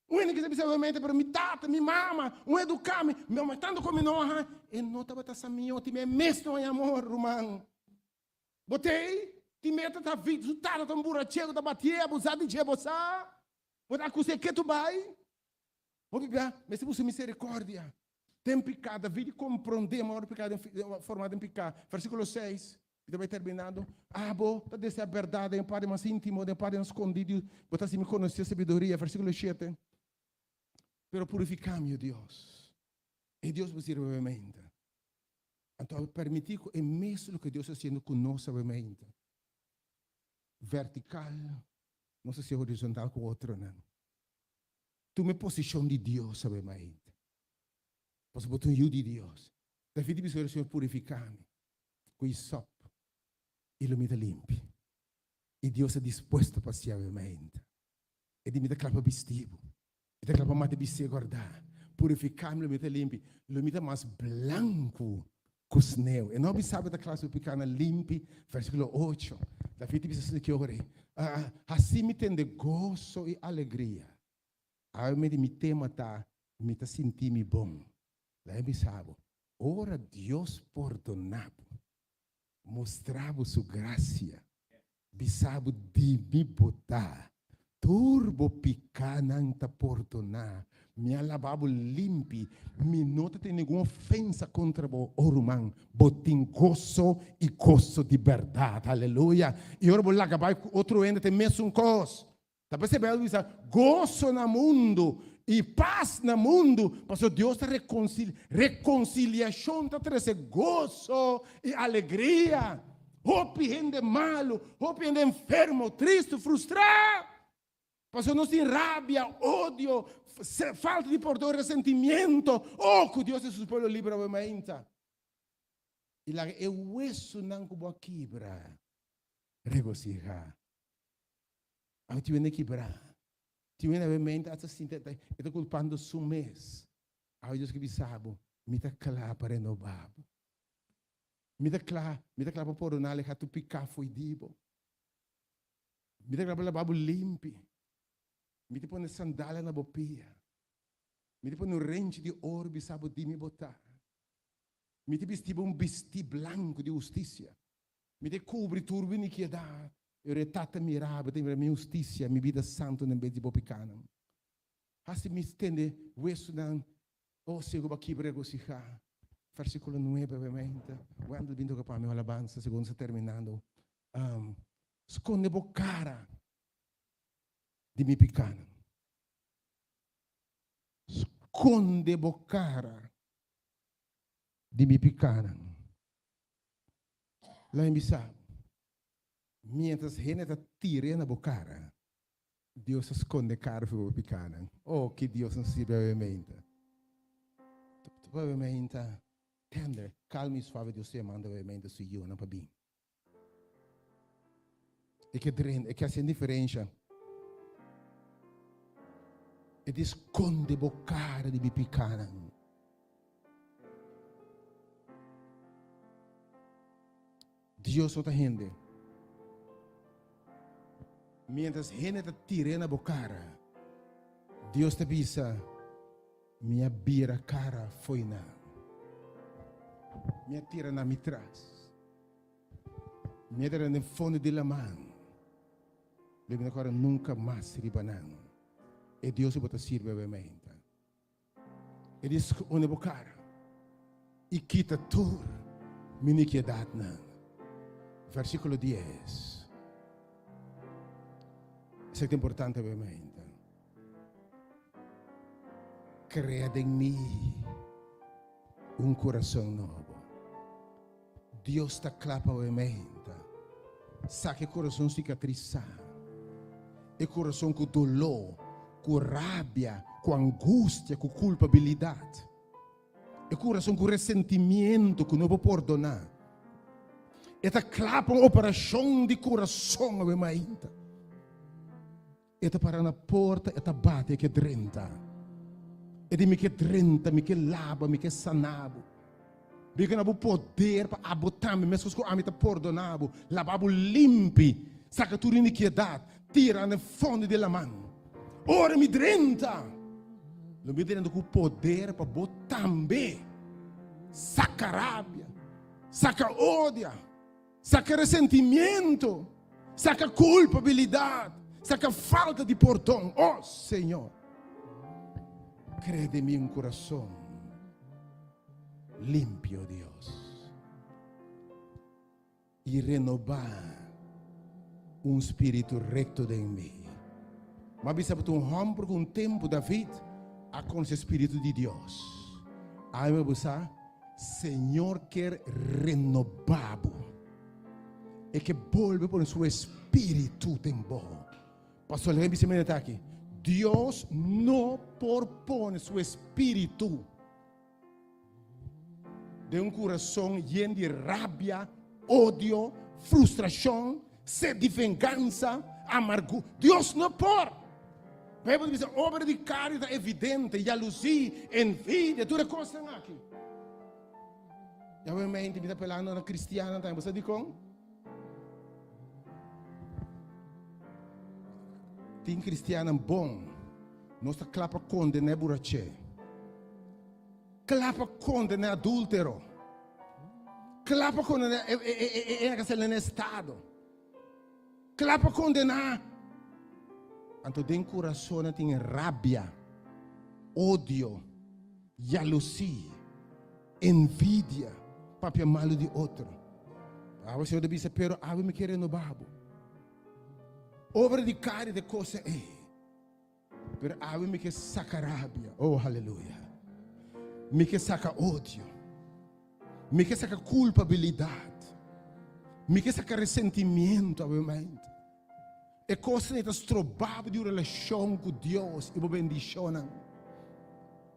Un hende kisa bisa obviamente, pero mi tata, mi mama, un eduká mi, mi mama tantu ku mi no a e no tabata sa mihó, tin e mes no haña amor, ruman. Bo t'ei? Tin meta ta vi, su tata ta un burachero ku ta batié, abusá di dje, bo sa? Bo ta akus'é ketu bai? Hopi bia mester buska miserikòrdia. Den piká, David komprondé ma ora piká den formá den piká. Versíkulo seis. Mi ta bai terminando. Abo ta deseá bèrdat den e parti mas íntimo, den e parti mas skondí di bo ta hasi mi konosé sabiduria. Versíkulo shete. Pero purifiká mi, o Dios. E Dios bo sirbi awemente. Anto abo permití ku e mes loke Dios ta hasiendo ku nos awemente, vertikal, nos ta hasi horizontal ku otronan. Tuma e posishon di Dios awemente. Pasobra bo ta un yu di Dios. David a bisa, Ora Señor purifiká mi. Ku isop i lo mi ta limpi. I Dios ta dispuesto pa hasié awe mainta. E di, Mi ta kla pa bisti bo. Mi ta kla pa mata bisti e gordá. Purifiká mi, lo mi ta limpi. Lo mi ta mas blanku ku sneu. E no a bisa bo ta kla su pikánan limpi. Versíkulo ocho, David ta bisa asina ki ora ei, Hasi mi tende goso i alegria. Awe mi di mi tema ta, Mi ta sinti mi bon. Laga mi bisa bo, Ora Dios pordoná bo, mustra bo su grasia, bisa bo di mi bo ta, tur bo pikánan ta pordoná, mi a laba bo limpi, mi no ta tin ningun ofensa kontra bo, o ruman, bo tin goso i goso di bèrdat. Aleluya! I ora bo laga bai ku otro hende ta e mesun kos. Ta p'esei Bijbel bisa, Goso na mundu i pas na mundu, pasobra Dios ta rekonsil rekonsiliashon ta trese goso i alegria. Hopi hende malu, hopi hende enfermo, tristu, frustrá, pasobra nos tin rabia, odio, falta di pordon, resentimiento. Oh, ku Dios i su pueblo libra bo mainta. I laga e wesunan ku bo a kibra regosihá. Awe tin wende kibrá. Tin wende awe mente a ta sinti e ta kulpando su mes. Awe Dios ke bisa bo, mi ta kla pa renobá bo. Mi ta kla, mi ta kla pa pordoná alehá tur piká fo'i di bo. Mi ta kla pa labá bo limpi. Mi ta pone sandalia na bo pia. Mi ta pone un renchi di oro bisa bo di mi bo ta. Mi ta bisti bo un bistí blanku di hustisia. Mi ta kubri tur bo inikidat. Ora e Tata mira bo, e ta mira mi hustisia, mi bida santu na bes di bo pikanan. Hasi mi stende wesunan, o Señor, ku bo a kibra regosihá. Versíkulo nuebe, obviamente. Wendel bin toka pa mi un alabansa segun nos ta terminando. Skonde bo kara di mi pikanan. Skonde bo kara di mi pikanan. Laga mi bisa. Mientras hende ta tir'é na bo kara. Dios a skonde kara for bo pikanan. Oh, ki Dios nos sirbi awe meinta. Awe meinta, tender, kalma i suave Dios ta yamando awe meinta su yunan pa bin. E ke drenta, e ke hasi un diferensha. E di skonde bo kara di mi pikanan. Dios no ta hende. Mientras hende ta tir'é na bo kara, Dios ta bisa, Mi a bira kara fo'i nan. Mi a tira nan mi tras. Mi a tira nan den fondo di laman. Lo mi no kòrda nunka mas riba nan. E Dios ku bo ta sirbi awe mainta. E di skonde bo kara i kita tur mi nikiedatnan. Versíkulo dies. Esaki ta importante awe mainta. Krea den mi un kurason nobo. Dios ta kla pa awe mainta. Saka e kurason sikatrisá, e kurason ku doló, ku rabia, ku angustia, ku kulpabilidat, e kurason ku resentimiento ku no por pordoná. E ta kla pa un operashon di kurason awe mainta. E ta para na porta, e ta bati, e ke drenta. E di, Mi ke drenta, mi ke laba, mi ke sana bo. Mi ke na bo poder pa abo tambe, meskos ku ami ta pordona bo, laba bo limpi, saka tur inikiedat, tira na e fondo di laman. Ora mi drenta, lo mi drenta ku poder pa bo tambe saka rabia, saka odia. Saka resentimiento, saka kulpabilidat, saka falta di pordon. Oh Señor, krea den mi un kurason limpio, Dios, i renobá un spiritu rekto den mi. M'a bisa bo ta un hòmber ku un tempu David a konosé spiritu di Dios. Awe bo sa Señor kier renoba bo. E ke bolbe pone su espíritu den bo. Pastor, lege bisa mi aki. Dios no por pone su espíritu den un kurason yen di rabia, odio, frustrashon, sed di vengansa, amargura. Dios no por. Bijbel ta bisa obra di carne ta evidente, jaluzie, envidia, tur e cosnan aki. Yahweh mente mi ta pelando na cristianan tambe, bo sa dikon? Tin cristianan bon, nos ta kla pa kondená e buraché, kla pa kondená e adúltero, kla pa kondená e, e, e, e, e, e, e, e estado. Kla pa kondená. Anto den kurasonnan tin rabia, odio, yalusí, envidia, papia malu di otro. Awe Señor ta bisa, pero awe mi ke renobá bo. Obra di kari ta e kosa ei. Pero awe mi ke saka rabia. Oh, haleluya. Mi ke saka odio. Mi ke saka kulpabilidat. Mi ke saka resentimiento awe mainta. E kosnan ei ta stroba bo di un relashon ku Dios i bo bendishonnan.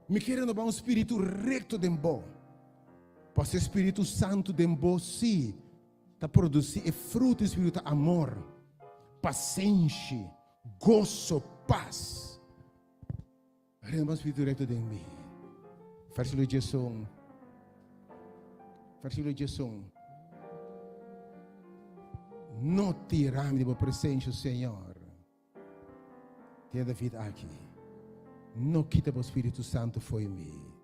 Mi ke renoba un spiritu rekto den bo. Pasobra e Spiritu Santu den bo sí ta produsí e fruto di Spiritu ta amor, pasenshi, Goso, pas. Renoba spiritu recto den mi. Versículo 11. Versículo 11. No tira mi di bo presencia, Señor. Tiene David aki. No kita bo Spiritu Santo fo'i mi.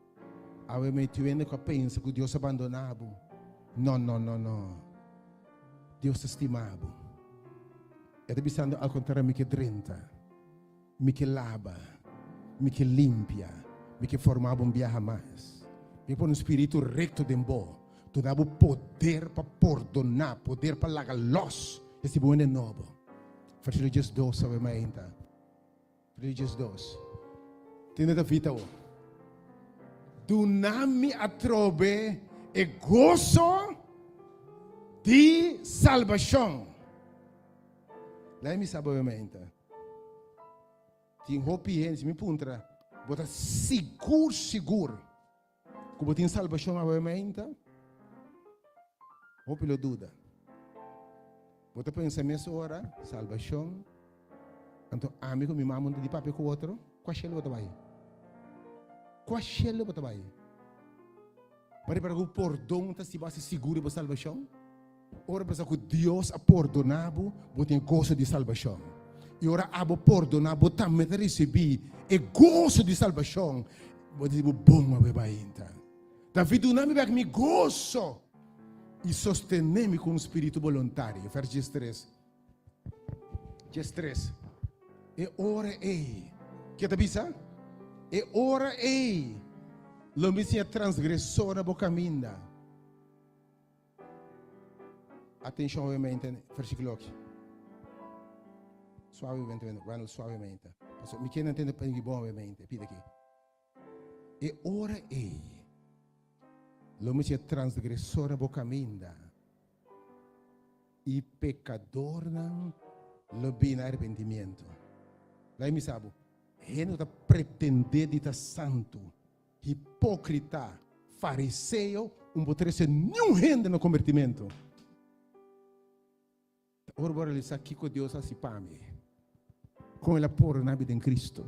Awe mi tuende ku a pensa ku Dios a bandoná bo. No, no, no, no. Dios ta stima bo. E ta bisando al kontrario, mi ke drenta, mi ke laba, mi ke limpia, mi ke forma bo un biaha mas. Mi ke pone un spiritu rekto den bo, duna bo poder pa pordoná, poder pa laga lòs i hasi bo hende nobo. Versíkulo diesdos awe mainta. Versíkulo diesdos. Tende David awor. Duna mi atrobe e goso di salbashon. Lae mi sa bo mainta. Tin hopi hende, si mi puntra, bo ta sigur sigur ku bo tin salbashon awe mainta? Hopi lo duda. Bo ta pensa mes ora, salbashon, anto ami ku mi mama no ta di papia ku otro? Kua shelu bo ta bai? Kua shelu bo ta bai? Bo ripara ku pordon ta si bo hasi sigur di bo salbashon? Ora bo sa ku Dios a pordoná bo, bo tin e goso di salbashon. I ora abo pordoná, bo tambe ta risibí e goso di salbashon. Bo ta di bo bon awe bainta. David duna mi bek mi goso i sostené mi ku un spiritu boluntario. Vers diestres. 13. E ora ei, ke ta bisa? E ora ei lo mi siña transgresor na bo kaminda. Atenshon obviamente, versíkulo aki. Suavemente, bueno, suavemente. Paso, mi kier entende pa bon obviamente, pida aki. E ora ei lo mi siña transgresor na bo kaminda. I pekadornan lo bini na arepentimiento. Laga mi sa bo, hende ku ta pretendé di ta santu, hipókrita, fariseo, un por trese niun hende na kombertimentu. Ta ora bo realisá kiko Dios a hasi pa mi, kon El a pordoná mi den Kristu.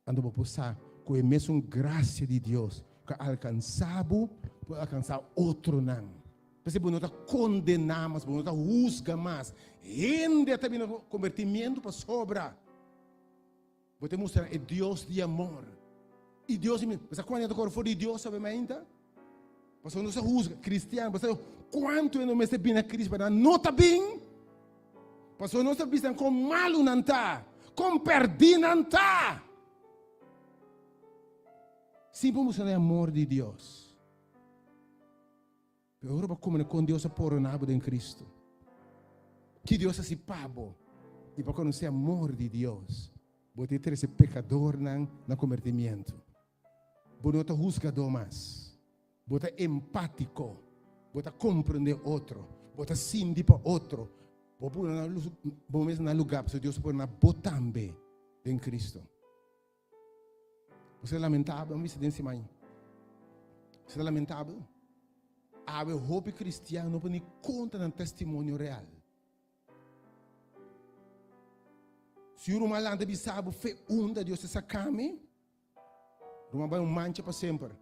Anto bo por sa ku e mesun grasia di Dios ku a alkansá bo, por alkansá otronan. P'esei bo no ta kondená mas, bo no ta husga mas. Hende ta bini kombertimiento pasobra bo ta mustra e Dios di amor. I Dios, bo sa kuantu ta kore for di Dios awe mainta? Pasobra nos a husga kristian, bo sa kuantu hende mester bini na Kristu pa nan no ta bin? Pasobra nos ta bisa kon malu nan ta, kon pèrdí nan ta. Sin por mustra nan e amor di Dios. Pero ora bo komprende kon Dios a pordoná bo den Kristu, ki Dios a hasi pa bo, i bo konosé amor di Dios, bo ta trese pekadornan na kombertimiento. Bo no ta husgadó mas. Bo ta empátiko. Bo ta komprendé otro. Bo ta sinti pa otro. Bo pone na bo mes na lugá pasobra Dios a pone na bo tambe den Kristu. Bo ta lamentabel, mi bisa den siman. Bo ta lamentabel. Awe hopi kristian no por ni konta nan testimonio real. Si un ruman lanta bisa bo fe unda Dios ta saka mi, ruman bai un mancha pa semper.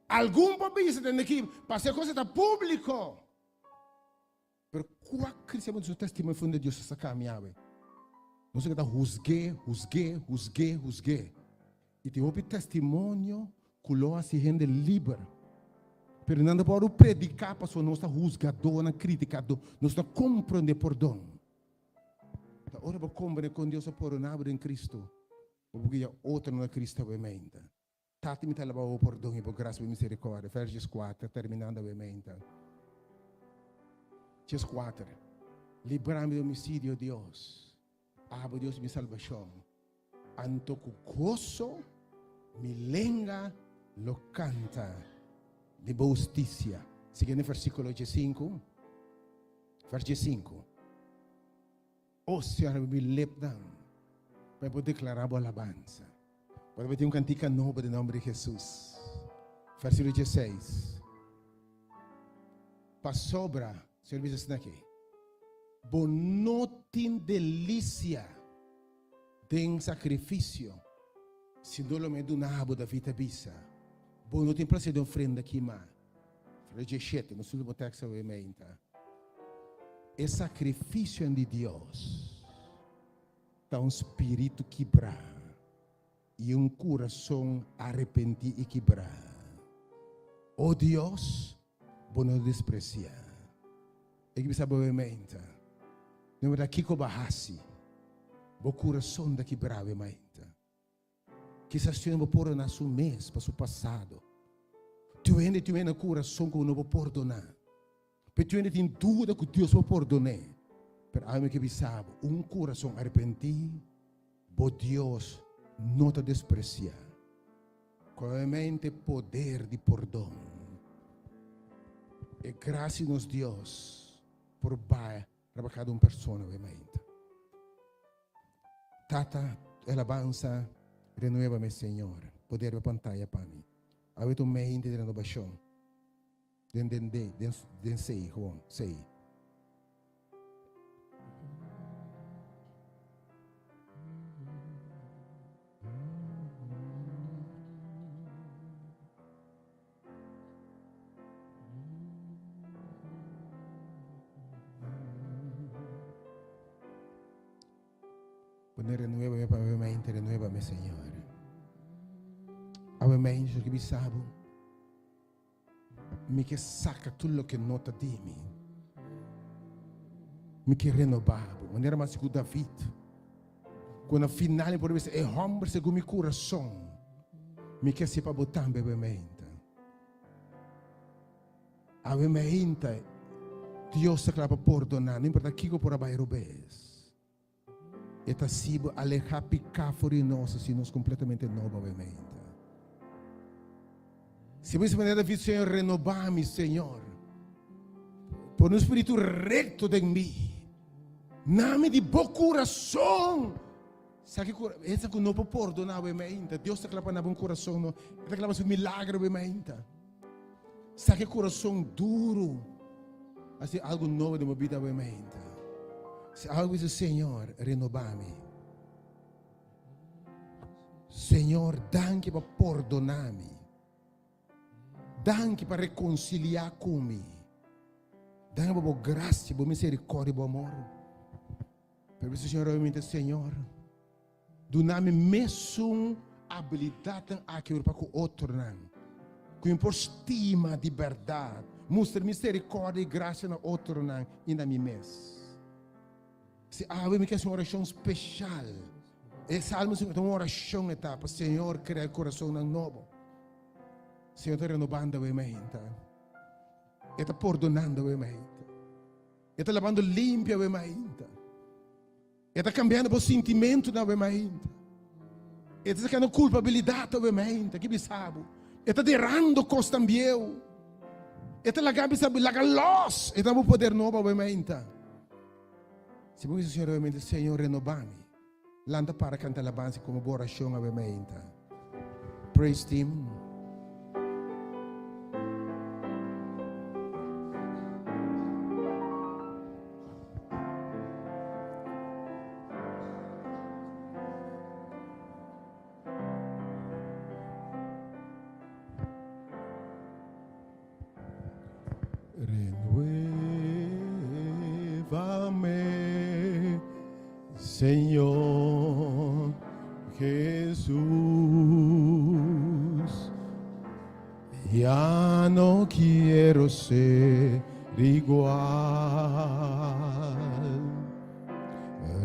Algun por bisa tende aki, pasobra e cosa ta publico. Pero kua cristian bo su testimonio fe unda Dios ta saka mi awe? Nos a keda husg'é, husg'é, husg'é, husg'é. I tin hopi testimonio ku lo hasi hende liber. Pero nan ta por prediká pasobra nos ta husgadónan, kritikadó. Nos no komprondé pordon. Ta ora bo komprendé kon Dios a pordoná bo den Kristu, bo por guia otronan na Kristu awe meinta. Tata, mi ta alabá bo pordon i bo grasia, bo miserikòrdia. Vers dieskuater, terminando awe meinta. Dieskuater, Libra mi di homisidio, Dios. Abo, Dios, mi salbashon. Anto ku goso mi lenga lo kanta di bo hustisia. Siguiente versíkulo diesinku, vers diesinku. O Señor, habri mi lepnan pa mi por deklará bo alabansa. Bo ta tin un kantika nobo den nomber di Hesus. Versíkulo dieseis. Pasobra, Señor bisa asina aki, bo no tin delisia Den sakrifisio, si no lo mi a duna bo, David a bisa, bo no tin plaser den ofrenda kimá. Verso diesshete, nos ultimo teksto awe meinta. E sakrifisionan di Dios ta un spiritu kibrá i un kurason arepentí i kibrá. O Dios, bo no despresiá. E ki bisa bo e meinta. No importa kiko bo a hasi, bo kurason ta kibrá e meinta. Kisas tin bo pordoná su mes pa su pasado. Tin hende tin hende kurason ku no por pordoná. Pero tin hende tin duda ku Dios por pordon'é. Pero ami mi ke bisa bo, un kurason arepentí, bo Dios no ta despresiá. Koemente poder di pordon. E gracia di nos Dios por bai riba cada un persona awe mainta. Tata, e alabansa, Renuébame, Señor. Poder bo pantaya pa mi. Awe ta un mente di renobashon. Den den D, den den C, gewoon C. Pone renuébame pa mi mente, renuébame, Señor. Awe mente, yo ke bisa bo, mi ke saka tur loke no ta di mi. Mi ke renobá bo. Manera mas ku David, ku na final e por bisa, e hòmber segun mi kurason, mi ke hasi pa bo tambe awe mente. Awe mente, Dios ta kla pa pordoná, no importa kiko por a bai robes. E ta si bo alehá piká for di nos, hasi nos kompletamente nobo awemente. Si bo bisa manera David, Señor, renobá mi, Señor. Pone un spiritu rekto den mi. Nami di bo kurason. Sa ki kura, esa ku no por pordoná awemente. Dios ta kla pa nabo un kurason no. E ta kla pa hasi un milagro awemente. Sa ki kurason duru. Hasi algu nobo den bo bida awemente. Si algu bisa, Señor, renobá mi. Señor, danki pa pordoná mi. Danki pa rekonsiliá ku mi. Danki pa bo grasia, bo miserikòrdia, bo amor. Pero bisa Señor awemente, Señor, Duna mi mesun abilidatnan aki ora pa ku otronan, ku mi por stima di bèrdat, mustra miserikòrdia i grasia na otronan i na mi mes. Si awe mi ke hasi un orashon speshal, e Salmo 50 ta un orashon e ta pa Señor krea kurasonnan nobo. Señor ta renobando awe mainta. E ta pordonando awe mainta. E ta labando limpio awe mainta. E ta kambiando bo sintimentunan awe mainta. E ta sakando kulpabilidat awe mainta. Ki bisa bo? E ta derando kosnan bieu. E ta laga bisa bo, laga los. E ta bo poder nobo awe mainta. Si bo bisa Señor awe mainta, Señor renoba mi. Lanta para kanta alabansa komo bo orashon awe mainta. Praise team. Renuévame, Señor Jesús. Ya no quiero ser igual.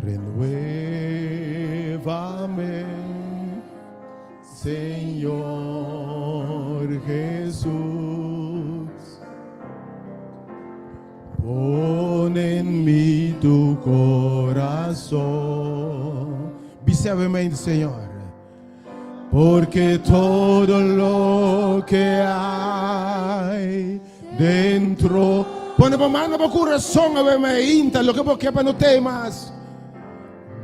Renuévame, Señor Jesús. Pon en mí tu corazón. Bisa awe Señor. Porque todo lo que hay dentro. Pone bo man na bo kurason awe mainta, loke bo ke pa no temas.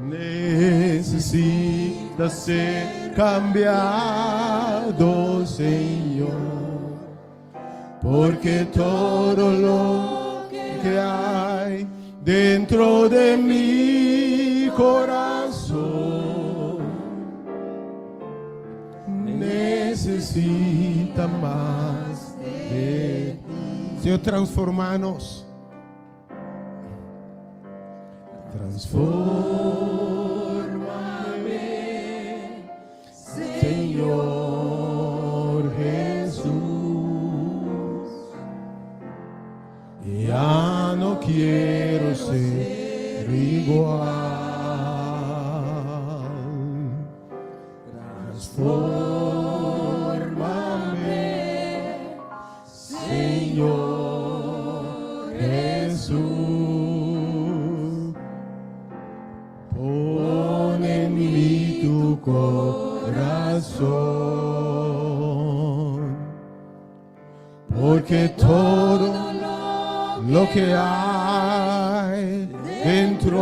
Necesita ser cambiado, Señor. Porque todo lo que hay dentro de mi corazón necesita más de ti. Señor, transformanos. Transformame, Señor Jesús. Ya no quiero ser igual. Transformame, Señor Jesús. Pon en mí tu corazón, porque todo lo que hay dentro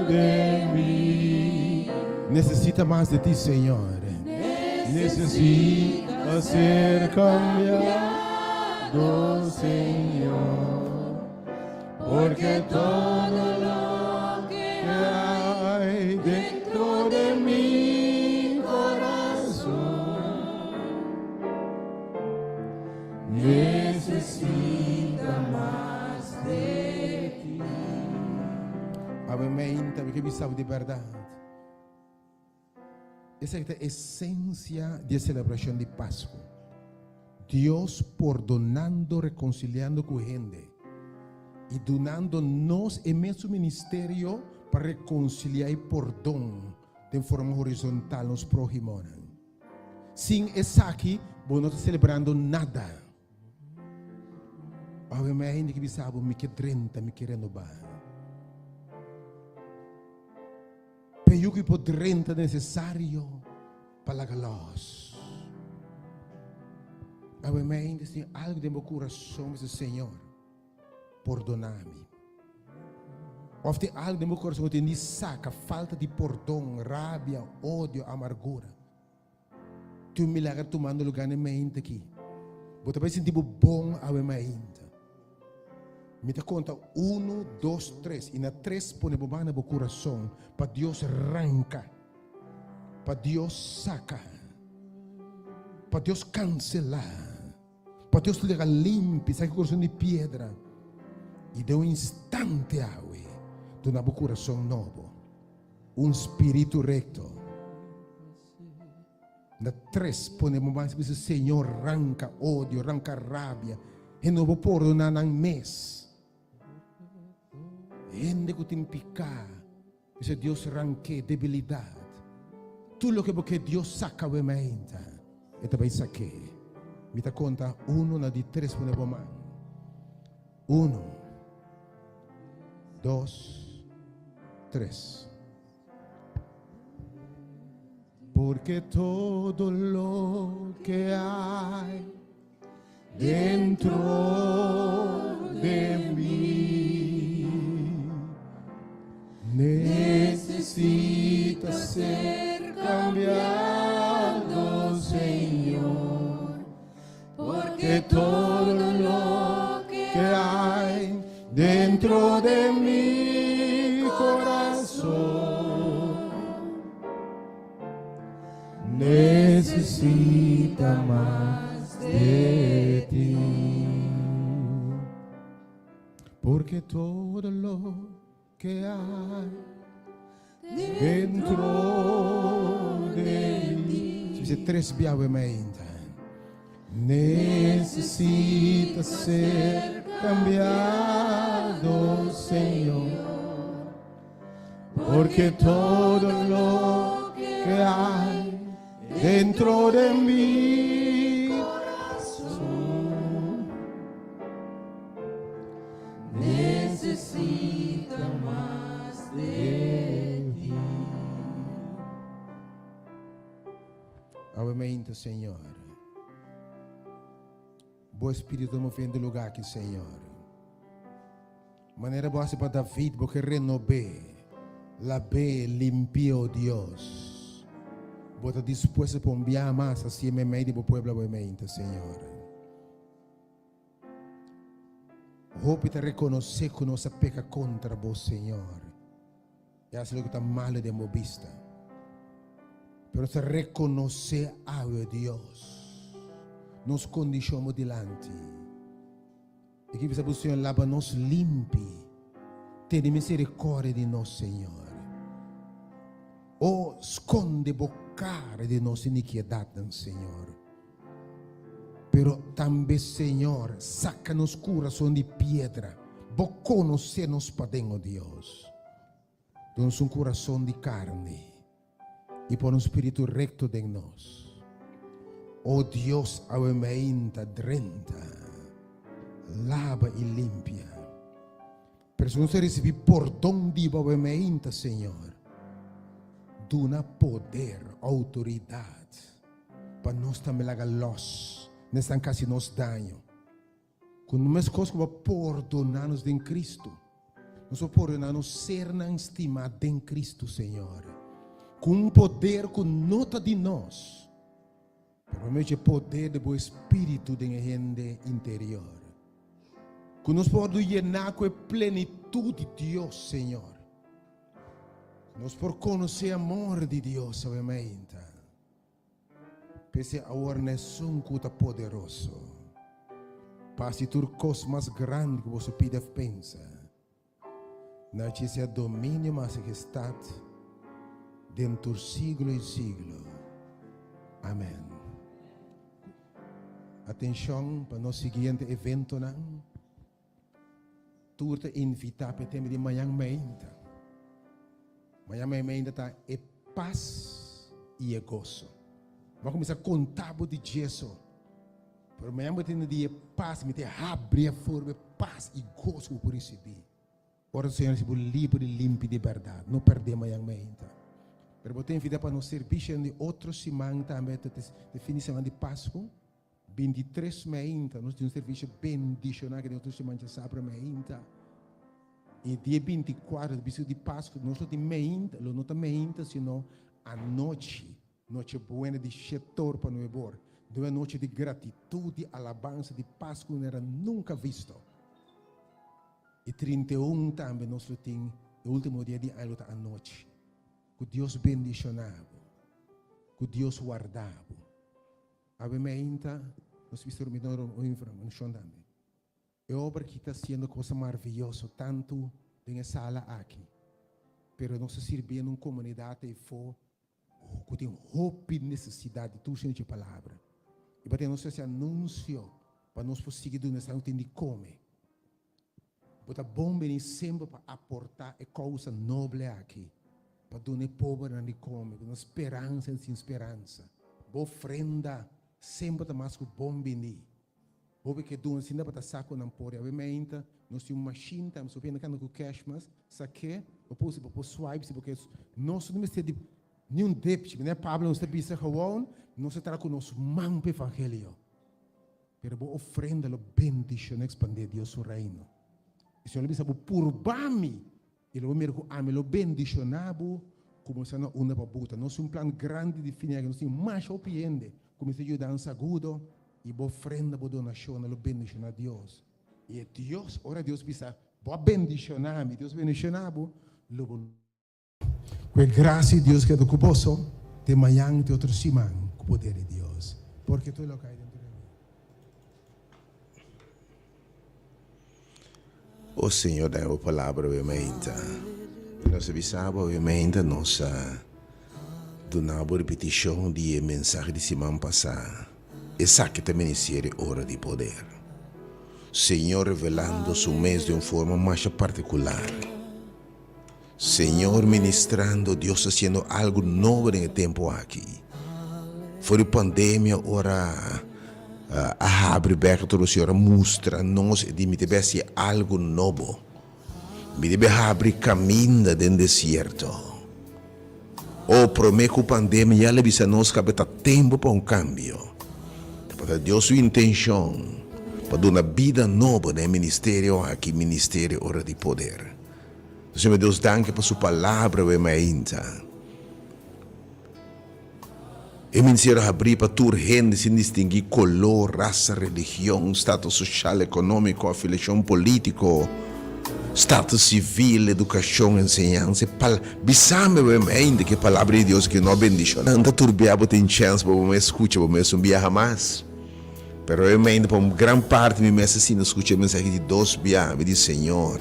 de mí. Necesita mas de ti, Señor. Necesita ser cambiado, Señor. Porque todo lo que hay dentro de mi corazón necesita mas de ti. Awe meinta, mi ke bisa bo di bèrdat. Esaki ta esensia di e selebrashon di Pasku. Dios pordonando, rekonsiliando ku hende i dunando nos e mesun ministerio pa rekonsiliá i pordon den forma horizontal nos próhimonan. Sin esaki bo no ta selebrando nada. Awe mi hende ki bisa bo mi ke drenta, mi ke renobá. P'e yu ki por drenta nesesario pa laga lòs. Awe mi hende si tin algu den bo kurason bisa Señor pordoná mi. Òf tin algu den bo kurason ku tin di saka falta di pordon, rabia, odio, amargura. Tin un milager tumando lugá na e mainta aki. Bo ta bai sinti bo bon awe mainta. Mi ta konta unu, dos, tres i na tres pone bo man na bo kurason pa Dios ranka, pa Dios saka, pa Dios kanselá, pa Dios laga limpi, saka e kurason di piedra i den un instante awe duna bo kurason nobo, un spiritu rekto. Na tres pone bo mas bisa Señor ranka odio, ranka rabia. Hende no por pordona nan mes. Hende ku tin piká, bisa Dios rank'é debilidat. Tur loke bo ke Dios saka bo e mainta, e ta bai sak'é. Mi ta konta uno na di tres pone bo man. Uno, dos, tres. Porque todo lo que hay dentro de mí necesita ser cambiado, Señor. Porque todo lo que hay dentro de mi corazón necesita mas de ti. Porque todo lo que hay dentro de mí. Dice tres biawe mainta. Necesita ser cambiado, Señor. Porque todo lo que hay dentro de mi corazón Necesita mas de ti. Awe mainta, Señor. Bo Espíritu ta move den lugar aki, Señor. Manera bo hasi pa David, bo ke renob'é, lab'é, limpi'é, o Dios. Bo ta dispuesto pa un biaha mas hasié meimei di bo pueblo awe mainta, Señor. Hopi ta rekonosé ku nos a peka kontra bo, Señor, i hasi loke ta malu den bo bista. Pero nos ta rekonosé awe, o Dios, nos kondishon bo dilanti. I ki bisa bo, Señor, laba nos limpi. Tene miserikòrdia di nos, Señor. O skonde bo kara di nos inikiedatnan, Señor. Pero tambe, Señor, saca nos curason di piedra. Bo conoce nos paden, o Dios. Duna nos un curason di carni y pone un spiritu recto den nos. O Dios, awe meinta drenta, laba y limpia. Pero si nos a ricibi pordon di bo awe meinta, Señor, duna poder, autoridad, pa nos tambe laga los n'esnan ku hasi nos daño. Ku meskos ku bo a pordoná nos den Kristu, nos por pordoná nos sernan stimá den Kristu, Señor. Ku un poder ku no ta di nos, pero pa medio dje poder di bo Espíritu den e hende interior. Ku nos por wòrdu yená ku e plenitut di Dios, Señor. Ku nos por konosé amor di Dios awe mainta. P'esei awor na esun ku ta poderoso pa hasi tur kos mas grandi ku boso pidi òf pensa, na dje sea dominio mas majestat den tur siglo i siglo. Amen. Atenshon pa nos siguiente eventonan. Tur ta invitá pa e tema di mañan meinta. Mañan meinta ta e pas i e goso. Bo a kuminsá konta bo di djeso, pero mañan bo tende di e pas, mi ta habri afor bo e pas i goso ku bo por risibí. Ora Señor hasi bo liber i limpi di bèrdat, no pèrdè mañan meinta. Pero bo ta invitá pa nos servisio di otro siman tambe, ta e fin di siman di Pasku. 23 meinta nos tin un servicio bendicioná ke den otro siman djasabra meinta. I dia 24 bisu di Pasku nos lo tin meinta, lo no ta meinta sino anochi, noche buena di shetor pa nuebor. Den un anochi di gratitud, di alabansa, di Pasku manera nunca visto. I 31 tambe nos lo tin e ultimo dia di aña lo ta anochi. Ku Dios bendicioná bo. Ku Dios warda bo. Awe meinta nos bisto rumi un informacion tambe. E obra aki ta haciendo cosa maravilloso tanto den e sala aki, pero nos ta sirbiendo un comunidad eyfo cu tin hopi necesidad di tur sino dje palabra. Y pa nos haci anuncio pa nos por sigui duna esnan cu tin di come. Bo ta bon bini semper pa aportá e kousa noble aki, pa duna e pobernan di kome, duna speransa en sin speransa. Bo ofrenda semper ta mas ku bon bini. Hopi ke duna sin tabata sa ku nan por. Awe meinta nos tin un mashin tambe, si bo bini kanda ku cash mas, sak'é, bo por usa, bo por swipe si bo ke. Nos no mester di niun depchi. Manera Pablo nos ta bisa gewoon, nos ta traha ku nos man pa evangelio. Pero bo ofrenda lo bendiciona expande Dios su reino. E Señor lo bisa bo, Purba mi, y lo bo mira cu ami lo bendiciona bo cu bo sa na unda pa buta. Nos tin un plan grandi di fini aki, nos tin masha hopi hende cu mester yudansa agudo, y bo ofrenda, bo donacionnan lo bendiciona Dios. Y e Dios, ora Dios bisa, Bo a bendiciona mi, Dios bendiciona bo, lo bo. Ku e grasia di Dios keda ku boso te mañan te otro siman ku poder di Dios. Porque tur loke hay dentro di mi. O Señor, dai bo palabra awe mainta. I nos a bisa bo awe mainta nos a duna bo ripitishon di e mensahe di siman pasá. Esaki ta ministerio Ora di Poder. Señor revelando su mes den un forma masha partikular. Señor ministrando, Dios ta haciendo algo nobo den e tempo aki. For di pandemia ora a habri bek tur Señor a mustra nos e di mi ta haci algo nobo. Mi debe habri caminda den desierto. Oh, prome cu pandemia ya le bisa nos cabe ta tempo pa un cambio. Tabata Dios su intencion pa duna bida nobo na e ministerio aki, Ministerio Ora di Poder. Señor Dios danki pa su palabra we mainta. E ministerio habrí pa tur hende sin distinguí koló, rasa, religion, status soshal, ekonómiko, afiliashon polítiko, status sivil, edukashon, enseñansa. E pal Bisami we mainta ku e palabra di Dios aki no a bendishoná. Nan ta turbiá bo tin chèns pa bo mes skucha bo mes un biaha mas. Pero e mente pa un gran parti mi mes asina scucha e mensahe di dos bia, mi di, Señor,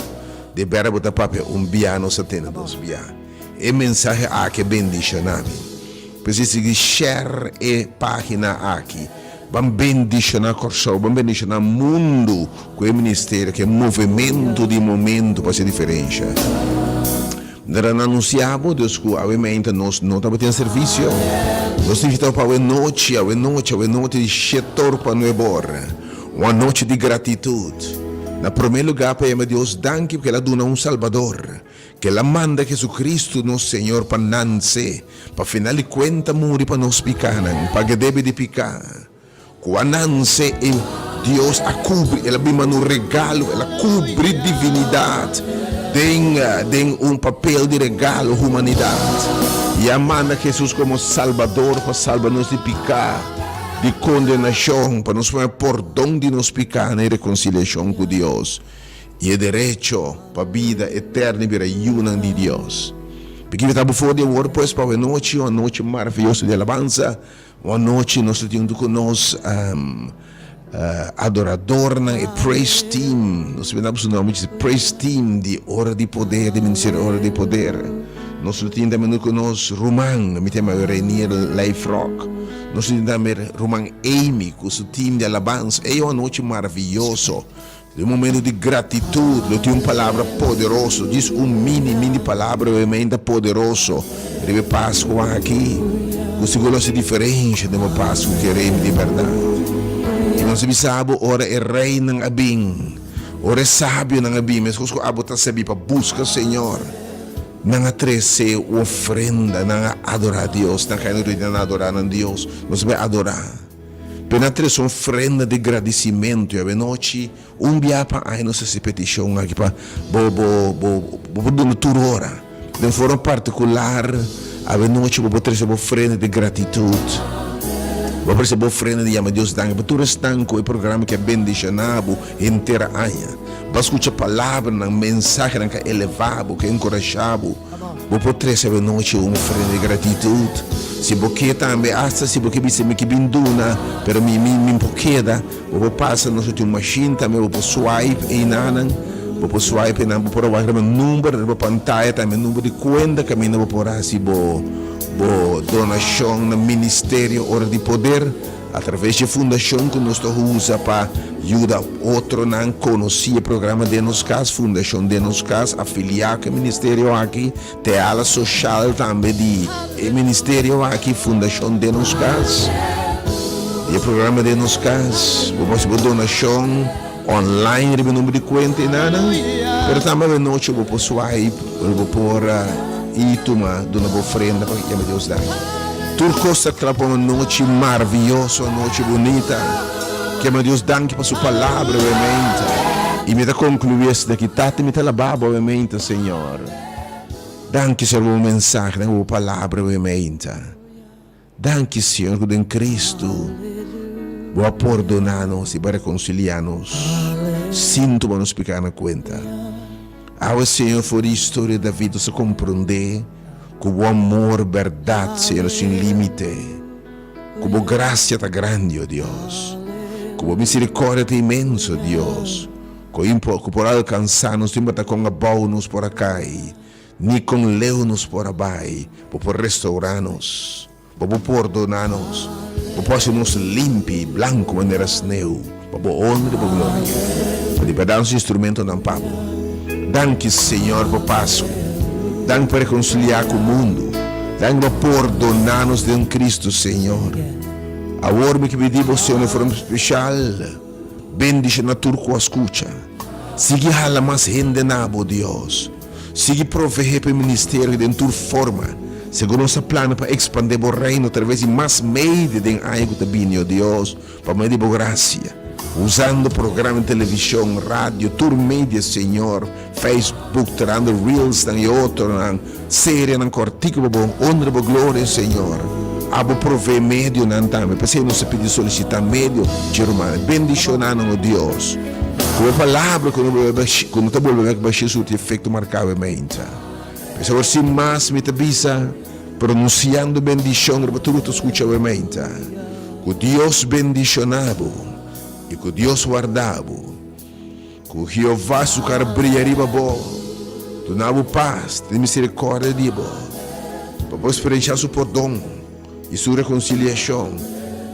de bera bo ta papia un bia, nos a tende dos bia. E mensahe aki a bendiciona mi. P'esei sigui share e pagina aki. Ban bendiciona Corsou, ban bendiciona mundu cu e ministerio, cu e movimento di momento pa haci diferencia. Nan a anuncia bo dus cu awe mainta nos no tabatin servicio. Nos ta invita bo pa awe nochi, awe nochi, awe nochi di shetor pa nuebor. Un anochi di gratitud. Na prome lugar pa yama Dios danki porque El a duna un Salbador, cu El a manda Jesucristo nos Señor pa nance, pa final di cuenta muri pa nos picanan, paga debe di pica. Ku a nanse e Dios a kubri, el a bin manda un regalo, el a kubri divinidat. Den den un papel di regalo humanidat i a manda Hesus komo Salbador pa salba nos di piká, di kondenashon, pa nos por haña pordon di nos pikánan i rekonsiliashon ku Dios, i e derecho pa bida eterno i bira yunan di Dios. P'e ta bo for di awor pues pa awe nochi, un anochi maravioso di alabansa. Un anochi nos ta tin huntu ku nos adoradornan, e praise team. Nos ta bira su nomber djis praise team di Ora di Poder, di Ministerio Ora di Poder. Nos lo tin tambe huntu ku nos ruman, mi ta yama Renier Lijfrock. Nos lo tin tambe ruman Amy ku su team di alabansa. Ey un anochi maraviyoso. Den un momento di gratitud lo tin un palabra poderoso, djis un mini mini palabra obviamente poderoso riba e Pascua aki, cu sigur lo haci diferencia den bo Pascu keremi di berdad. Y nos a bisa bo ora e reynan a bin, ora e sabionan a bin, mescos cu abo ta sabi pa busca Señor, nan a trece un ofrenda, nan a adora Dios, nan cay na nan a adora nan Dios, nos a bay adora. Pena trese un ofrenda di gradisimentu i avenochi un bia pa aña nos hasi petishon aki pa bo bo bo bo por duna tur ora. Den forma partikular avenochi bo por trese bo ofrenda di gratitut. Bo por trese bo ofrenda di yama Dios danki pa tur esnan ku e programa ki a bendishoná bo henter aña. Bo a skucha palabranan, mensahenan ku a elevá bo, ku a enkurashá bo. Bo por trese awenochi un ofrenda di gratitut. Si bo ke tambe, asta si bo ke bisa mi ke bin duna, pero mi mi mi por keda, bo por pasa nos tin un mashin tambe, bo por swipe einanan, bo por swipe einan, bo por a wak riba number riba pantaya tambe, number di kuenta kaminda bo por hasi bo bo donashon na Ministerio Ora di Poder. A traves di e fundashon ku nos ta usa pa yuda otronan konosí e programa Den Nos Kas, Fundashon Den Nos Kas, afiliá ku e ministerio aki, ta e ala soshal tambe di e ministerio aki, Fundashon Den Nos Kas. Di e programa Den Nos Kas, bo por hasi bo donashon online riba e number di kuenta i nada, pero tambe awenochi bo por swipe, bo por i tuma duna bo ofrenda pa yama Dios danki. Tur kos ta kla pa un anochi maravioso, un anochi bunita. Ke yama Dios danki pa su palabra obviamente. I mi ta konkluí esaki aki, Tata mi ta alabá bo obviamente, Señor. Danki Señor pa bo mensahe, danki pa bo palabra obviamente. Danki Señor ku den Cristo bo a pordona nos i bo a rekonsilia nos sin tuma nos piká na kuenta. Awe Señor for di historia di David nos a komprondé ku bo amor bèrdat Señor sin límite, ku bo grasia ta grandi o Dios, ku bo miserikordia ta inmenso Dios, ku ku por alkansá nos tin bata kon abou nos por a kai. Ni kon leu nos por a bai, bo por restourá nos, bo por pordoná nos, bo por hasi nos limpi i blanku manera sneu, pa bo honra i bo gloria. Pa di bèrdat nos instrumentonan pa bo. Danki, Señor, pa Pasku. Danki pa rekonsiliá ku mundu. Danki pa pordoná nos den Kristu, Señor. Awor mi ke pidi bo, Señor, den forma spesial, bendishoná tur ku a skucha. Sigui hala mas hende na bo, Dios. Sigui proveé pa e ministerio den tur forma, segun nos a plana pa ekspandé bo Reino atraves di mas medio den aña ku ta bini, o Dios, pa medio di bo grasia, usando programa di televishon, radio, tur media, Señor, Facebook, trahando reelsnan i otronan, serianan kòrtiku pa bo honra bo gloria, Señor. Abo proveé medionan tambe, p'esei nos ta pidi solisitá medio dje rumannan. Bendishoná nan, o Dios. Ku e palabra ku no ku no ta bolbe bek bashí surti efekto marká e meinta. P'esei awor sin mas mi ta bisa, pronunsiando bendishon riba tur ku ta skucha e meinta, Ku Dios bendishoná bo i ku Dios warda bo. Ku Jehová su kara bria riba bo, duna bo pas, tene miserikòrdia di bo, pa bo eksperenshá su pordon. I su rekonsiliashon,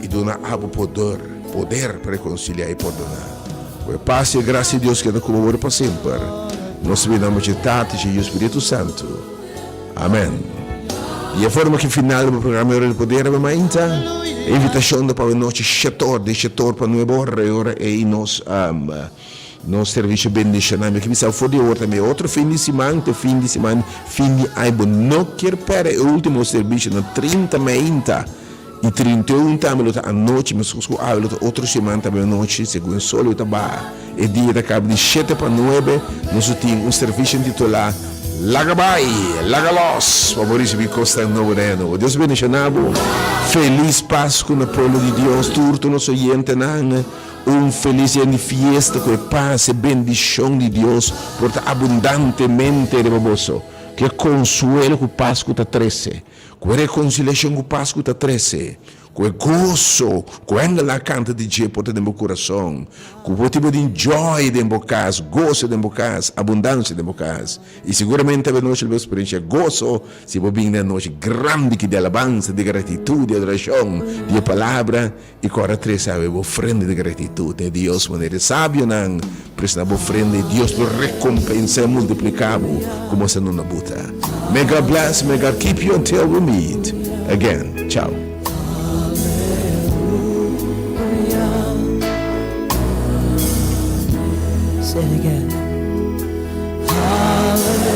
i duna abo poder, poder pa rekonsiliá i pordoná. Ku e pas i e grasia di Dios keda ku bo wòrdu pa semper. Nos ta bini na nomber dje Tata, dje Yu i Spiritu Santu. Amèn. Di e forma ki final di bo programa Ora di Poder awe mainta. E invitashon ta pa awe nochi shetor, den shetor pa nuebe ora, e ora ei nos Nos servicio bendiciona. Mi ke bisa for di awor tambe otro fin di siman te fin di siman fin di aña bo no kier perde e ultimo servicio na 30 meinta. I 31 tambe lo ta anochi, meskos ku awe lo ta otro siman tambe anochi, segun e sol lo ta baha. E dia ta kaba di shete pa nuebe, nos lo tin un servisio intitulá Laga Bai, Laga Los, pa bo risibí kosnan nobo den aña nobo. Dios bendishoná bo. Felis Pasku na pueblo di Dios, tur tur nos oyentenan. Un felis dia di fiesta ku e pas, e bendishon di Dios por ta abundantemente riba boso. Ku e konsuelo ku Pasku ta trese. Ku e rekonsiliashon ku Pasku ta trese, ku e goso ku angelnan a kanta di dje por ta den bo kurason, ku bo tin bo tin joy den bo kas, goso den bo kas, abundansia den bo kas. I siguramente awe nochi lo bo eksperenshia goso si bo bin den anochi grandi ki di alabansa, di gratitut, di adorashon, di e Palabra. I ku ora trese awe bo ofrenda di gratitut na e Dios manera e sabionan presentá bo ofrenda i Dios lo rekompensá i multipliká bo komo sa no na buta. May God bless, may God keep you until we meet again. Ciao. Say it again. Hallelujah.